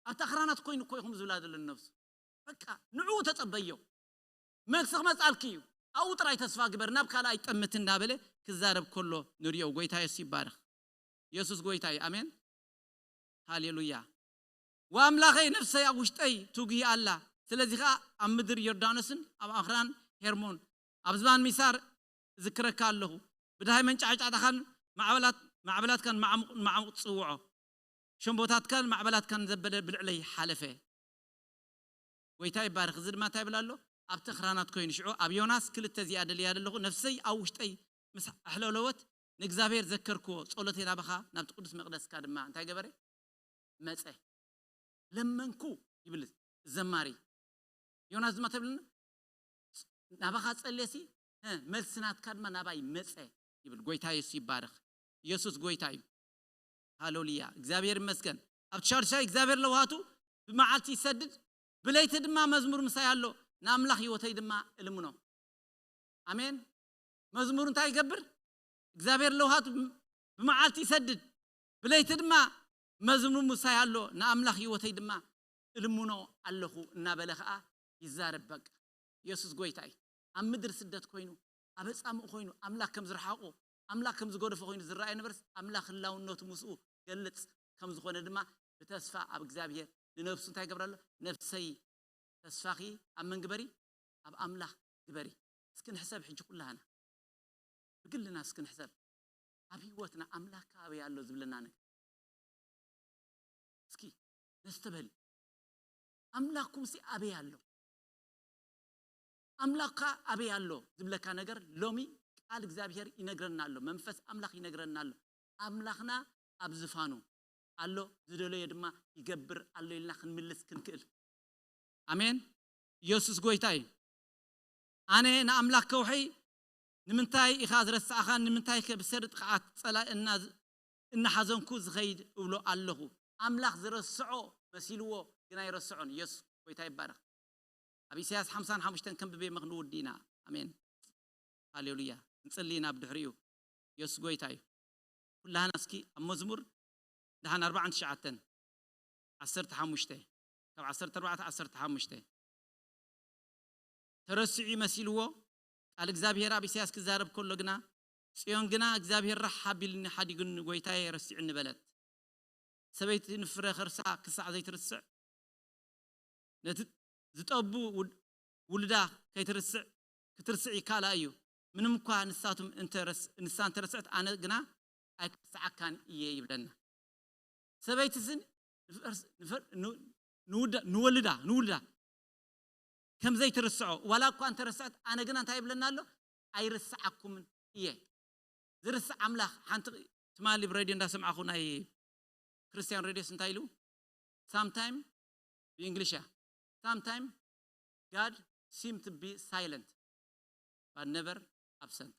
ኣብታ ኣኽራናት ኮይኑ እኮ ኢኹም ዝብላ ዘሎ ነብሱ። በቃ ንዕኡ ተጸበዮ። መልሲ ክመጻልኪ እዩ። ኣብኡ ጥራይ ተስፋ ግበር፣ ናብ ካልእ ኣይጠምት እንዳበለ ክዛረብ ከሎ ንሪኦ። ጎይታ የሱስ ይባረኽ። የሱስ ጎይታ እዩ። ኣሜን። ሃሌሉያ። "ወኣምላኸይ፣ ነፍሰይ ኣብ ውሽጠይ ትጉሂ ኣላ። ስለዚ ኸኣ ኣብ ምድሪ ዮርዳኖስን ኣብ ኣኽራን ሄርሞን፣ ኣብ ዝባን ሚሳር እዝክረካ ኣለኹ። ብድሃይ መንጫዕጫዕታኻን ማዕበላት-፣ ማዕበላትካን ማዕሙቕ ንማዕሙቕ ትጽውዖ። ሸምቦታትካን ማዕበላትካን ዘበለ ብልዕለይ ሓለፈ።" ጎይታ ይባረኽ። እዚ ድማ እንታይ ይብል ኣሎ? ኣብቲ ኣኽራናት ኮይኑ ሽዑ ኣብ ዮናስ ክልተ እዚኣ ደልያ ዘለኹ፣ ነፍሰይ ኣብ ውሽጠይ ምስ ኣሕለለወት ንእግዚኣብሔር ዘከርክዎ፣ ጸሎተይ ናባኻ ናብቲ ቅዱስ መቕደስካ ድማ እንታይ ገበረ? መጸ። ለመንኩ ይብል ዘማሪ። ዮናስ ድማ ተብልና ናባኻ ጸልየሲ፣ እ፣ መልሲ ናትካ ድማ ናባይ መጸ ይብል። ጎይታ የሱስ ይባረኽ። የሱስ ጎይታ እዩ። ሃሌሉያ፣ እግዚኣብሔር ይመስገን። ኣብቲ ሻድሻይ እግዚኣብሔር ለውሃቱ ብመዓልቲ ይሰድድ፣ ብለይቲ ድማ መዝሙር ምሳይ ኣሎ፣ ንኣምላኽ ህይወተይ ድማ እልምኖ። ኣሜን። መዝሙር እንታይ ይገብር? እግዚኣብሔር ለውሃቱ ብመዓልቲ ይሰድድ፣ ብለይቲ ድማ መዝሙር ምሳይ ኣሎ፣ ንኣምላኽ ህይወተይ ድማ እልምኖ ኣለኹ እናበለ ኸዓ ይዛረብ። በቃ የሱስ ጎይታ እዩ። ኣብ ምድሪ ስደት ኮይኑ፣ ኣብ ኣጻምእ ኮይኑ፣ ኣምላኽ ከም ዝረሓቆ፣ ኣምላኽ ከም ዝገደፎ ኮይኑ ዝረኣየ ነበርስ፣ ኣምላኽ ህላውነቱ ምስኡ ገልጽ ከም ዝኾነ ድማ ብተስፋ ኣብ እግዚኣብሔር ንነብሱ እንታይ ይገብራ ኣሎ? "ነፍሰይ ተስፋኺ ኣብ መን ግበሪ? ኣብ ኣምላኽ ግበሪ።" እስኪ ንሕሰብ ሕጂ ኩላህና። ብግልና እስኪ ንሕሰብ። ኣብ ህይወትና ኣምላኽ ኣበይ ኣሎ ዝብለና ነገር። እስኪ ነስተበል። ኣምላኽኩምሲ ኣበይ ኣሎ? ኣምላኽካ ኣበይ ኣሎ ዝብለካ ነገር ሎሚ ቃል እግዚኣብሔር ይነግረና ኣሎ። መንፈስ ኣምላኽ ይነግረና ኣሎ። ኣምላኽና ኣብ ዝፋኑ ኣሎ፣ ዝደለዮ ድማ ይገብር ኣሎ ኢልና ክንምልስ ክንክእል። ኣሜን። ኢየሱስ ጎይታ እዩ። ኣነ ንኣምላኽ ከውሐይ፣ "ንምንታይ ኢኻ ዝረሳዕኻን? ንምንታይ ከ ብሰሪ ጥቕዓት ጸላኢ እና-፣ እናሓዘንኩ ዝኸይድ?" እብሎ ኣለኹ። ኣምላኽ ዝረስዖ መሲልዎ ግን ኣይረስዖን። ኢየሱስ ጎይታ ይባረኽ። ኣብ ኢሳያስ ሓምሳን ሓሙሽተን ከንብብ እየ፣ ክንውዲ ኢና። ኣሜን። ሃሌሉያ። ክንጽሊ ኢና ብድሕሪኡ። ኢየሱስ ጎይታ እዩ። ኩላህና እስኪ ኣብ መዝሙር ደሓን ኣርባዓን ትሽዓተን፣ ዓሰርተ ሓሙሽተ፣ ካብ ዓሰርተ ኣርባዕተ ዓሰርተ ሓሙሽተ። ተረሲዑ መሲልዎ፣ ቃል እግዚኣብሔር ኣብ ኢሳያስ ክዛረብ ከሎ ግና፣ "ጽዮን ግና እግዚኣብሔር ራሕ ኣቢልኒ ሓዲጉኒ፣ ጎይታየ ረሲዑኒ" በለት። ሰበይቲ ንፍረ ከርሳ ክሳዕ ዘይትርስዕ፣ ነቲ ዝጠቡ ውድ- ውሉዳ ከይትርስዕ ክትርስዕ ይከኣላ እዩ። ምንም እኳ ንሳቱም እንተረስ- ንሳ እንተረስዕት፣ ኣነ ግና ኣይክርስዓካን እየ ይብለና። ሰበይትስ ንፈርስ- ንፈር- ን- ንውዳ- ንወልዳ ንውልዳ ከም ዘይትርስዖ፣ ዋላ እኳ እንተረስዐት፣ ኣነ ግና እንታይ ይብለና ኣሎ? ኣይርስዓኩምን እየ። ዝርስዕ ኣምላኽ ሓንቲ ትማሊ ብሬድዮ እንዳሰማዕኹ ናይ ክርስቲያን ሬድዮስ እንታይ ኢሉ? Sometime ብእንግሊሽ እያ። Sometime God seem to be silent but never absent።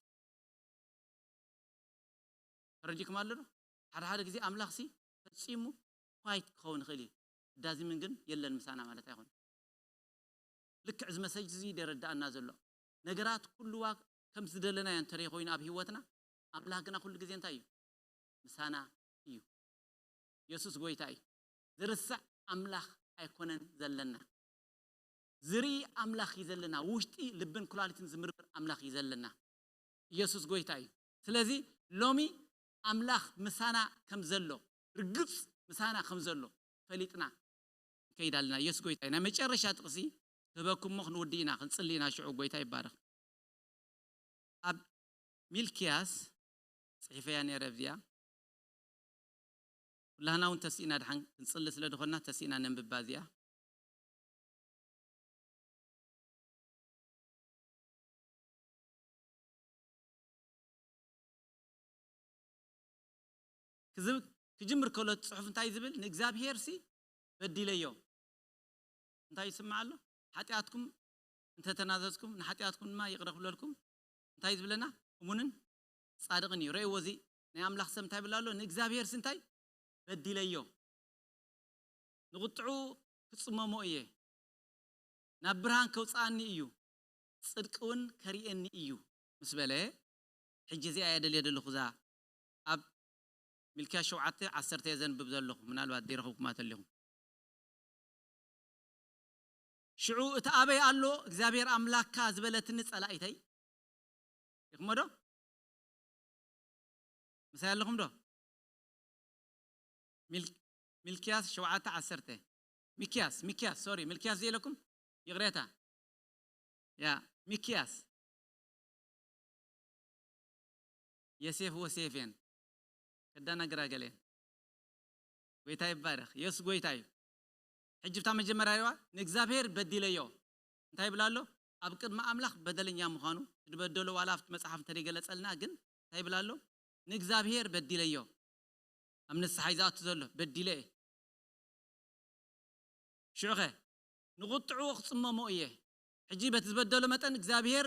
ተረዲኩም ኣሎ ዶ? ሓደ ሓደ ግዜ ኣምላኽ ሲ ፈጺሙ ኳይት ክኸውን ይኽእል እዩ። ዳዚምን ግን የለን ምሳና ማለት ኣይኮን። ልክዕ እዚ መሰጅ እዚ ደረዳእና ዘሎ ነገራት ኩልዋ ከም ዝደለናዮ እንተደይ ኮይኑ ኣብ ህይወትና፣ ኣምላኽ ግና ኩሉ ግዜ እንታይ እዩ? ምሳና እዩ። የሱስ ጎይታ እዩ። ዝርስዕ ኣምላኽ ኣይኮነን ዘለና። ዝርኢ ኣምላኽ እዩ ዘለና። ውሽጢ ልብን ኩላሊትን ዝምርምር ኣምላኽ እዩ ዘለና። ኢየሱስ ጎይታ እዩ። ስለዚ ሎሚ ኣምላኽ ምሳና ከም ዘሎ፣ ርግጽ ምሳና ከም ዘሎ ፈሊጥና ንከይድ ኣለና። ኢየሱስ ጎይታ እዩ። ናይ መጨረሻ ጥቕሲ ክህበኩም እሞ ክንውዲ ኢና፣ ክንጽሊ ኢና። ሽዑ ጎይታ ይባረኽ። ኣብ ሚልክያስ ጽሒፈያ ነይረ እዚኣ። ኩላህና እውን ተሲእና ድሓን ክንጽሊ ስለ ዝኾንና ተሲእና ነንብባ እዚኣ። ክዝብ- ክጅምር ከሎ እቲ ጽሑፍ እንታይ ዝብል? ንእግዚኣብሔር ሲ በዲለዮ። እንታይ ይስማዕ ኣሎ? ሓጢኣትኩም እንተተናዘዝኩም ንሓጢኣትኩም ድማ ይቕረ ክብለልኩም እንታይ ዝብለና? እሙንን ጻድቕን እዩ። ረእይዎ፣ እዚ ናይ ኣምላኽ ሰብ እንታይ ይብል ኣሎ? ንእግዚኣብሔር ሲ እንታይ በዲለዮ፣ ንቁጥዑ ክጽመሞ እየ፣ ናብ ብርሃን ከውጽኣኒ እዩ፣ ጽድቂ እውን ከርእየኒ እዩ ምስ በለ፣ ሕጂ እዚኣ እየ ደልየ ዘለኹ፣ እዛ ኣብ ሚልክያ ሸውዓተ ዓሰርተ እየ ዘንብብ ዘለኹ፣ ምናልባት ዘይረኸብኩማ ተሊኹም። ሽዑ እቲ ኣበይ ኣሎ እግዚኣብሔር ኣምላክካ ዝበለትኒ ጸላኢተይ፣ ኢኹሞ ዶ? ምሳይ ኣለኹም ዶ? ሚል- ሚልክያስ ሸውዓተ ዓሰርተ። ሚክያስ፣ ሚክያስ፣ ሶሪ፣ ሚልክያስ ዘይለኩም? ይቕሬታ። ያ፣ ሚክያስ። የሴፍ ወሴፌን። ከዳና ግራገሌን። ጎይታ ይባረኽ። የሱስ ጎይታ እዩ። ሕጂ ብታ መጀመርያ ይዋ ንእግዚኣብሔር በዲለዮ። እንታይ ይብል ኣሎ? ኣብ ቅድሚ ኣምላኽ በደለኛ ምዃኑ፣ ዝበደሎ ዋላ ኣብቲ መጽሓፍ እንተደይገለጸልና፣ ግን እንታይ ይብል ኣሎ? ንእግዚኣብሔር በዲለዮ። ኣብ ንስሓ እዩ ዝኣቱ ዘሎ፣ በዲለ እየ። ሽዑኸ ንቁጥዑ ክጽመሞ እየ። ሕጂ በቲ ዝበደሎ መጠን እግዚኣብሔር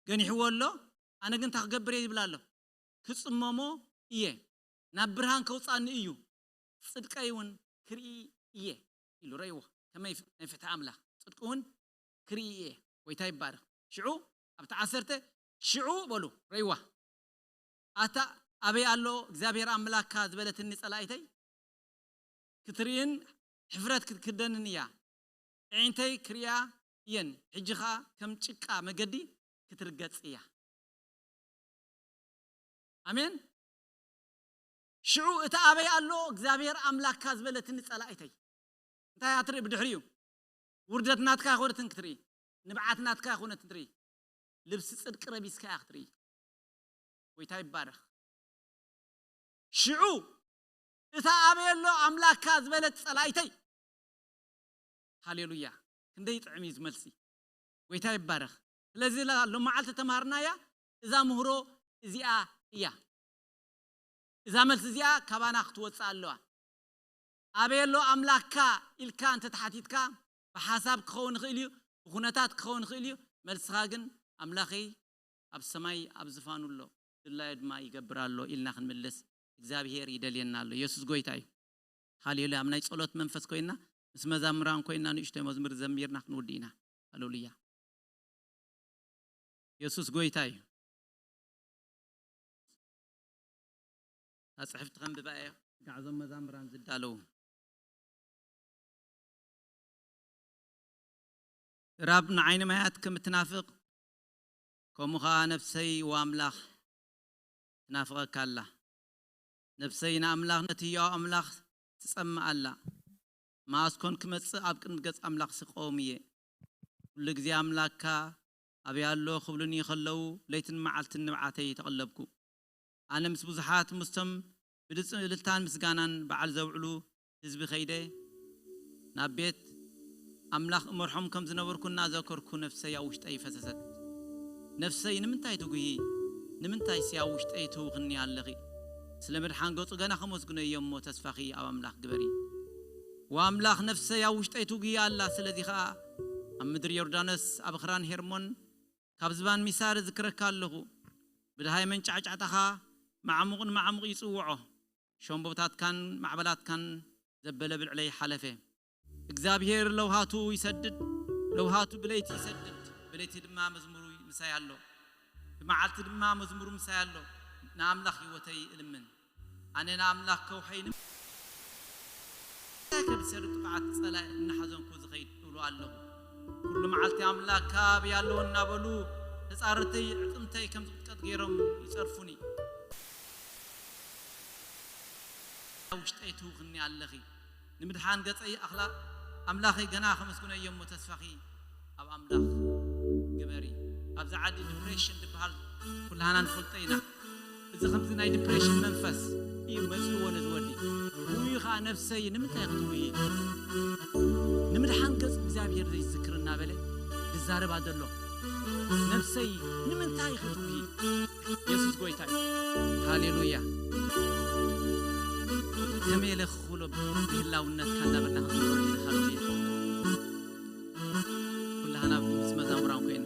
ገኒሕዎ ኣሎ። ኣነ ግን እንታይ ክገብር እየ ይብል ኣሎ? ክጽመሞ እየ። ናብ ብርሃን ከውጻኒ እዩ። ጽድቀይ እውን ክርኢ እየ ኢሉ ረእይዎ። ከመይ ፍ- ናይ ፍትሒ ኣምላኽ ጽድቁ እውን ክርኢ እየ። ጎይታ ይባረኽ። ሽዑ ኣብቲ ዓሰርተ ሽዑ በሉ ረእይዋ። ኣታ ኣበይ ኣሎ እግዚኣብሔር ኣምላክካ ዝበለትኒ ጸላኢተይ ክትርእይን ሕፍረት ክትክደንን እያ። ኣዒንተይ ክርእያ እየን፣ ሕጂ ኸኣ ከም ጭቃ መገዲ ክትርገጽ እያ። ኣሜን። ሽዑ እቲ ኣበይ ኣሎ እግዚኣብሔር ኣምላክካ ዝበለትኒ ጸላኢተይ እንታይ እያ ትርኢ ብድሕሪኡ? ውርደት ናትካ ኣይኮነትን ክትርኢ፣ ንብዓት ናትካ ኣይኮነትን ትርኢ፣ ልብሲ ጽድቂ ረቢስካ እያ ክትርኢ። ጎይታ ይባረኽ። ሽዑ እታ ኣበይ ኣሎ ኣምላክካ ዝበለት ጸላኢተይ፣ ሃሌሉያ። ክንደይ ጥዕም እዩ ዝመልሲ። ጎይታ ይባረኽ። ስለዚ ላ- ሎም መዓልቲ ተማሃርናያ እዛ ምህሮ እዚኣ እያ። እዛ መልሲ እዚኣ ካባና ክትወፅእ ኣለዋ። ኣበይ ኣሎ ኣምላክካ ኢልካ እንተተሓቲትካ ብሓሳብ ክኸውን ይኽእል እዩ፣ ብኩነታት ክኸውን ይኽእል እዩ። መልስኻ ግን ኣምላኸይ ኣብ ሰማይ ኣብ ዝፋኑ ኣሎ፣ ድላዩ ድማ ይገብር ኣሎ ኢልና ክንምልስ እግዚኣብሄር ይደልየና ኣሎ። የሱስ ጎይታ እዩ። ሃሌሉያ። ኣብ ናይ ጸሎት መንፈስ ኮይና ምስ መዛምራን ኮይና ንእሽተይ መዝሙር ዘሚርና ክንውዲ ኢና። ሃሌሉያ። የሱስ ጎይታ እዩ። እታ ጽሕፍቲ ከንብባ እየ። ጋዕዞም መዛምራን ዝዳለዉ ራብ ንዓይኒ ማያት ከም እትናፍቕ ከምኡ ኸኣ ነፍሰይ ወኣምላኽ ትናፍቐካ ኣላ። ነፍሰይ ንኣምላኽ ነቲ ህያው ኣምላኽ ትጸምእ ኣላ። መዓስ ኮን ክመጽእ ኣብ ቅድሚ ገጽ ኣምላኽሲ ክቐውም እየ? ኩሉ ግዜ ኣምላክካ ኣበይ ኣሎ ክብሉኒ ከለዉ፣ ለይትን መዓልትን ንብዓተይ ተቐለብኩ። ኣነ ምስ ብዙሓት ምስቶም ብድጽ እልልታን ምስጋናን በዓል ዘብዕሉ ህዝቢ ከይደ፣ ናብ ቤት ኣምላኽ እመርሖም ከም ዝነበርኩ እናዘከርኩ ነፍሰይ ኣብ ውሽጠይ ፈሰሰት። ነፍሰይ ንምንታይ ትጉሂ? ንምንታይሲ ኣብ ውሽጠይ ትህውኽኒ ኣለኺ? ስለ ምድሓን ገጹ ገና ከመስግኖ እየ እሞ ተስፋኺ ኣብ ኣምላኽ ግበሪ። ወኣምላኽ ነፍሰይ ኣብ ውሽጠይ ትጉሂ ኣላ። ስለዚ ኸኣ ኣብ ምድሪ ዮርዳኖስ ኣብ ኽራን ሄርሞን ካብ ዝባን ሚሳር እዝክረካ ኣለኹ። ብድሃይ መንጫዕጫዕታኻ ማዕሙቕ ንማዕሙቕ ይጽውዖ። ሸምቦታትካን ማዕበላትካን ዘበለ ብልዕለይ ሓለፈ። እግዚኣብሔር ለውሃቱ ይሰድድ፣ ለውሃቱ ብለይቲ ይሰድድ፣ ብለይቲ ድማ መዝሙሩ ምሳይ ኣሎ። ብመዓልቲ ድማ መዝሙሩ ምሳይ ኣሎ። ንኣምላኽ ህይወተይ እልምን። ኣነ ንኣምላኽ ከውሐይ ንም-፣ ከብሰር ጥቕዓት ጸላኢ እናሓዘንኩ ዝኸይድ እብሎ ኣለኹ። ኩሉ መዓልቲ ኣምላኽ ካበይ ኣሎ እናበሉ ተጻረርተይ ዕጥምተይ ከም ዝቕጥቀጥ ገይሮም ይጸርፉኒ። ኣብ ውሽጠይ ትውኽኒ ኣለኺ። ንምድሓን ገጸይ ኣኽላ-፣ ኣምላኸይ ገና ከመስግኖ እየ እሞ ተስፋኺ ኣብ ኣምላኽ ግበሪ። ኣብዚ ዓዲ ዲፕሬሽን ዝበሃል ኩላህና ንፈልጦ ኢና። እዚ ከምዚ ናይ ዲፕሬሽን መንፈስ እዩ መጺእዎ ነዚ ወዲ። ውዩ ኸኣ ነፍሰይ ንምንታይ ክትውሂ? ንምድሓን ገጽ እግዚኣብሔር ዘይዝክር እናበለ ዝዛረባ ዘሎ ነፍሰይ ንምንታይ ክትውሂ? የሱስ ጐይታ እዩ። ሃሌሉያ። ከመይ ኢለ ክኽብሎ ብህላውነትካ እናበልና ክንዘምሮ ኢና። ሃሌሉያ። ኩላህና ምስ መዛሙራን ኮይና።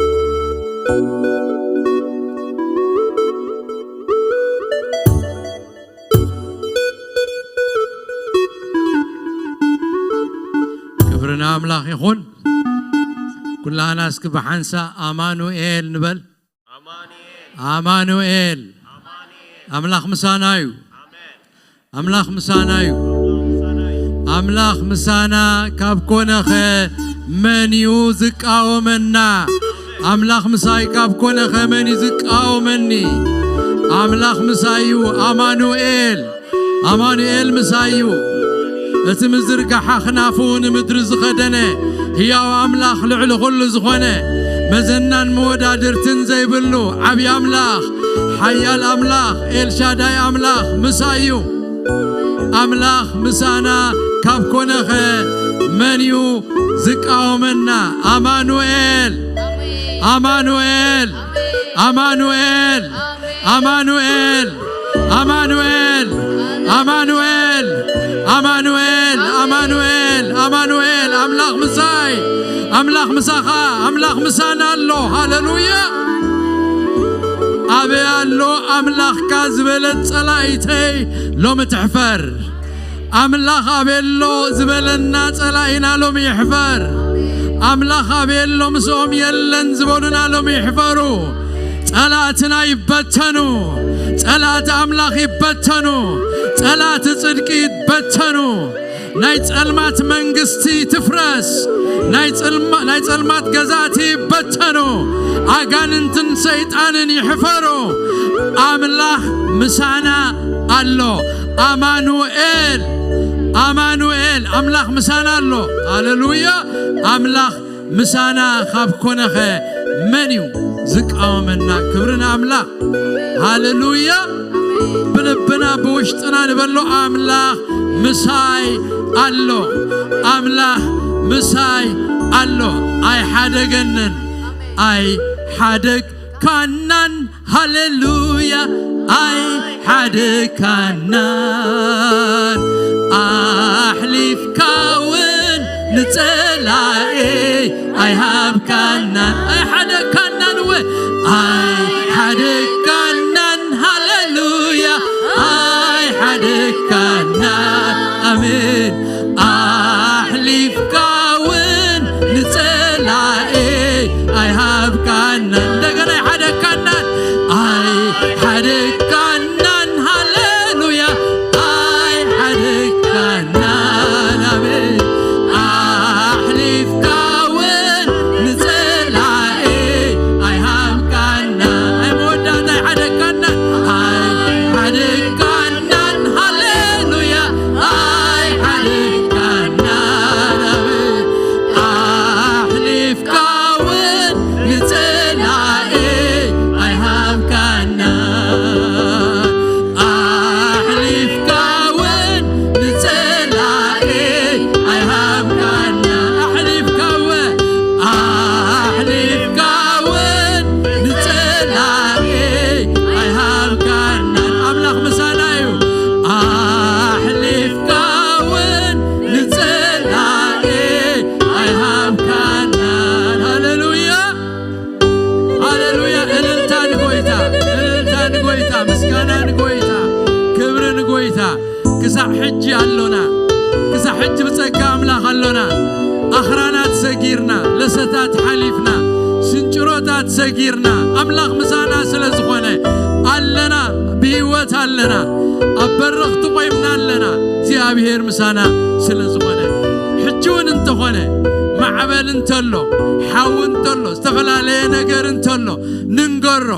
ኣና እስኪ ብሓንሳ ኣማኑኤል ንበል። ኣማኑኤል። ኣምላኽ ምሳና እዩ። ኣምላኽ ምሳና እዩ። ኣምላኽ ምሳና ካብ ኮነኸ መን እዩ ዝቃወመና? ኣምላኽ ምሳይ ካብ ኮነኸ መን እዩ ዝቃወመኒ? ኣምላኽ ምሳይ እዩ። ኣማኑኤል፣ ኣማኑኤል ምሳይ እዩ። እቲ ምዝርጋሕ ኣኽናፉ ንምድሪ ዝኸደነ ህያው ኣምላኽ ልዕሊ ኹሉ ዝኾነ መዘናን መወዳድርትን ዘይብሉ ዓብዪ ኣምላኽ፣ ሓያል ኣምላኽ፣ ኤልሻዳይ ኣምላኽ ምሳይ እዩ። ኣምላኽ ምሳና ካብ ኮነኸ መን እዩ ዝቃወመና? ኣማኑኤል፣ ኣማኑኤል፣ ኣማኑኤል፣ ኣማኑኤል፣ ኣማኑኤል፣ ኣማኑኤል፣ ኣማኑኤል፣ ኣማኑኤል፣ ኣማኑኤል፣ ኣምላኽ ምሳይ፣ ኣምላኽ ምሳኻ፣ ኣምላኽ ምሳና ኣሎ። ሃሌሉያ! ኣበይ ኣሎ ኣምላኽካ ዝበለት ጸላኢተይ ሎሚ ትሕፈር። ኣምላኽ ኣበሎ ዝበለና ጸላኢና ሎሚ ይሕፈር። ኣምላኽ ኣበሎ ምስኦም የለን ዝበሉና ሎሚ ይሕፈሩ። ጸላእትና ይበተኑ። ጸላእቲ ኣምላኽ ይበተኑ። ጸላእቲ ጽድቂ ይበተኑ። ናይ ጸልማት መንግስቲ ትፍረስ። ናይ ጸልማ-፣ ናይ ጸልማት ገዛእቲ ይበተኑ። ኣጋንንትን ሰይጣንን ይሕፈሩ። ኣምላኽ ምሳና ኣሎ። ኣማኑኤል፣ ኣማኑኤል፣ ኣምላኽ ምሳና ኣሎ። ሃሌሉያ! ኣምላኽ ምሳና ካብ ኮነኸ መን እዩ ዝቃወመና? ክብሪ ንኣምላኽ። ሃሌሉያ! ብልብና ብውሽጥና ንበሎ፣ ኣምላኽ ምሳይ ኣሎ። ኣምላኽ ምሳይ ኣሎ። ኣይሓደገንን፣ ኣይሓደግ ካናን፣ ሃሌሉያ፣ ኣይሓደካናን። ኣሕሊፍካ እውን ንጸላኤ ኣይሃብካናን። ኣይሓደካናን እወ፣ ኣይሓደካናን፣ ሃሌሉያ፣ ኣይሓደካናን። ኣሜን። ኣሕሊፍካ እውን ንጸላኤ ኣይሃብካናን። እንደገና ኣይሓደካናን፣ ኣይሓደካናን፣ ሃሌሉያ፣ ኣይሓደካናን። ኣሜን። ኣሕሊፍካ እውን ንጸላኤ ኣይሃብካናን። ኣይ መወዳእታ ኣይሓደካናን፣ ኣይሓደካናን፣ ሃሌሉያ፣ ኣይሓደካናን። ኣሜን። ኣሕሊፍካ እውን ንጸላኤ ኣይሃብካናን። ኣሕሊፍካ እውን ንጸላኤ ኣይሃብካናን። ኣሕሊፍካ እውን፣ ኣሕሊፍካ እውን ንጸላኤ ኣይሃብካናን። ኣምላኽ ምሳና እዩ። ኣሕሊፍካ እውን ንጸላኤ ኣይሃብካናን። ሃሌሉያ፣ ሃሌሉያ። እልልታ ንጎይታ፣ እልልታ ንጎይታ፣ ምስጋና ንጎይታ፣ ክብሪ ንጎይታ። ክሳዕ ሕጂ ኣሎና፣ ክሳዕ ሕጂ ብጸጋ ኣምላኽ ኣሎና። ኣኽራናት ሰጊርና፣ ለሰታት ሓሊፍና፣ ስንጭሮታት ሰጊርና፣ ኣምላኽ ምሳና ስለ ዝኾነ ኣለና፣ ብህይወት ኣለና፣ ኣብ በረኽቲ ቆይምና ኣለና። እግዚኣብሔር ምሳና ስለ ዝኾነ፣ ሕጂ እውን እንተኾነ፣ ማዕበል እንተሎ፣ ሓዊ እንተሎ፣ ዝተፈላለየ ነገር እንተሎ፣ ንንገሮ፣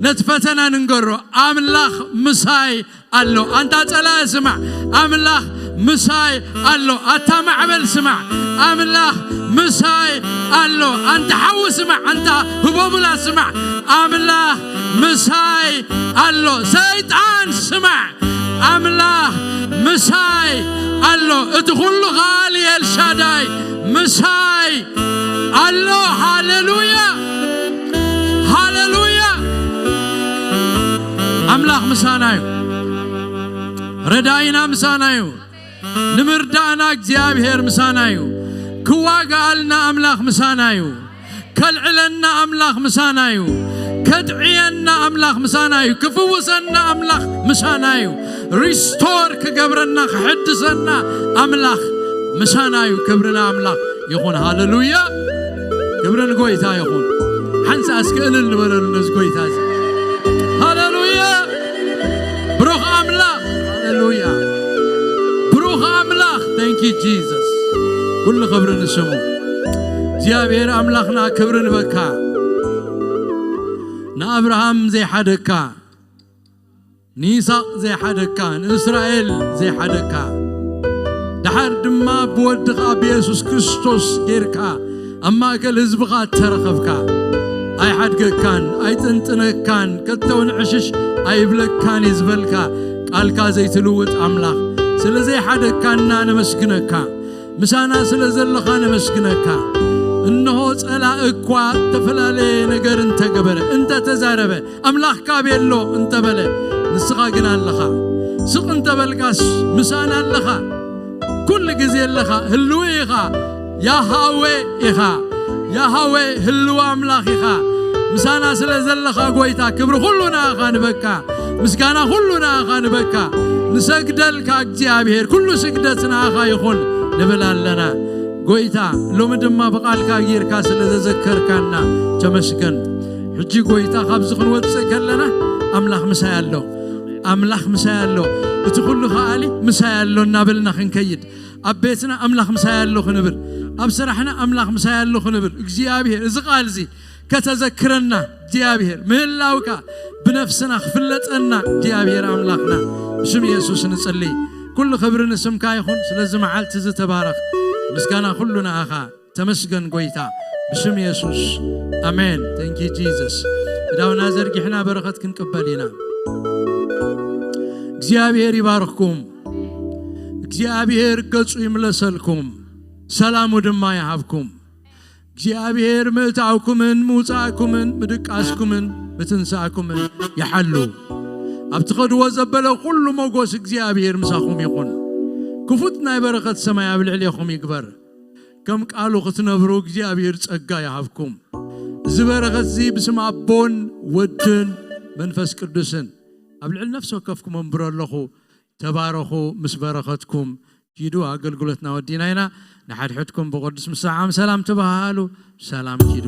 ነቲ ፈተና ንንገሮ። ኣምላኽ ምሳይ ኣሎ። ኣንታ ጸላኢ ስማዕ፣ ኣምላኽ ምሳይ ኣሎ። ኣታ ማዕበል ስማዕ፣ ኣምላኽ ምሳይ ኣሎ። ኣንታ ሓዊ ስማዕ፣ ኣንታ ህቦቡላ ስማዕ፣ ኣምላኽ ምሳይ ኣሎ። ሰይጣን ስማዕ፣ ኣምላኽ ምሳይ ኣሎ። እቲ ኩሉ ኻሊ ኤልሻዳይ ምሳይ ኣሎ። ሃሌሉያ፣ ሃሌሉያ። ኣምላኽ ምሳና እዩ። ረዳኢና ምሳና እዩ። ንምርዳእና እግዚኣብሔር ምሳና እዩ። ክዋጋኣልና ኣምላኽ ምሳና እዩ። ከልዕለና ኣምላኽ ምሳና እዩ። ከጥዕየና ኣምላኽ ምሳና እዩ። ክፍውሰና ኣምላኽ ምሳና እዩ። ሪስቶር ክገብረና፣ ክሕድሰና ኣምላኽ ምሳና እዩ። ክብሪ ንኣምላኽ ይኹን። ሃሌሉያ። ክብሪ ንጎይታ ይኹን። ሓንሳ እስኪ እልል ንበለሉ ነዚ ጎይታ እዚ። ሃሌሉያ! ብሩኽ ኣምላኽ! ሃሌሉያ! ብሩኽ ኣምላኽ! Thank you Jesus። ኩሉ ክብሪ ንስሙ። እግዚኣብሔር ኣምላኽና ክብሪ ንበካ። ንኣብርሃም ዘይሓደካ፣ ንይስሐቅ ዘይሓደካ፣ ንእስራኤል ዘይሓደካ፣ ደሓር ድማ ብወድኻ ብየሱስ ክርስቶስ ጌርካ ኣብ ማእከል ህዝብኻ እተረኸብካ፣ ኣይሓድገካን ኣይጥንጥነካን፣ ከቶ ንዕሽሽ ኣይብለካን እዩ ዝበልካ፣ ቃልካ ዘይትልውጥ ኣምላኽ፣ ስለ ዘይሓደካና ነመስግነካ። ምሳና ስለ ዘለኻ ነመስግነካ። እንሆ ጸላእ እኳ እተፈላለየ ነገር እንተገበረ፣ እንተተዛረበ፣ ኣምላኽ ካብ የሎ እንተበለ፣ ንስኻ ግን ኣለኻ። ስቕ እንተበልካስ ምሳና ኣለኻ። ኩሉ ግዜ ኣለኻ፣ ህልዊ ኢኻ። ያሃዌ ኢኻ። ያሃዌ ህልዊ ኣምላኽ ኢኻ። ምሳና ስለ ዘለኻ ጎይታ፣ ክብሪ ኩሉ ንኣኻ ንበካ። ምስጋና ኩሉ ንኣኻ ንበካ። ንሰግደልካ እግዚኣብሔር፣ ኩሉ ስግደት ንኣኻ ይኹን ንብል ኣለና። ጎይታ፣ ሎሚ ድማ ብቓልካ ጌርካ ስለ ዘዘከርካና ተመስገን። ሕጂ ጎይታ፣ ካብዚ ክንወጽእ ከለና ኣምላኽ ምሳይ ኣሎ፣ ኣምላኽ ምሳይ ኣሎ፣ እቲ ኩሉ ከኣሊ ምሳይ ኣሎ እናበልና ክንከይድ፣ ኣብ ቤትና ኣምላኽ ምሳይ ኣሎ ክንብል፣ ኣብ ስራሕና ኣምላኽ ምሳይ ኣሎ ክንብል፣ እግዚኣብሔር እዚ ቃል እዚ ከተዘክረና እግዚኣብሔር፣ ምህላውካ ብነፍስና ክፍለጠና እግዚኣብሔር ኣምላኽና፣ ብስም የሱስ ንጽሊ። ኩሉ ክብሪ ንስምካ ይኹን። ስለዚ መዓልቲ ዝተባረኽ ምስጋና ኩሉ ንኣኻ። ተመስገን ጎይታ፣ ብስም የሱስ። ኣሜን። Thank you Jesus። እዳውና ዘርጊሕና በረኸት ክንቅበል ኢና። እግዚኣብሔር ይባርኽኩም። እግዚኣብሔር ገጹ ይምለሰልኩም፣ ሰላሙ ድማ ይሃብኩም። እግዚኣብሔር ምእታውኩምን ምውጻእኩምን ምድቃስኩምን ምትንሳእኩምን ይሓሉ። ኣብ ትኸድዎ ዘበለ ኩሉ ሞጎስ እግዚኣብሔር ምሳኹም ይኹን። ክፉት ናይ በረኸት ሰማይ ኣብ ልዕሌኹም ይግበር። ከም ቃሉ ክትነብሩ እግዚኣብሔር ጸጋ ይሃብኩም። እዚ በረኸት እዚ ብስም ኣቦን ወድን መንፈስ ቅዱስን ኣብ ልዕሊ ነፍሲ ወከፍኩም ኣንብሮ ኣለኹ። ተባረኹ። ምስ በረኸትኩም ኪዱ። ኣገልግሎትና ወዲና ኢና። ንሓድሕድኩም ብቅዱስ ምሳዓም ሰላም ተባሃሉ። ሰላም ኪዱ።